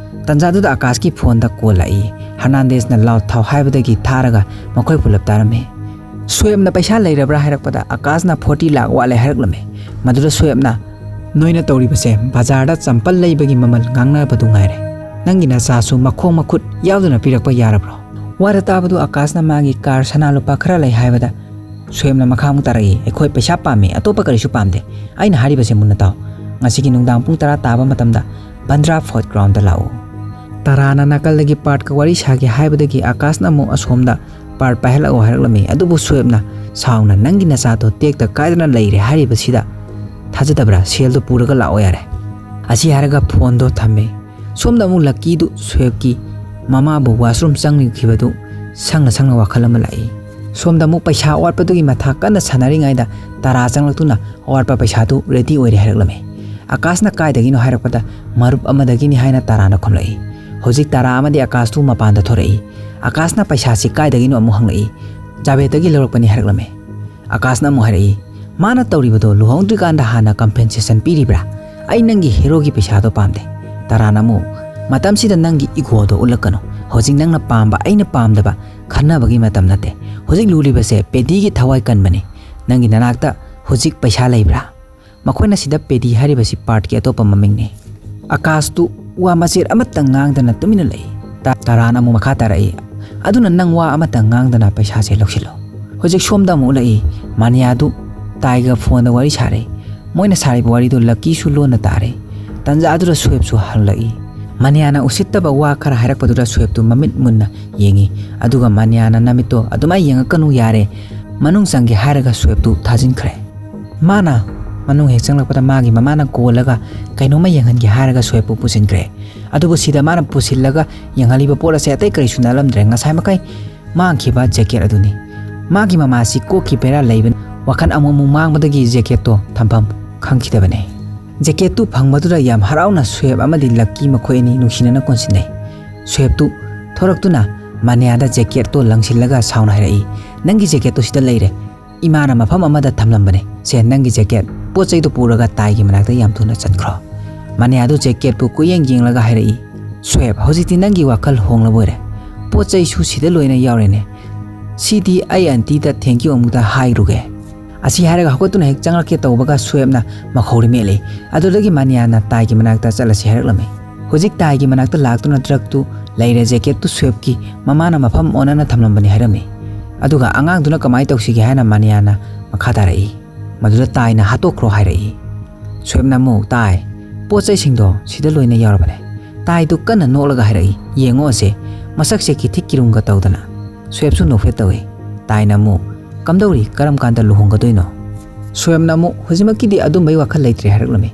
ꯇꯟꯖꯥꯗꯨꯗ ꯑꯀꯥꯁꯀꯤ ꯐꯣꯟꯗ ꯀꯣꯜ ꯂꯥꯛꯏ꯫ ꯍꯔꯅꯥꯟꯗꯦꯁꯅ ꯂꯥꯎꯗ ꯊꯥꯎ ꯍꯥꯏꯕꯗꯒꯤ ꯊꯥꯔꯒ ꯃꯈꯣꯏ ꯄꯨꯂꯞ ꯇꯥꯔꯝꯃꯤ꯫ ꯁꯣꯌꯦꯕꯅ ꯄꯩꯁꯥ ꯂꯩꯔꯕ꯭ꯔꯥ ꯍꯥꯏꯔꯛꯄꯗ ꯑꯀꯥꯁꯅ ꯐꯣꯔꯇꯤ ꯂꯥꯛ ꯋꯥꯠꯂꯦ ꯍꯥꯏꯔꯛꯂꯝꯃꯤ꯫ ꯃꯗꯨꯗ ꯁꯣꯌꯦꯕꯅ, "ꯅꯣꯏꯅ ꯇꯧꯔꯤꯕꯁꯦ ꯕꯖꯥꯔꯗ ꯆꯝꯄꯜ ꯂꯩꯕꯒꯤ ꯃꯃꯜ ꯉꯥꯡꯅꯕꯗꯨ ꯉꯥꯏꯔꯦ꯫ ꯅꯪꯒꯤ ꯅꯆꯥꯁꯨ ꯃꯈꯣꯡ ꯃꯈꯨꯠ ꯌꯥꯎꯗꯅ ꯄꯤꯔꯛꯄ ꯌꯥꯔꯕ꯭ꯔꯣ?" ꯋꯥꯗ ꯇꯥꯕꯗꯨ ꯑꯀꯥꯁꯅ ꯃꯥꯒꯤ ꯀꯥꯔ ꯁꯅꯥ ꯂꯨꯄꯥ ꯈꯔ ꯂꯩ ꯍꯥꯏꯕꯗ ꯁꯣꯌꯦꯕꯅ ꯃꯈꯥ ꯑꯃꯨꯛ ꯇꯥꯔꯛꯏ, "ꯑꯩꯈꯣꯏ ꯄꯩꯁꯥ ꯄꯥꯝꯃꯤ, ꯑꯇꯣꯞꯄ ꯀꯔꯤꯁꯨ ꯄꯥꯝꯗꯦ꯫ ꯑꯩꯅ ꯍꯥꯏꯔꯤꯕꯁꯦ ꯃꯨꯟꯅ ꯇꯥꯎ꯫ ꯉꯁꯤꯒꯤ ꯅꯨꯡꯗꯥꯡ ꯄꯨꯡ ꯇꯔꯥ ꯇꯥꯕ ꯃꯇꯝꯗ ꯕꯟꯗ꯭ꯔꯥ ꯐꯣꯔꯠ ꯒ꯭ꯔꯥꯎꯟꯗ ꯂꯥꯛꯎ꯫" ꯇꯔꯥꯅ ꯅꯥꯀꯜꯗꯒꯤ ꯄꯥꯔꯠꯀ ꯋꯥꯔꯤ ꯁꯥꯒꯦ ꯍꯥꯏꯕꯗꯒꯤ ꯑꯀꯥꯁꯅ ꯑꯃꯨꯛ ꯑꯁꯣꯝꯗ ꯄꯥꯔꯠ ꯄꯥꯏꯍꯜꯂꯛꯑꯣ ꯍꯥꯏꯔꯛꯂꯝꯃꯤ꯫ ꯑꯗꯨꯕꯨ ꯁꯣꯌꯦꯕꯅ ꯁꯥꯎꯅ, "ꯅꯪꯒꯤ ꯅꯆꯥꯗꯣ ꯇꯦꯛꯇ ꯀꯥꯏꯗꯅ ꯂꯩꯔꯦ ꯍꯥꯏꯔꯤꯕꯁꯤꯗ ꯊꯥꯖꯗꯕ꯭ꯔꯥ? ꯁꯦꯜꯗꯣ ꯄꯨꯔꯒ ꯂꯥꯛꯑꯣ ꯌꯥꯔꯦ꯫" ꯑꯁꯤ ꯍꯥꯏꯔꯒ ꯐꯣꯟꯗꯣ ꯊꯝꯃꯤ꯫ ꯁꯣꯝꯗ ꯑꯃꯨꯛ ꯂꯛꯀꯤꯗꯨ ꯁꯣꯌꯦꯕꯀꯤ ꯃꯃꯥꯕꯨ ꯋꯥꯁꯔꯨꯝ ꯆꯪꯈꯤꯕꯗꯨ ꯁꯪꯅ ꯁꯪꯅ ꯋꯥꯈꯜ ꯑꯃ ꯂꯥꯛꯏ꯫ ꯁꯣꯝꯗ ꯑꯃꯨꯛ ꯄꯩꯁꯥ ꯑꯋꯥꯠꯄꯗꯨꯒꯤ ꯃꯊꯥ ꯀꯟꯅ ꯁꯥꯟꯅꯔꯤꯉꯩꯗ ꯇꯔꯥ ꯆꯪꯂꯛꯇꯨꯅ ꯑꯋꯥꯠꯄ ꯄꯩꯁꯥꯗꯨ ꯔꯦꯗꯤ ꯑꯣꯏꯔꯦ ꯍꯥꯏꯔꯛꯂꯝꯃꯤ꯫ ꯑꯀꯥꯁꯅ ꯀꯥꯏꯗꯒꯤꯅꯣ ꯍꯥꯏꯔꯛꯄꯗ ꯃꯔꯨꯞ ꯑꯃꯗꯒꯤꯅꯤ ꯍꯥꯏꯅ ꯇꯔꯥꯅ ꯈꯨꯝꯂꯛꯏ꯫ ꯍꯧꯖꯤꯛ ꯇꯔꯥ ꯑꯃꯗꯤ ꯑꯀꯥꯁꯇꯨ ꯃꯄꯥꯟꯗ ꯊꯣꯔꯛꯏ꯫ ꯑꯀꯥꯁꯅ ꯄꯩꯁꯥꯁꯤ ꯀꯥꯏꯗꯒꯤꯅꯣ ꯑꯃꯨꯛ ꯍꯪꯂꯛꯏ꯫ "ꯖꯥꯕꯦꯗꯇꯒꯤ ꯂꯧꯔꯛꯄꯅꯤ" ꯍꯥꯏꯔꯛꯂꯝꯃꯤ꯫ ꯑꯀꯥꯁꯅ ꯑꯃꯨꯛ ꯍꯥꯏꯔꯛꯏ, "ꯃꯥꯅ ꯇꯧꯔꯤꯕꯗꯣ ꯂꯨꯍꯣꯡꯗ꯭ꯔꯤꯀꯥꯟꯗ ꯍꯥꯟꯅ ꯀꯝꯄꯦꯟꯁꯦꯁꯟ ꯄꯤꯔꯤꯕ꯭ꯔꯥ? ꯑꯩ ꯅꯪꯒꯤ ꯍꯦꯔꯣꯒꯤ ꯄꯩꯁꯥꯗꯣ ꯄꯥꯝꯗꯦ꯫" ꯇꯔꯥꯅ ꯑꯃꯨꯛ, "ꯃꯇꯝꯁꯤꯗ ꯅꯪꯒꯤ ꯏꯒꯣꯗꯣ ꯎꯠꯂꯛꯀꯅꯨ꯫ ꯍꯧꯖꯤꯛ ꯅꯪꯅ ꯄꯥꯝꯕ, ꯑꯩꯅ ꯄꯥꯝꯗꯕ ꯈꯟꯅꯕꯒꯤ ꯃꯇꯝ ꯅꯠꯇꯦ꯫ ꯍꯧꯖꯤꯛ ꯂꯨꯔꯤꯕꯁꯦ ꯄꯦꯗꯤꯒꯤ ꯊꯋꯥꯏ ꯀꯟꯕꯅꯤ꯫ ꯅꯪꯒꯤ ꯅꯅꯥꯛꯇ ꯍꯧꯖꯤꯛ ꯄꯩꯁꯥ ꯂꯩꯕ꯭ꯔꯥ? ꯃꯈꯣꯏꯅ ꯁꯤꯗ ꯄꯦꯗꯤ ꯍꯥꯏꯔꯤꯕꯁꯤ ꯄꯥꯔꯠꯀꯤ ꯑꯇꯣꯞꯄ ꯃꯃꯤꯡꯅꯤ꯫ ꯑꯀꯥꯁꯇꯨ ꯋꯥ ꯃꯆꯦꯠ ꯑꯃꯠꯇ ꯉꯥꯡꯗꯅ ꯇꯨꯃꯤꯟꯅ ꯂꯩ꯫ ꯇ-, ꯇꯔꯥꯟ ꯑꯃꯨꯛ ꯃꯈꯥ ꯇꯥꯔꯛꯏ, "ꯑꯗꯨꯅ ꯅꯪ ꯋꯥ ꯑꯃꯠꯇ ꯉꯥꯡꯗꯅ ꯄꯩꯁꯥꯁꯦ ꯂꯧꯁꯤꯜꯂꯣ"꯫ ꯍꯧꯖꯤꯛ ꯁꯣꯝꯗ ꯑꯃꯨꯛ ꯎꯠꯂꯛꯏ, ꯃꯥꯅꯤꯌꯥꯗꯨ ꯇꯥꯏꯒ ꯐꯣꯟꯗ ꯋꯥꯔꯤ ꯁꯥꯔꯦ꯫ ꯃꯣꯏꯅ ꯁꯥꯔꯤꯕ ꯋꯥꯔꯤꯗꯨ ꯂꯛꯀꯤꯁꯨ ꯂꯣꯟꯅ ꯇꯥꯔꯦ꯫ ꯇꯟꯖꯥꯗꯨꯗ ꯁ꯭ꯋꯦꯞꯁꯨ ꯍꯜꯂꯛꯏ꯫ ꯃꯥꯅꯤꯌꯥꯅ ꯎꯁꯤꯠꯇꯕ ꯋꯥ ꯈꯔ ꯍꯥꯏꯔꯛꯄꯗꯨꯗ ꯁ꯭ꯋꯦꯞꯇꯨ ꯃꯃꯤꯠ ꯃꯨꯟꯅ ꯌꯦꯡꯉꯤ꯫ ꯑꯗꯨꯒ ꯃꯥꯅꯤꯌꯥꯅ, "ꯅꯃꯤꯠꯇꯣ ꯑꯗꯨꯃꯥꯏ ꯌꯦꯡꯉꯛꯀꯅꯨ ꯌꯥꯔꯦ, ꯃꯅꯨꯡ ꯆꯪꯒꯦ" ꯍꯥꯏꯔꯒ ꯁ꯭ꯋꯦꯞꯇꯨ ꯊꯥꯖꯤꯟꯈ꯭ꯔꯦ꯫ ꯃꯥꯅ ꯃꯅꯨꯡ ꯍꯦꯛ ꯆꯪꯂꯛꯄꯗ ꯃꯥꯒꯤ ꯃꯃꯥꯅ ꯀꯣꯜꯂꯒ ꯀꯩꯅꯣꯝꯃ ꯌꯦꯡꯍꯟꯒꯦ ꯍꯥꯏꯔꯒ ꯁ꯭ꯋꯦꯞꯄꯨ ꯄꯨꯁꯤꯟꯈ꯭ꯔꯦ꯫ ꯑꯗꯨꯕꯨ ꯁꯤꯗ ꯃꯥꯅ ꯄꯨꯁꯤꯜꯂꯒ ꯌꯦꯡꯍꯜꯂꯤꯕ ꯄꯣꯠ ꯑꯁꯦ ꯑꯇꯩ ꯀꯔꯤꯁꯨ ꯅꯠꯂꯝꯗ꯭ꯔꯦ꯫ ꯉꯁꯥꯏ ꯃꯈꯩ ꯃꯥꯡꯈꯤꯕ ꯖꯦꯀꯦꯠ ꯑꯗꯨꯅꯤ꯫ ꯃꯥꯒꯤ ꯃꯃꯥꯁꯤ ꯀꯣꯛꯀꯤ ꯕꯦꯔꯥ ꯂꯩꯕꯅ ꯋꯥꯈꯜ ꯑꯃꯨꯛ ꯑꯃꯨꯛ ꯃꯥꯡꯕꯗꯒꯤ ꯖꯦꯀꯦꯠꯇꯣ ꯊꯝꯐꯝ ꯈꯪꯈꯤꯗꯕꯅꯦ꯫ ꯖꯦꯀꯦꯠꯇꯨ ꯐꯪꯕꯗꯨꯗ ꯌꯥꯝ ꯍꯔꯥꯎꯅ ꯁ꯭ꯋꯦꯞ ꯑꯃꯗꯤ ꯂꯛꯀꯤ ꯃꯈꯣꯏ ꯑꯅꯤ ꯅꯨꯡꯁꯤꯅꯅ ꯀꯣꯟꯁꯤꯟꯅꯩ꯫ ꯁ꯭ꯋꯦꯞꯇꯨ ꯊꯣꯔꯛꯇꯨꯅ ꯃꯥꯅꯤꯌꯥꯗ ꯖꯦꯀꯦꯠꯇꯣ ꯂꯪꯁꯤꯜꯂꯒ ꯁꯥꯎꯅ ꯍꯥꯏꯔꯛꯏ, "ꯅꯪꯒꯤ ꯖꯦꯀꯦꯠꯇꯣ ꯁꯤꯗ ꯂꯩꯔꯦ꯫ ꯏꯃꯥꯅ ꯃꯐꯝ ꯑꯃꯗ ꯊꯝꯂꯝꯕꯅꯦ꯫ ꯁꯦ, ꯅꯪꯒꯤ ꯖꯦꯀꯦꯠ꯫" ꯄꯣꯠ ꯆꯩꯗꯨ ꯄꯨꯔꯒ ꯇꯥꯏꯒꯤ ꯃꯅꯥꯛꯇ ꯌꯥꯝ ꯊꯨꯅ ꯆꯠꯈ꯭ꯔꯣ꯫ ꯃꯥꯅꯤꯌꯥꯗꯨ ꯖꯦꯀꯦꯠꯄꯨ ꯀꯣꯏꯌꯦꯡ ꯌꯦꯡꯂꯒ ꯍꯥꯏꯔꯛꯏ, "ꯁ꯭ꯋꯦꯞ, ꯍꯧꯖꯤꯛꯇꯤ ꯅꯪꯒꯤ ꯋꯥꯈꯜ ꯍꯣꯡꯂꯕ ꯑꯣꯏꯔꯦ꯫ ꯄꯣꯠ ꯆꯩꯁꯨ ꯁꯤꯗ ꯂꯣꯏꯅ ꯌꯥꯎꯔꯦꯅꯦ꯫ ꯁꯤꯗꯤ ꯑꯩ ꯑꯟꯇꯤꯗ thank you ꯑꯃꯨꯛꯇ ꯍꯥꯏꯔꯨꯒꯦ"꯫ ꯑꯁꯤ ꯍꯥꯏꯔꯒ ꯍꯧꯒꯠꯇꯨꯅ ꯍꯦꯛ ꯆꯪꯂꯛꯀꯦ ꯇꯧꯕꯒ ꯁ꯭ꯋꯦꯞꯅ ꯃꯈꯧꯔꯤ ꯃꯦꯠꯂꯤ꯫ ꯑꯗꯨꯗꯒꯤ ꯃꯥꯅꯤꯌꯥꯅ ꯇꯥꯏꯒꯤ ꯃꯅꯥꯛꯇ ꯆꯠꯂꯁꯤ ꯍꯥꯏꯔꯛꯂꯝꯃꯤ꯫ ꯍꯧꯖꯤꯛ ꯇꯥꯏꯒꯤ ꯃꯅꯥꯛꯇ ꯂꯥꯛꯇꯨꯅ ꯇ꯭ꯔꯛꯇꯨ ꯂꯩꯔꯦ, ꯖꯦꯀꯦꯠꯇꯨ ꯁ꯭ꯋꯦꯞꯀꯤ ꯃꯃꯥꯅ ꯃꯐꯝ ꯑꯣꯟꯅꯅ ꯊꯝꯂꯝꯕꯅꯤ ꯍꯥꯏꯔꯝꯃꯤ꯫ ꯑꯗꯨꯒ ꯑꯉꯥꯡꯗꯨꯅ ꯀꯃꯥꯏꯅ ꯇꯧꯁꯤꯒꯦ ꯍꯥꯏꯅ ꯃꯥꯅꯤꯌꯥꯅ ꯃꯈꯥ ꯇꯥꯔꯛꯏ꯫ ꯃꯗꯨꯗ ꯇꯥꯏꯅ ꯍꯥꯠꯇꯣꯛꯈ꯭ꯔꯣ ꯍꯥꯏꯔꯛꯏ꯫ ꯁ꯭ꯋꯦꯞꯅ ꯑꯃꯨꯛ, "ꯇꯥꯏ, ꯄꯣꯠ ꯆꯩꯁꯤꯡꯗꯣ ꯁꯤꯗ ꯂꯣꯏꯅ ꯌꯥꯎꯔꯕꯅꯦ"꯫ ꯇꯥꯏꯗꯨ ꯀꯟꯅ ꯅꯣꯛꯂꯒ ꯍꯥꯏꯔꯛꯏ, "ꯌꯦꯡꯉꯣ ꯑꯁꯦ, ꯃꯁꯛꯁꯦ ꯀꯤꯊꯤꯛ ꯀꯤꯔꯨꯝꯒ ꯇꯧꯗꯅ"꯫ ꯁ꯭ꯋꯦꯞꯁꯨ ꯅꯣꯛꯐꯦꯠ ꯇꯧꯏ꯫ ꯇꯥꯏꯅ ꯑꯃꯨꯛ, "ꯀꯝꯗꯧꯔꯤ, ꯀꯔꯝ ꯀꯥꯟꯗ ꯂꯨꯍꯣꯡꯒꯗꯣꯏꯅꯣ?" ꯁ꯭ꯋꯦꯞꯅ ꯑꯃꯨꯛ, "ꯍꯧꯖꯤꯛꯃꯛꯀꯤꯗꯤ ꯑꯗꯨꯝꯕꯩ ꯋꯥꯈꯜ ꯂꯩꯇ꯭ꯔꯦ" ꯍꯥꯏꯔꯛꯂꯝꯃꯤ꯫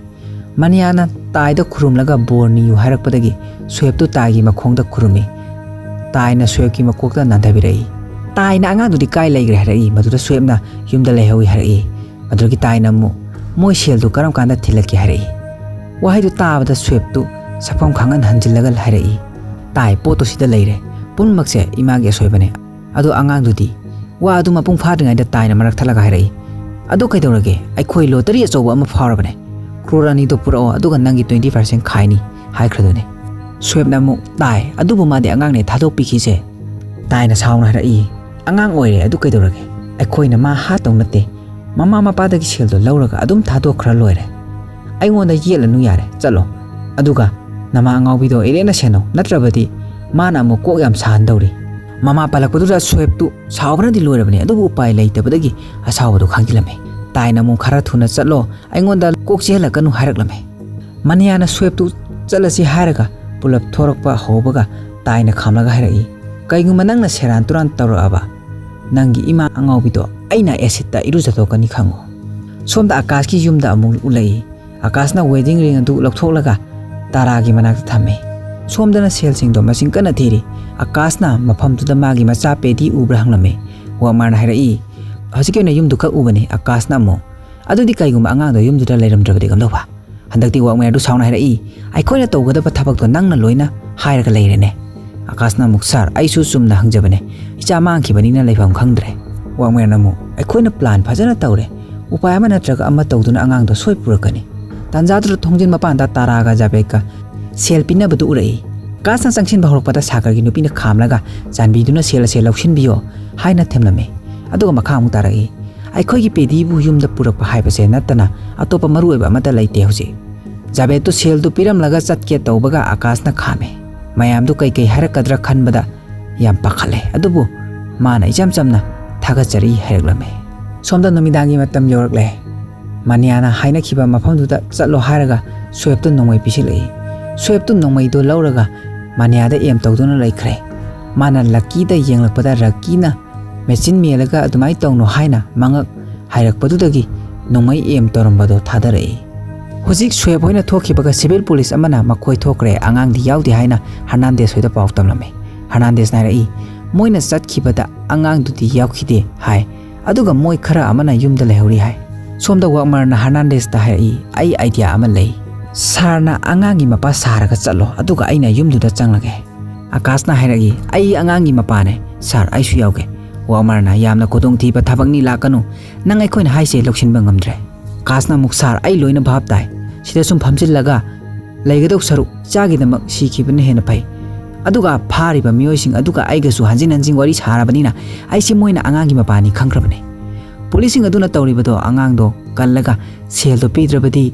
ꯃꯥꯅꯤꯌꯥꯅ ꯇꯥꯏꯗ ꯈꯨꯔꯨꯝꯂꯒ ꯕꯣꯔ ꯅꯤꯌꯨ ꯍꯥꯏꯔꯛꯄꯗꯒꯤ ꯁ꯭ꯋꯦꯞꯇꯨ ꯇꯥꯏꯒꯤ ꯃꯈꯣꯡꯗ ꯈꯨꯔꯨꯝꯃꯤ꯫ ꯇꯥꯏꯅ ꯁ꯭ꯋꯦꯞꯀꯤ ꯃꯀꯣꯛꯇ ꯅꯥꯟꯊꯕꯤꯔꯛꯏ꯫ ꯇꯥꯏꯅ, "ꯑꯉꯥꯡꯗꯨꯗꯤ ꯀꯥꯏ ꯂꯩꯈ꯭ꯔꯦ?" ꯍꯥꯏꯔꯛꯏ꯫ ꯃꯗꯨꯗ ꯁ꯭ꯋꯦꯞꯅ, "ꯌꯨꯝꯗ ꯂꯩꯍꯧꯏ" ꯍꯥꯏꯔꯛꯏ꯫ ꯑꯗꯨꯗꯒꯤ ꯇꯥꯏꯅ ꯑꯃꯨꯛ, "ꯃꯣꯏ ꯁꯦꯜꯗꯨ ꯀꯔꯝ ꯀꯥꯟꯗ ꯊꯤꯜꯂꯛꯀꯦ?" ꯍꯥꯏꯔꯛꯏ꯫ ꯋꯥꯍꯩꯗꯨ ꯇꯥꯕꯗ ꯁ꯭ꯋꯦꯞꯇꯨ ꯁꯛꯐꯝ ꯈꯪꯍꯟ ꯍꯟꯖꯤꯜꯂꯒ ꯍꯥꯏꯔꯛꯏ, "ꯇꯥꯏ, ꯄꯣꯠꯇꯨ ꯁꯤꯗ ꯂꯩꯔꯦ꯫ ꯄꯨꯝꯅꯃꯛꯁꯦ ꯏꯃꯥꯒꯤ ꯑꯁꯣꯏꯕꯅꯦ"꯫ ꯑꯗꯣ ꯑꯉꯥꯡꯗꯨꯗꯤ? ꯋꯥ ꯑꯗꯨ ꯃꯄꯨꯡ ꯐꯥꯗ꯭ꯔꯤꯉꯩꯗ ꯇꯥꯏꯅ ꯃꯔꯛ ꯊꯠꯂꯒ ꯍꯥꯏꯔꯛꯏ, "ꯑꯗꯨ ꯀꯩꯗꯧꯔꯒꯦ? ꯑꯩꯈꯣꯏ ꯂꯣꯇꯔꯤ ꯑꯆꯧꯕ ꯑꯃ ꯐꯥꯎꯔꯕꯅꯦ꯫ ꯀ꯭ꯔꯣꯔ ꯑꯅꯤꯗꯣ ꯄꯨꯔꯛꯑꯣ, ꯑꯗꯨꯒ ꯅꯪꯒꯤ twenty percent ꯈꯥꯏꯅꯤ" ꯍꯥꯏꯈ꯭ꯔꯗꯨꯅꯤ꯫ ꯁ꯭ꯋꯦꯞꯅ ꯑꯃꯨꯛ, "ꯇꯥꯏ, ꯑꯗꯨꯕꯨ ꯃꯥꯗꯤ ꯑꯉꯥꯡꯅꯦ, ꯊꯥꯗꯣꯛꯄꯤꯈꯤꯁꯦ"꯫ ꯇꯥꯏꯅ ꯁꯥꯎꯅ ꯍꯥꯏꯔꯛꯏ, "ꯑꯉꯥꯡ ꯑꯣꯏꯔꯦ, ꯑꯗꯨ ꯀꯩꯗꯧꯔꯒꯦ? ꯑꯩꯈꯣꯏꯅ ꯃꯥ ꯍꯥꯠꯇꯧ ꯅꯠꯇꯦ꯫ ꯃꯃꯥ ꯃꯄꯥꯗꯒꯤ ꯁꯦꯜꯗꯣ ꯂꯧꯔꯒ ꯑꯗꯨꯝ ꯊꯥꯗꯣꯛꯈ꯭ꯔ ꯂꯣꯏꯔꯦ꯫ ꯑꯩꯉꯣꯟꯗ ꯌꯦꯠꯂꯅꯨ ꯌꯥꯔꯦ, ꯆꯠꯂꯣ꯫ ꯑꯗꯨꯒ ꯅꯃꯥ ꯑꯉꯥꯎꯕꯤꯗꯣ ꯏꯔꯦꯟꯅ ꯁꯦꯟꯅꯧ, ꯅꯠꯇ꯭ꯔꯕꯗꯤ ꯃꯥꯅ ꯑꯃꯨꯛ ꯀꯣꯛ ꯌꯥꯝ ꯁꯥꯍꯟꯗꯧꯔꯤ꯫ ꯃꯃꯥ ꯄꯜꯂꯛꯄꯗꯨꯗ ꯁ꯭ꯋꯦꯞꯇꯨ ꯁꯥꯎꯕꯅꯗꯤ ꯂꯣꯏꯔꯕꯅꯤ, ꯑꯗꯨꯕꯨ ꯎꯄꯥꯏ ꯂꯩꯇꯕꯗꯒꯤ ꯑꯁꯥꯎꯕꯗꯨ ꯈꯥꯡꯖꯤꯜꯂꯝꯃꯤ꯫ ꯇꯥꯏꯅ ꯑꯃꯨꯛ ꯈꯔ ꯊꯨꯅ ꯆꯠꯂꯣ, ꯑꯩꯉꯣꯟꯗ ꯀꯣꯛ ꯆꯤꯍꯜꯂꯛꯀꯅꯨ ꯍꯥꯏꯔꯛꯂꯝꯃꯤ꯫ ꯃꯅꯤꯌꯥꯅ ꯁ꯭ꯋꯦꯞꯇꯨ ꯆꯠꯂꯁꯤ ꯍꯥꯏꯔꯒ ꯄꯨꯂꯞ ꯊꯣꯔꯛꯄ ꯍꯧꯕꯒ ꯇꯥꯏꯅ ꯈꯥꯝꯂꯒ ꯍꯥꯏꯔꯛꯏ, "ꯀꯩꯒꯨꯝꯕ ꯅꯪꯅ ꯁꯦꯔꯥꯟ ꯇꯨꯔꯥꯟ ꯇꯧꯔꯛꯑꯕ, ꯅꯪꯒꯤ ꯏꯃꯥ ꯑꯉꯥꯎꯕꯤꯗꯣ ꯑꯩꯅ ꯑꯦꯁꯤꯠꯇ ꯏꯔꯨꯖꯊꯣꯛꯀꯅꯤ ꯈꯪꯉꯨ"꯫ ꯁꯣꯝꯗ ꯑꯀꯥꯁꯀꯤ ꯌꯨꯝꯗ ꯑꯃꯨꯛ ꯎꯠꯂꯛꯏ꯫ ꯑꯀꯥꯁꯅ ꯋꯦꯗꯤꯡ ꯔꯤꯡ ꯑꯗꯨ ꯂꯧꯊꯣꯛꯂꯒ ꯇꯥꯔꯥꯒꯤ ꯃꯅꯥꯛꯇ ꯊꯝꯃꯤ꯫ ꯁꯣꯝꯗꯅ ꯁꯦꯜꯁꯤꯡꯗꯣ ꯃꯁꯤꯡ ꯀꯟꯅ ꯊꯤꯔꯤ꯫ ꯑꯀꯥꯁꯅ ꯃꯐꯝꯗꯨꯗ ꯃꯥꯒꯤ ꯃꯆꯥ ꯄꯦꯗꯤ ꯎꯕ꯭ꯔꯥ ꯍꯪꯂꯝꯃꯤ꯫ ꯋꯥꯛꯃꯥꯔꯅ ꯍꯥꯏꯔꯛꯏ, "ꯍꯧꯖꯤꯛꯀꯤ ꯑꯣꯏꯅ ꯌꯨꯝꯗꯨ ꯈꯛ ꯎꯕꯅꯤ"꯫ ꯑꯀꯥꯁꯅ ꯑꯃꯨꯛ, "ꯑꯗꯨꯗꯤ ꯀꯩꯒꯨꯝꯕ ꯑꯉꯥꯡꯗꯣ ꯌꯨꯝꯗꯨꯗ ꯂꯩꯔꯝꯗ꯭ꯔꯕꯗꯤ ꯀꯝꯗꯧꯕ?" ꯍꯟꯗꯛꯇꯤ ꯋꯥꯛꯃꯦꯌꯔꯗꯨ ꯁꯥꯎꯅ ꯍꯥꯏꯔꯛꯏ, "ꯑꯩꯈꯣꯏꯅ ꯇꯧꯒꯗꯕ ꯊꯕꯛꯇꯣ ꯅꯪꯅ ꯂꯣꯏꯅ ꯍꯥꯏꯔꯒ ꯂꯩꯔꯦꯅꯦ"꯫ ꯑꯀꯥꯁꯅ ꯑꯃꯨꯛ, "ꯁꯥꯔ, ꯑꯩꯁꯨ ꯆꯨꯝꯅ ꯍꯪꯖꯕꯅꯦ, ꯏꯆꯥ ꯃꯥꯡꯈꯤꯕꯅꯤꯅ ꯂꯩꯐꯝ ꯈꯪꯗ꯭ꯔꯦ"꯫ ꯋꯥꯛꯃꯦꯌꯔꯅ ꯑꯃꯨꯛ, "ꯑꯩꯈꯣꯏꯅ ꯄ꯭ꯂꯥꯟ ꯐꯖꯅ ꯇꯧꯔꯦ, ꯎꯄꯥꯏ ꯑꯃ ꯅꯠꯇ꯭ꯔꯒ ꯑꯃ ꯇꯧꯗꯨꯅ ꯑꯉꯥꯡꯗꯣ ꯁꯣꯏ ꯄꯨꯔꯛꯀꯅꯤ"꯫ ꯇꯥꯟꯖꯥꯗꯨꯗ ꯊꯣꯡꯖꯤꯟ ꯃꯄꯥꯟꯗ ꯇꯥꯔꯥꯒ ꯖꯥꯕꯦꯠꯀ ꯁꯦꯜ ꯄꯤꯅꯕꯗꯨ ꯎꯔꯛꯏ꯫ ꯑꯀꯥꯁꯅ ꯆꯪꯁꯤꯟꯕ ꯍꯧꯔꯛꯄꯗ ꯁꯥꯒꯔꯒꯤ ꯅꯨꯄꯤꯅ ꯈꯥꯝꯂꯒ, "ꯆꯥꯟꯕꯤꯗꯨꯅ ꯁꯦꯜ ꯑꯁꯦ ꯂꯧꯁꯤꯟꯕꯤꯌꯣ" ꯍꯥꯏꯅ ꯊꯦꯝꯂꯝꯃꯤ꯫ ꯑꯗꯨꯒ ꯃꯈꯥ ꯑꯃꯨꯛ ꯇꯥꯔꯛꯏ, "ꯑꯩꯈꯣꯏꯒꯤ ꯄꯦꯗꯤꯕꯨ ꯌꯨꯝꯗ ꯄꯨꯔꯛꯄ ꯍꯥꯏꯕꯁꯦ ꯅꯠꯇꯅ ꯑꯇꯣꯞꯄ ꯃꯔꯨꯑꯣꯏꯕ ꯑꯃꯠꯇ ꯂꯩꯇꯦ ꯍꯧꯖꯤꯛ"꯫ ꯖꯥꯕꯦꯠꯇꯨ ꯁꯦꯜꯗꯨ ꯄꯤꯔꯝꯂꯒ ꯆꯠꯀꯦ ꯇꯧꯕꯒ ꯑꯀꯥꯁꯅ ꯈꯥꯝꯃꯦ꯫ ꯃꯌꯥꯝꯗꯨ ꯀꯩꯀꯩ ꯍꯥꯏꯔꯛꯀꯗ꯭ꯔꯥ ꯈꯟꯕꯗ ꯌꯥꯝ ꯄꯥꯈꯠꯂꯦ, ꯑꯗꯨꯕꯨ ꯃꯥꯅ ꯏꯆꯝ ꯆꯝꯅ "ꯊꯥꯒꯠꯆꯔꯤ" ꯍꯥꯏꯔꯛꯂꯝꯃꯤ꯫ ꯁꯣꯝꯗ ꯅꯨꯃꯤꯗꯥꯡꯒꯤ ꯃꯇꯝ ꯌꯧꯔꯛꯂꯦ꯫ ꯃꯅꯤꯌꯥꯅ ꯍꯥꯏꯅꯈꯤꯕ ꯃꯐꯝꯗꯨꯗ ꯆꯠꯂꯣ ꯍꯥꯏꯔꯒ ꯁ꯭ꯋꯦꯞꯇꯨ ꯅꯣꯡꯃꯩ ꯄꯤꯁꯤꯜꯂꯛꯏ꯫ ꯁ꯭ꯋꯦꯞꯇꯨ ꯅꯣꯡꯃꯩꯗꯣ ꯂꯧꯔꯒ ꯃꯅꯤꯌꯥꯗ ꯑꯦꯝ ꯇꯧꯗꯨꯅ ꯂꯩꯈ꯭ꯔꯦ꯫ ꯃꯥꯅ ꯂꯛꯀꯤꯗ ꯌꯦꯡꯂꯛꯄꯗ ꯂꯛꯀꯤꯅ ꯃꯦꯆꯤꯟ ꯃꯦꯜꯂꯒ "ꯑꯗꯨꯃꯥꯏꯅ ꯇꯧꯅꯣ" ꯍꯥꯏꯅ ꯃꯉꯛ ꯍꯥꯏꯔꯛꯄꯗꯨꯗꯒꯤ ꯅꯣꯡꯃꯩ ꯑꯦꯝ ꯇꯧꯔꯝꯕꯗꯣ ꯊꯥꯗꯔꯛꯏ꯫ ꯍꯧꯖꯤꯛ ꯁ꯭ꯋꯦꯞ ꯍꯣꯏꯅ ꯊꯣꯛꯈꯤꯕꯒ ꯁꯤꯚꯤꯜ ꯄꯨꯂꯤꯁ ꯑꯃꯅ "ꯃꯈꯣꯏ ꯊꯣꯛꯈ꯭ꯔꯦ, ꯑꯉꯥꯡꯗꯤ ꯌꯥꯎꯗꯦ" ꯍꯥꯏꯅ ꯍꯔꯅꯥꯟꯗꯦꯁ ꯍꯣꯏꯗ ꯄꯥꯎ ꯇꯝꯂꯝꯃꯤ꯫ ꯍꯔꯅꯥꯟꯗꯦꯁꯅ ꯍꯥꯏꯔꯛꯏ, "ꯃꯣꯏꯅ ꯆꯠꯈꯤꯕꯗ ꯑꯉꯥꯡꯗꯨꯗꯤ ꯌꯥꯎꯈꯤꯗꯦ" ꯍꯥꯏ꯫ ꯑꯗꯨꯒ ꯃꯣꯏ ꯈꯔ ꯑꯃꯅ ꯌꯨꯝꯗ ꯂꯩꯍꯧꯔꯤ ꯍꯥꯏ꯫ ꯁꯣꯝꯗ ꯋꯥꯛꯃꯔꯅ ꯍꯔꯅꯥꯟꯗꯦꯁꯇ ꯍꯥꯏꯔꯛꯏ, "ꯑꯩ ꯑꯥꯏꯗꯤꯌꯥ ꯑꯃ ꯂꯩ꯫ ꯁꯥꯔꯅ ꯑꯉꯥꯡꯒꯤ ꯃꯄꯥ ꯁꯥꯔꯒ ꯆꯠꯂꯣ, ꯑꯗꯨꯒ ꯑꯩꯅ ꯌꯨꯝꯗꯨꯗ ꯆꯪꯂꯒꯦ"꯫ ꯑꯀꯥꯁꯅ ꯍꯥꯏꯔꯛꯏ, "ꯑꯩ ꯑꯉꯥꯡꯒꯤ ꯃꯄꯥꯅꯦ, ꯁꯥꯔ, ꯑꯩꯁꯨ ꯌꯥꯎꯒꯦ"꯫ ꯋꯥꯛꯃꯔꯅ, "ꯌꯥꯝꯅ ꯈꯨꯗꯣꯡꯊꯤꯕ ꯊꯕꯛꯅꯤ, ꯂꯥꯛꯀꯅꯨ꯫ ꯅꯪ ꯑꯩꯈꯣꯏꯅ ꯍꯥꯏꯁꯦ ꯂꯧꯁꯤꯟꯕ ꯉꯝꯗ꯭ꯔꯦ"꯫ ꯑꯀꯥꯁꯅ ꯑꯃꯨꯛ, "ꯁꯥꯔ, ꯑꯩ ꯂꯣꯏꯅ ꯚꯥꯞ ꯇꯥꯏ꯫ ꯁꯤꯗ ꯁꯨꯝ ꯐꯝꯖꯤꯜꯂꯒ ꯂꯩꯒꯗꯧ ꯁꯔꯨꯛ ꯏꯆꯥꯒꯤꯗꯃꯛ ꯁꯤꯈꯤꯕꯅ ꯍꯦꯟꯅ ꯐꯩ꯫ ꯑꯗꯨꯒ ꯐꯥꯔꯤꯕ ꯃꯤꯑꯣꯏꯁꯤꯡ ꯑꯗꯨꯒ ꯑꯩꯒꯁꯨ ꯍꯟꯖꯤꯟ ꯍꯟꯖꯤꯟ ꯋꯥꯔꯤ ꯁꯥꯔꯕꯅꯤꯅ ꯑꯩꯁꯦ ꯃꯣꯏꯅ ꯑꯉꯥꯡꯒꯤ ꯃꯄꯥꯅꯤ ꯈꯪꯈ꯭ꯔꯕꯅꯦ"꯫ ꯄꯨꯂꯤꯁꯁꯤꯡ ꯑꯗꯨꯅ ꯇꯧꯔꯤꯕꯗꯣ ꯑꯉꯥꯡꯗꯣ ꯀꯜꯂꯒ ꯁꯦꯜꯗꯣ ꯄꯤꯗ꯭ꯔꯕꯗꯤ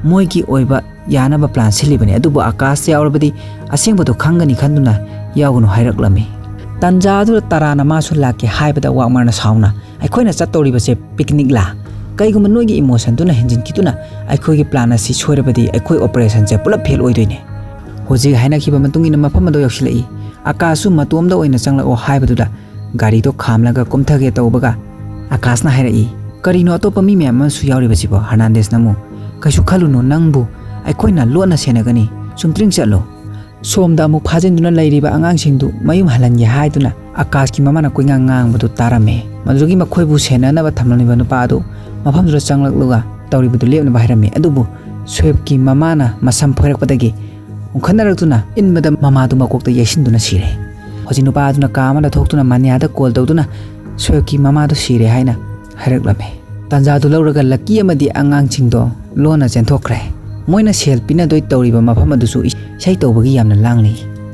ꯃꯣꯏꯒꯤ ꯑꯣꯏꯕ ꯌꯥꯅꯕ ꯄ꯭ꯂꯥꯟ ꯁꯤꯜꯂꯤꯕꯅꯤ, ꯑꯗꯨꯕꯨ ꯑꯀꯥꯁ ꯌꯥꯎꯔꯕꯗꯤ ꯑꯁꯦꯡꯕꯗꯣ ꯈꯪꯒꯅꯤ ꯈꯟꯗꯨꯅ ꯌꯥꯎꯒꯅꯨ ꯍꯥꯏꯔꯛꯂꯝꯃꯤ꯫ ꯇꯥꯟꯖꯥ ꯑꯗꯨꯗ ꯇꯔꯥꯅ ꯃꯥꯁꯨ ꯂꯥꯛꯀꯦ ꯍꯥꯏꯕꯗ ꯋꯥꯛꯃꯔꯅ ꯁꯥꯎꯅ, "ꯑꯩꯈꯣꯏꯅ ꯆꯠꯇꯧꯔꯤꯕꯁꯦ ꯄꯤꯛꯅꯤꯛꯂꯥ? ꯀꯩꯒꯨꯝꯕ ꯅꯣꯏꯒꯤ ꯏꯃꯣꯁꯟꯗꯨꯅ ꯍꯦꯟꯖꯤꯟꯈꯤꯗꯨꯅ ꯑꯩꯈꯣꯏꯒꯤ ꯄ꯭ꯂꯥꯟ ꯑꯁꯤ ꯁꯣꯏꯔꯕꯗꯤ ꯑꯩꯈꯣꯏ ꯑꯣꯄꯔꯦꯁꯟꯁꯦ ꯄꯨꯂꯞ ꯐꯦꯜ ꯑꯣꯏꯗꯣꯏꯅꯦ꯫" ꯍꯧꯖꯤꯛ ꯍꯥꯏꯅꯈꯤꯕ ꯃꯇꯨꯡ ꯏꯟꯅ ꯃꯐꯝ ꯑꯗꯨ ꯌꯧꯁꯤꯜꯂꯛꯏ꯫ ꯑꯀꯥꯁꯁꯨ ꯃꯇꯣꯝꯗ ꯑꯣꯏꯅ ꯆꯪꯂꯛꯑꯣ ꯍꯥꯏꯕꯗꯨꯗ ꯒꯥꯔꯤꯗꯣ ꯈꯥꯝꯂꯒ ꯀꯨꯝꯊꯒꯦ ꯇꯧꯕꯒ ꯑꯀꯥꯁꯅ ꯍꯥꯏꯔꯛꯏ, "ꯀꯔꯤꯅꯣ ꯑꯇꯣꯞꯄ ꯃꯤ ꯃꯌꯥꯝ ꯑꯃꯁꯨ ꯌꯥꯎꯔꯤꯕꯁꯤꯕꯣ?" ꯍꯔꯅꯥꯟꯗꯦꯁꯅ ꯑꯃꯨꯛ, "ꯀꯩꯁꯨ ꯈꯜꯂꯨꯅꯨ, ꯅꯪꯕꯨ ꯑꯩꯈꯣꯏꯅ ꯂꯣꯟꯅ ꯁꯦꯟꯅꯒꯅꯤ, ꯆꯨꯝꯇ꯭ꯔꯤꯡ ꯆꯠꯂꯣ꯫" ꯁꯣꯝꯗ ꯑꯃꯨꯛ ꯐꯥꯖꯤꯟꯗꯨꯅ ꯂꯩꯔꯤꯕ ꯑꯉꯥꯡꯁꯤꯡꯗꯨ ꯃꯌꯨꯝ ꯍꯜꯍꯟꯒꯦ ꯍꯥꯏꯗꯨꯅ ꯑꯀꯥꯁꯀꯤ ꯃꯃꯥꯅ ꯀꯣꯏꯉꯥꯡ ꯉꯥꯡꯕꯗꯨ ꯇꯥꯔꯝꯃꯤ꯫ ꯃꯗꯨꯗꯒꯤ ꯃꯈꯣꯏꯕꯨ ꯁꯦꯟꯅꯅꯕ ꯊꯝꯂꯝꯂꯤꯕ ꯅꯨꯄꯥ ꯑꯗꯨ ꯃꯐꯝꯗꯨꯗ ꯆꯪꯂꯛꯂꯒ ꯇꯧꯔꯤꯕꯗꯨ ꯂꯦꯞꯅꯕ ꯍꯥꯏꯔꯝꯃꯤ꯫ ꯑꯗꯨꯕꯨ ꯁꯣꯌꯦꯕꯀꯤ ꯃꯃꯥꯅ ꯃꯁꯝ ꯐꯣꯏꯔꯛꯄꯗꯒꯤ ꯎꯪꯈꯠꯅꯔꯛꯇꯨꯅ ꯏꯟꯕꯗ ꯃꯃꯥꯗꯨ ꯃꯀꯣꯛꯇ ꯌꯩꯁꯤꯟꯗꯨꯅ ꯁꯤꯔꯦ꯫ ꯍꯧꯖꯤꯛ ꯅꯨꯄꯥ ꯑꯗꯨꯅ ꯀꯥ ꯑꯃꯗ ꯊꯣꯛꯇꯨꯅ ꯃꯥꯅꯤꯌꯥꯗ ꯀꯣꯜ ꯇꯧꯗꯨꯅ ꯁꯣꯌꯦꯕꯀꯤ ꯃꯃꯥꯗꯨ ꯁꯤꯔꯦ ꯍꯥꯏꯅ ꯍꯥꯏꯔꯛꯂꯝꯃꯤ꯫ ꯇꯥꯟꯖꯥꯗꯨ ꯂꯧꯔꯒ ꯂꯛꯀꯤ ꯑꯃꯗꯤ ꯑꯉꯥꯡꯁꯤꯡꯗꯣ ꯂꯣꯟꯅ ꯆꯦꯟꯊꯣꯛꯈ꯭ꯔꯦ꯫ ꯃꯣꯏꯅ ꯁꯦꯜ ꯄꯤꯅꯗꯣꯏ ꯇꯧꯔꯤꯕ ꯃꯐꯝ ꯑꯗꯨꯁꯨ ꯏꯁꯩ ꯇꯧꯕꯒꯤ ꯌꯥꯝꯅ ꯂꯥꯡꯂꯤ꯫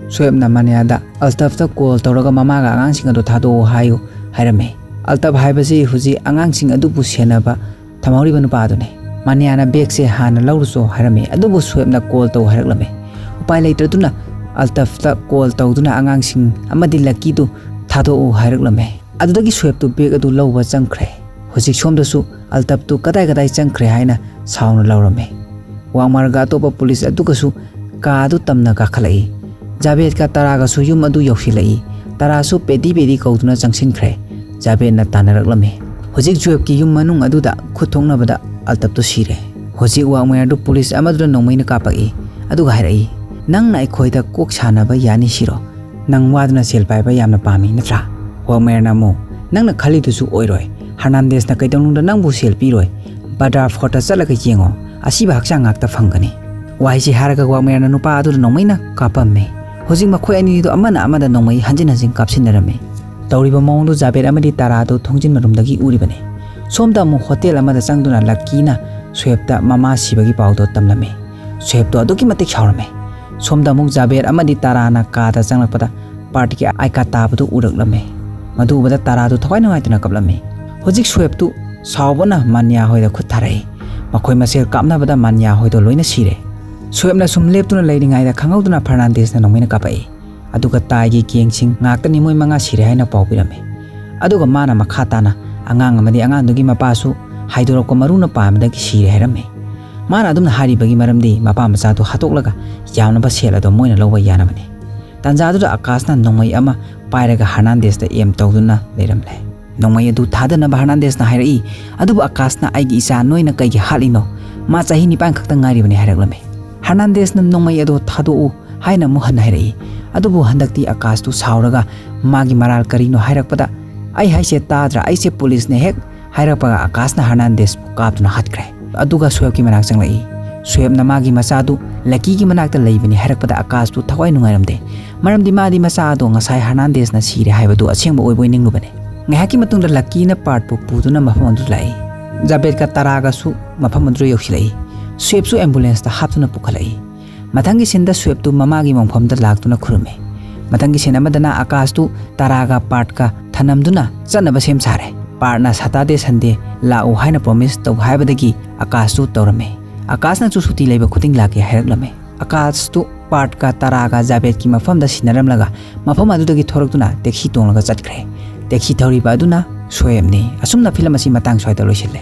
ꯁꯣꯌꯦꯕꯅ ꯃꯥꯅꯤꯌꯥꯗ ꯑꯜꯇꯐꯇ ꯀꯣꯜ ꯇꯧꯔꯒ ꯃꯃꯥꯒ ꯑꯉꯥꯡꯁꯤꯡ ꯑꯗꯨ ꯊꯥꯗꯣꯛꯑꯣ ꯍꯥꯏꯌꯨ ꯍꯥꯏꯔꯝꯃꯤ꯫ ꯑꯜꯇꯐ ꯍꯥꯏꯕꯁꯤ ꯍꯧꯖꯤꯛ ꯑꯉꯥꯡꯁꯤꯡ ꯑꯗꯨꯕꯨ ꯁꯦꯟꯅꯕ ꯊꯝꯍꯧꯔꯤꯕ ꯅꯨꯄꯥ ꯑꯗꯨꯅꯤ꯫ ꯃꯥꯅꯤꯌꯥꯅ ꯕꯦꯒꯁꯦ ꯍꯥꯟꯅ ꯂꯧꯔꯨꯆꯣ ꯍꯥꯏꯔꯝꯃꯤ, ꯑꯗꯨꯕꯨ ꯁꯣꯌꯦꯕꯅ ꯀꯣꯜ ꯇꯧ ꯍꯥꯏꯔꯛꯂꯝꯃꯤ꯫ ꯎꯄꯥꯏ ꯂꯩꯇ꯭ꯔꯗꯨꯅ ꯑꯜꯇꯐꯇ ꯀꯣꯜ ꯇꯧꯗꯨꯅ ꯑꯉꯥꯡꯁꯤꯡ ꯑꯃꯗꯤ ꯂꯛꯀꯤꯗꯨ ꯊꯥꯗꯣꯛꯎ ꯍꯥꯏꯔꯛꯂꯝꯃꯤ꯫ ꯑꯗꯨꯗꯒꯤ ꯁꯣꯌꯦꯕꯇꯨ ꯕꯦꯒ ꯑꯗꯨ ꯂꯧꯕ ꯆꯪꯈ꯭ꯔꯦ꯫ ꯍꯧꯖꯤꯛ ꯁꯣꯝꯗꯁꯨ ꯑꯜꯇꯐꯇꯨ ꯀꯗꯥꯏ ꯀꯗꯥꯏ ꯆꯪꯈ꯭ꯔꯦ ꯍꯥꯏꯅ ꯁꯥꯎꯅ ꯂꯥꯎꯔꯝꯃꯤ꯫ ꯋꯥꯛꯃꯥꯔꯒ ꯑꯇꯣꯞꯄ ꯄꯨꯂꯤꯁ ꯑꯗꯨꯒꯁꯨ ꯀꯥ ꯑꯗꯨ ꯇꯝꯅ ꯀꯥꯈꯠꯂꯛꯏ꯫ ꯖꯥꯕꯦꯗꯀ ꯇꯔꯥꯒꯁꯨ ꯌꯨꯝ ꯑꯗꯨ ꯌꯧꯁꯤꯜꯂꯛꯏ꯫ ꯇꯔꯥꯁꯨ ꯄꯦꯗꯤ ꯄꯦꯗꯤ ꯀꯧꯗꯨꯅ ꯆꯪꯁꯤꯟꯈ꯭ꯔꯦ꯫ ꯖꯥꯕꯦꯗꯅ ꯇꯥꯟꯅꯔꯛꯂꯝꯃꯤ꯫ ꯍꯧꯖꯤꯛ ꯖꯣꯌꯦꯕꯀꯤ ꯌꯨꯝ ꯃꯅꯨꯡ ꯑꯗꯨꯗ ꯈꯨꯠ ꯊꯣꯛꯅꯕꯗ ꯑꯜꯇꯞꯇꯨ ꯁꯤꯔꯦ꯫ ꯍꯧꯖꯤꯛ ꯋꯥꯛꯃꯦꯌꯔꯗꯨ ꯄꯨꯂꯤꯁ ꯑꯃꯗꯨꯗ ꯅꯣꯡꯃꯩꯅ ꯀꯥꯞꯄꯛꯏ꯫ ꯑꯗꯨꯒ ꯍꯥꯏꯔꯛꯏ, "ꯅꯪꯅ ꯑꯩꯈꯣꯏꯗ ꯀꯣꯛ ꯁꯥꯟꯅꯕ ꯌꯥꯅꯤ ꯁꯤꯔꯣ? ꯅꯪ ꯋꯥꯗꯨꯅ ꯁꯦꯜ ꯄꯥꯏꯕ ꯌꯥꯝꯅ ꯄꯥꯝꯃꯤ ꯅꯠꯇ꯭ꯔꯥ?" ꯋꯥꯛꯃꯦꯌꯔꯅ ꯑꯃꯨꯛ, "ꯅꯪꯅ ꯈꯜꯂꯤꯗꯨꯁꯨ ꯑꯣꯏꯔꯣꯏ꯫ ꯍꯔꯅꯥꯟꯗꯦꯁꯅ ꯀꯩꯗꯧꯅꯨꯡꯗ ꯅꯪꯕꯨ ꯁꯦꯜ ꯄꯤꯔꯣꯏ꯫ ꯕꯗ꯭ꯔꯥ ꯐꯣꯔꯠꯇ ꯆꯠꯂꯒ ꯌꯦꯡꯉꯣ꯫ ꯑꯁꯤꯕ ꯍꯛꯆꯥꯡ ꯉꯥꯛꯇ ꯐꯪꯒꯅꯤ꯫" ꯋꯥꯍꯩꯁꯤ ꯍꯥꯏꯔꯒ ꯋꯥꯛꯃꯦꯌꯔꯅ ꯅꯨꯄꯥ ꯑꯗꯨꯗ ꯅꯣꯡꯃꯩꯅ ꯀꯥꯞꯄꯝꯃꯤ꯫ ꯍꯧꯖꯤꯛ ꯃꯈꯣꯏ ꯑꯅꯤꯗꯨ ꯑꯃꯅ ꯑꯃꯗ ꯅꯣꯡꯃꯩ ꯍꯟꯖꯤꯟ ꯍꯟꯖꯤꯟ ꯀꯥꯞꯁꯤꯟꯅꯔꯝꯃꯤ꯫ ꯇꯧꯔꯤꯕ ꯃꯑꯣꯡꯗꯨ ꯖꯥꯕꯦꯗ ꯑꯃꯗꯤ ꯇꯥꯔꯥꯗꯨ ꯊꯣꯡꯖꯤꯟ ꯃꯔꯨꯝꯗꯒꯤ ꯎꯔꯤꯕꯅꯤ꯫ ꯁꯣꯝꯗ ꯑꯃꯨꯛ ꯍꯣꯇꯦꯜ ꯑꯃꯗ ꯆꯪꯗꯨꯅ ꯂꯛꯀꯤꯅ ꯁꯣꯌꯦꯕꯇ ꯃꯃꯥ ꯁꯤꯕꯒꯤ ꯄꯥꯎꯗꯣ ꯇꯝꯂꯝꯃꯤ꯫ ꯁꯣꯌꯦꯕꯇꯣ ꯑꯗꯨꯛꯀꯤ ꯃꯇꯤꯛ ꯁꯥꯎꯔꯝꯃꯤ꯫ ꯁꯣꯝꯗ ꯑꯃꯨꯛ ꯖꯥꯕꯦꯗ ꯑꯃꯗꯤ ꯇꯥꯔꯥꯅ ꯀꯥꯗ ꯆꯪꯂꯛꯄꯗ ꯄꯥꯔꯠꯀꯤ ꯑꯥꯏ ꯀꯥꯔꯗ ꯇꯥꯕꯗꯨ ꯎꯔꯛꯂꯝꯃꯤ꯫ ꯃꯗꯨ ꯎꯕꯗ ꯇꯥꯔꯥꯗꯨ ꯊꯋꯥꯏ ꯅꯨꯡꯉꯥꯏꯇꯅ ꯀꯞꯂꯝꯃꯤ꯫ ꯍꯧꯖꯤꯛ ꯁ꯭ꯋꯦꯞꯇꯨ ꯁꯥꯎꯕꯅ ꯃꯥꯟꯌꯥ ꯍꯣꯏꯗ ꯈꯨꯠ ꯊꯥꯔꯛꯏ꯫ ꯃꯈꯣꯏ ꯃꯁꯦꯜ ꯀꯥꯞꯅꯕꯗ ꯃꯥꯟꯌꯥ ꯍꯣꯏꯗꯣ ꯂꯣꯏꯅ ꯁꯤꯔꯦ꯫ ꯁ꯭ꯋꯦꯞꯅ ꯁꯨꯝ ꯂꯦꯞꯇꯨꯅ ꯂꯩꯔꯤꯉꯩꯗ ꯈꯪꯍꯧꯗꯅ ꯐꯔꯅꯥꯟꯗꯦꯁꯅ ꯅꯣꯡꯃꯩꯅ ꯀꯥꯞꯄꯛꯏ꯫ ꯑꯗꯨꯒ ꯇꯥꯏꯒꯤ ꯒꯦꯡꯁꯤꯡ ꯉꯥꯛꯇꯅꯤ ꯃꯣꯏ ꯃꯉꯥ ꯁꯤꯔꯦ ꯍꯥꯏꯅ ꯄꯥꯎ ꯄꯤꯔꯝꯃꯤ꯫ ꯑꯗꯨꯒ ꯃꯥꯅ ꯃꯈꯥ ꯇꯥꯅ ꯑꯉꯥꯡ ꯑꯃꯗꯤ ꯑꯉꯥꯡꯗꯨꯒꯤ ꯃꯄꯥꯁꯨ ꯍꯥꯏꯗꯣꯔꯛꯄ ꯃꯔꯨꯅ ꯄꯥꯟꯕꯗꯒꯤ ꯁꯤꯔꯦ ꯍꯥꯏꯔꯝꯃꯤ꯫ ꯃꯥꯅ ꯑꯗꯨꯝꯅ ꯍꯥꯏꯔꯤꯕꯒꯤ ꯃꯔꯝꯗꯤ ꯃꯄꯥ ꯃꯆꯥꯗꯨ ꯍꯥꯠꯇꯣꯛꯂꯒ ꯌꯥꯝꯂꯕ ꯁꯦꯜ ꯑꯗꯨ ꯃꯣꯏꯅ ꯂꯧꯕ ꯌꯥꯅꯕꯅꯤ꯫ ꯇꯥꯟꯖꯥꯗꯨꯗ ꯑꯀꯥꯁꯅ ꯅꯣꯡꯃꯩ ꯑꯃ ꯄꯥꯏꯔꯒ ꯍꯔꯅꯥꯟꯗꯦꯁꯇ ꯑꯦꯝ ꯇꯧꯗꯨꯅ ꯂꯩꯔꯝꯂꯦ꯫ ꯅꯣꯡꯃꯩ ꯑꯗꯨ ꯊꯥꯗꯅꯕ ꯍꯔꯅꯥꯟꯗꯦꯁꯅ ꯍꯥꯏꯔꯛꯏ꯫ ꯑꯗꯨꯕꯨ ꯑꯀꯥꯁꯅ "ꯑꯩꯒꯤ ꯏꯆꯥ ꯅꯣꯏꯅ ꯀꯩꯒꯤ ꯍꯥꯠꯂꯤꯅꯣ? ꯃꯥ ꯆꯍꯤ ꯅꯤꯄꯥꯟ ꯈꯛꯇ ꯉꯥꯏꯔꯤꯕꯅꯤ" ꯍꯥꯏꯔꯛꯂꯝꯃꯤ꯫ ꯍꯔꯅꯥꯟꯗꯦꯁꯅ "ꯅꯣꯡꯃꯩ ꯑꯗꯨ ꯊꯥꯗꯣꯛꯎ" ꯍꯥꯏꯅ ꯑꯃꯨꯛ ꯍꯟꯅ ꯍꯥꯏꯔꯛꯏ꯫ ꯑꯗꯨꯕꯨ ꯍꯟꯗꯛꯇꯤ ꯑꯀꯥꯁꯇꯨ ꯁꯥꯎꯔꯒ ꯃꯥꯒꯤ ꯃꯔꯥꯜ ꯀꯔꯤꯅꯣ ꯍꯥꯏꯔꯛꯄꯗ, "ꯑꯩ ꯍꯥꯏꯁꯦ ꯇꯥꯗ꯭ꯔꯥ? ꯑꯩꯁꯦ ꯄꯨꯂꯤꯁꯅꯦ" ꯍꯦꯛ ꯍꯥꯏꯔꯛꯄꯒ ꯑꯀꯥꯁꯅ ꯍꯔꯅꯥꯟꯗꯦꯁꯄꯨ ꯀꯥꯞꯇꯨꯅ ꯍꯥꯠꯈ꯭ꯔꯦ꯫ ꯑꯗꯨꯒ ꯁꯣꯌꯦꯕꯀꯤ ꯃꯅꯥꯛ ꯆꯪꯂꯛꯏ꯫ ꯁꯣꯌꯦꯕꯅ ꯃꯥꯒꯤ ꯃꯆꯥꯗꯨ ꯂꯛꯀꯤꯒꯤ ꯃꯅꯥꯛꯇ ꯂꯩꯕꯅꯤ ꯍꯥꯏꯔꯛꯄꯗ ꯑꯀꯥꯁꯇꯨ ꯊꯋꯥꯏ ꯅꯨꯡꯉꯥꯏꯔꯝꯗꯦ꯫ ꯃꯔꯝꯗꯤ ꯃꯥꯗꯤ ꯃꯆꯥ ꯑꯗꯣ ꯉꯁꯥꯏ ꯍꯔꯅꯥꯟꯗꯦꯁꯅ ꯁꯤꯔꯦ ꯍꯥꯏꯕꯗꯨ ꯑꯁꯦꯡꯕ ꯑꯣꯏꯕꯣꯏ ꯅꯤꯡꯂꯨꯕꯅꯤ꯫ ꯉꯥꯏꯍꯥꯛꯀꯤ ꯃꯇꯨꯡꯗ ꯂꯛꯀꯤꯅ ꯄꯥꯔꯠꯄꯨ ꯄꯨꯗꯨꯅ ꯃꯐꯝ ꯑꯗꯨꯗ ꯂꯥꯛꯏ꯫ ꯖꯥꯕꯦꯗꯀ ꯇꯥꯔꯥꯒꯁꯨ ꯃꯐꯝ ꯑꯗꯨꯗ ꯌꯧꯁꯤꯜꯂꯛꯏ꯫ ꯁꯣꯌꯦꯕꯁꯨ ꯑꯦꯝꯕꯨꯂꯦꯟꯁꯇ ꯍꯥꯞꯇꯨꯅ ꯄꯨꯈꯠꯂꯛꯏ꯫ ꯃꯊꯪꯒꯤ ꯁꯤꯟꯗ ꯁꯣꯌꯦꯕꯇꯨ ꯃꯃꯥꯒꯤ ꯃꯣꯡꯐꯝꯗ ꯂꯥꯛꯇꯨꯅ ꯈꯨꯔꯨꯝꯃꯤ꯫ ꯃꯊꯪꯒꯤ ꯁꯤꯟ ꯑꯃꯗꯅ ꯑꯀꯥꯁꯇꯨ ꯇꯥꯔꯥꯒ ꯄꯥꯔꯠꯀ ꯊꯅꯝꯗꯨꯅ ꯆꯠꯅꯕ ꯁꯦꯝ ꯁꯥꯔꯦ꯫ ꯄꯥꯔꯠꯅ ꯁꯇꯥꯗꯦ ꯁꯟꯗꯦ ꯂꯥꯛꯎ ꯍꯥꯏꯅ ꯄ꯭ꯔꯣꯃꯤꯁ ꯇꯧ ꯍꯥꯏꯕꯗꯒꯤ ꯑꯀꯥꯁꯇꯨ ꯇꯧꯔꯝꯃꯤ꯫ ꯑꯀꯥꯁꯅꯁꯨ ꯁꯨꯇꯤ ꯂꯩꯕ ꯈꯨꯗꯤꯡ ꯂꯥꯛꯀꯦ ꯍꯥꯏꯔꯛꯂꯝꯃꯤ꯫ ꯑꯀꯥꯁꯇꯨ ꯄꯥꯔꯠꯀ ꯇꯥꯔꯥꯒ ꯖꯥꯕꯦꯗꯀꯤ ꯃꯐꯝꯗ ꯁꯤꯟꯅꯔꯝꯂꯒ ꯃꯐꯝ ꯑꯗꯨꯗꯒꯤ ꯊꯣꯔꯛꯇꯨꯅ ꯇꯦꯛꯁꯤ ꯇꯣꯡꯂꯒ ꯆꯠꯈ꯭ꯔꯦ꯫ ꯇꯦꯛꯁꯤ ꯊꯧꯔꯤꯕ ꯑꯗꯨꯅ ꯁꯣꯌꯦꯕꯅꯤ꯫ ꯑꯁꯨꯝꯅ ꯐꯤꯂꯝ ꯑꯁꯤ ꯃꯇꯥꯡ ꯁ꯭ꯋꯥꯏꯗ ꯂꯣꯏꯁꯤꯜꯂꯦ꯫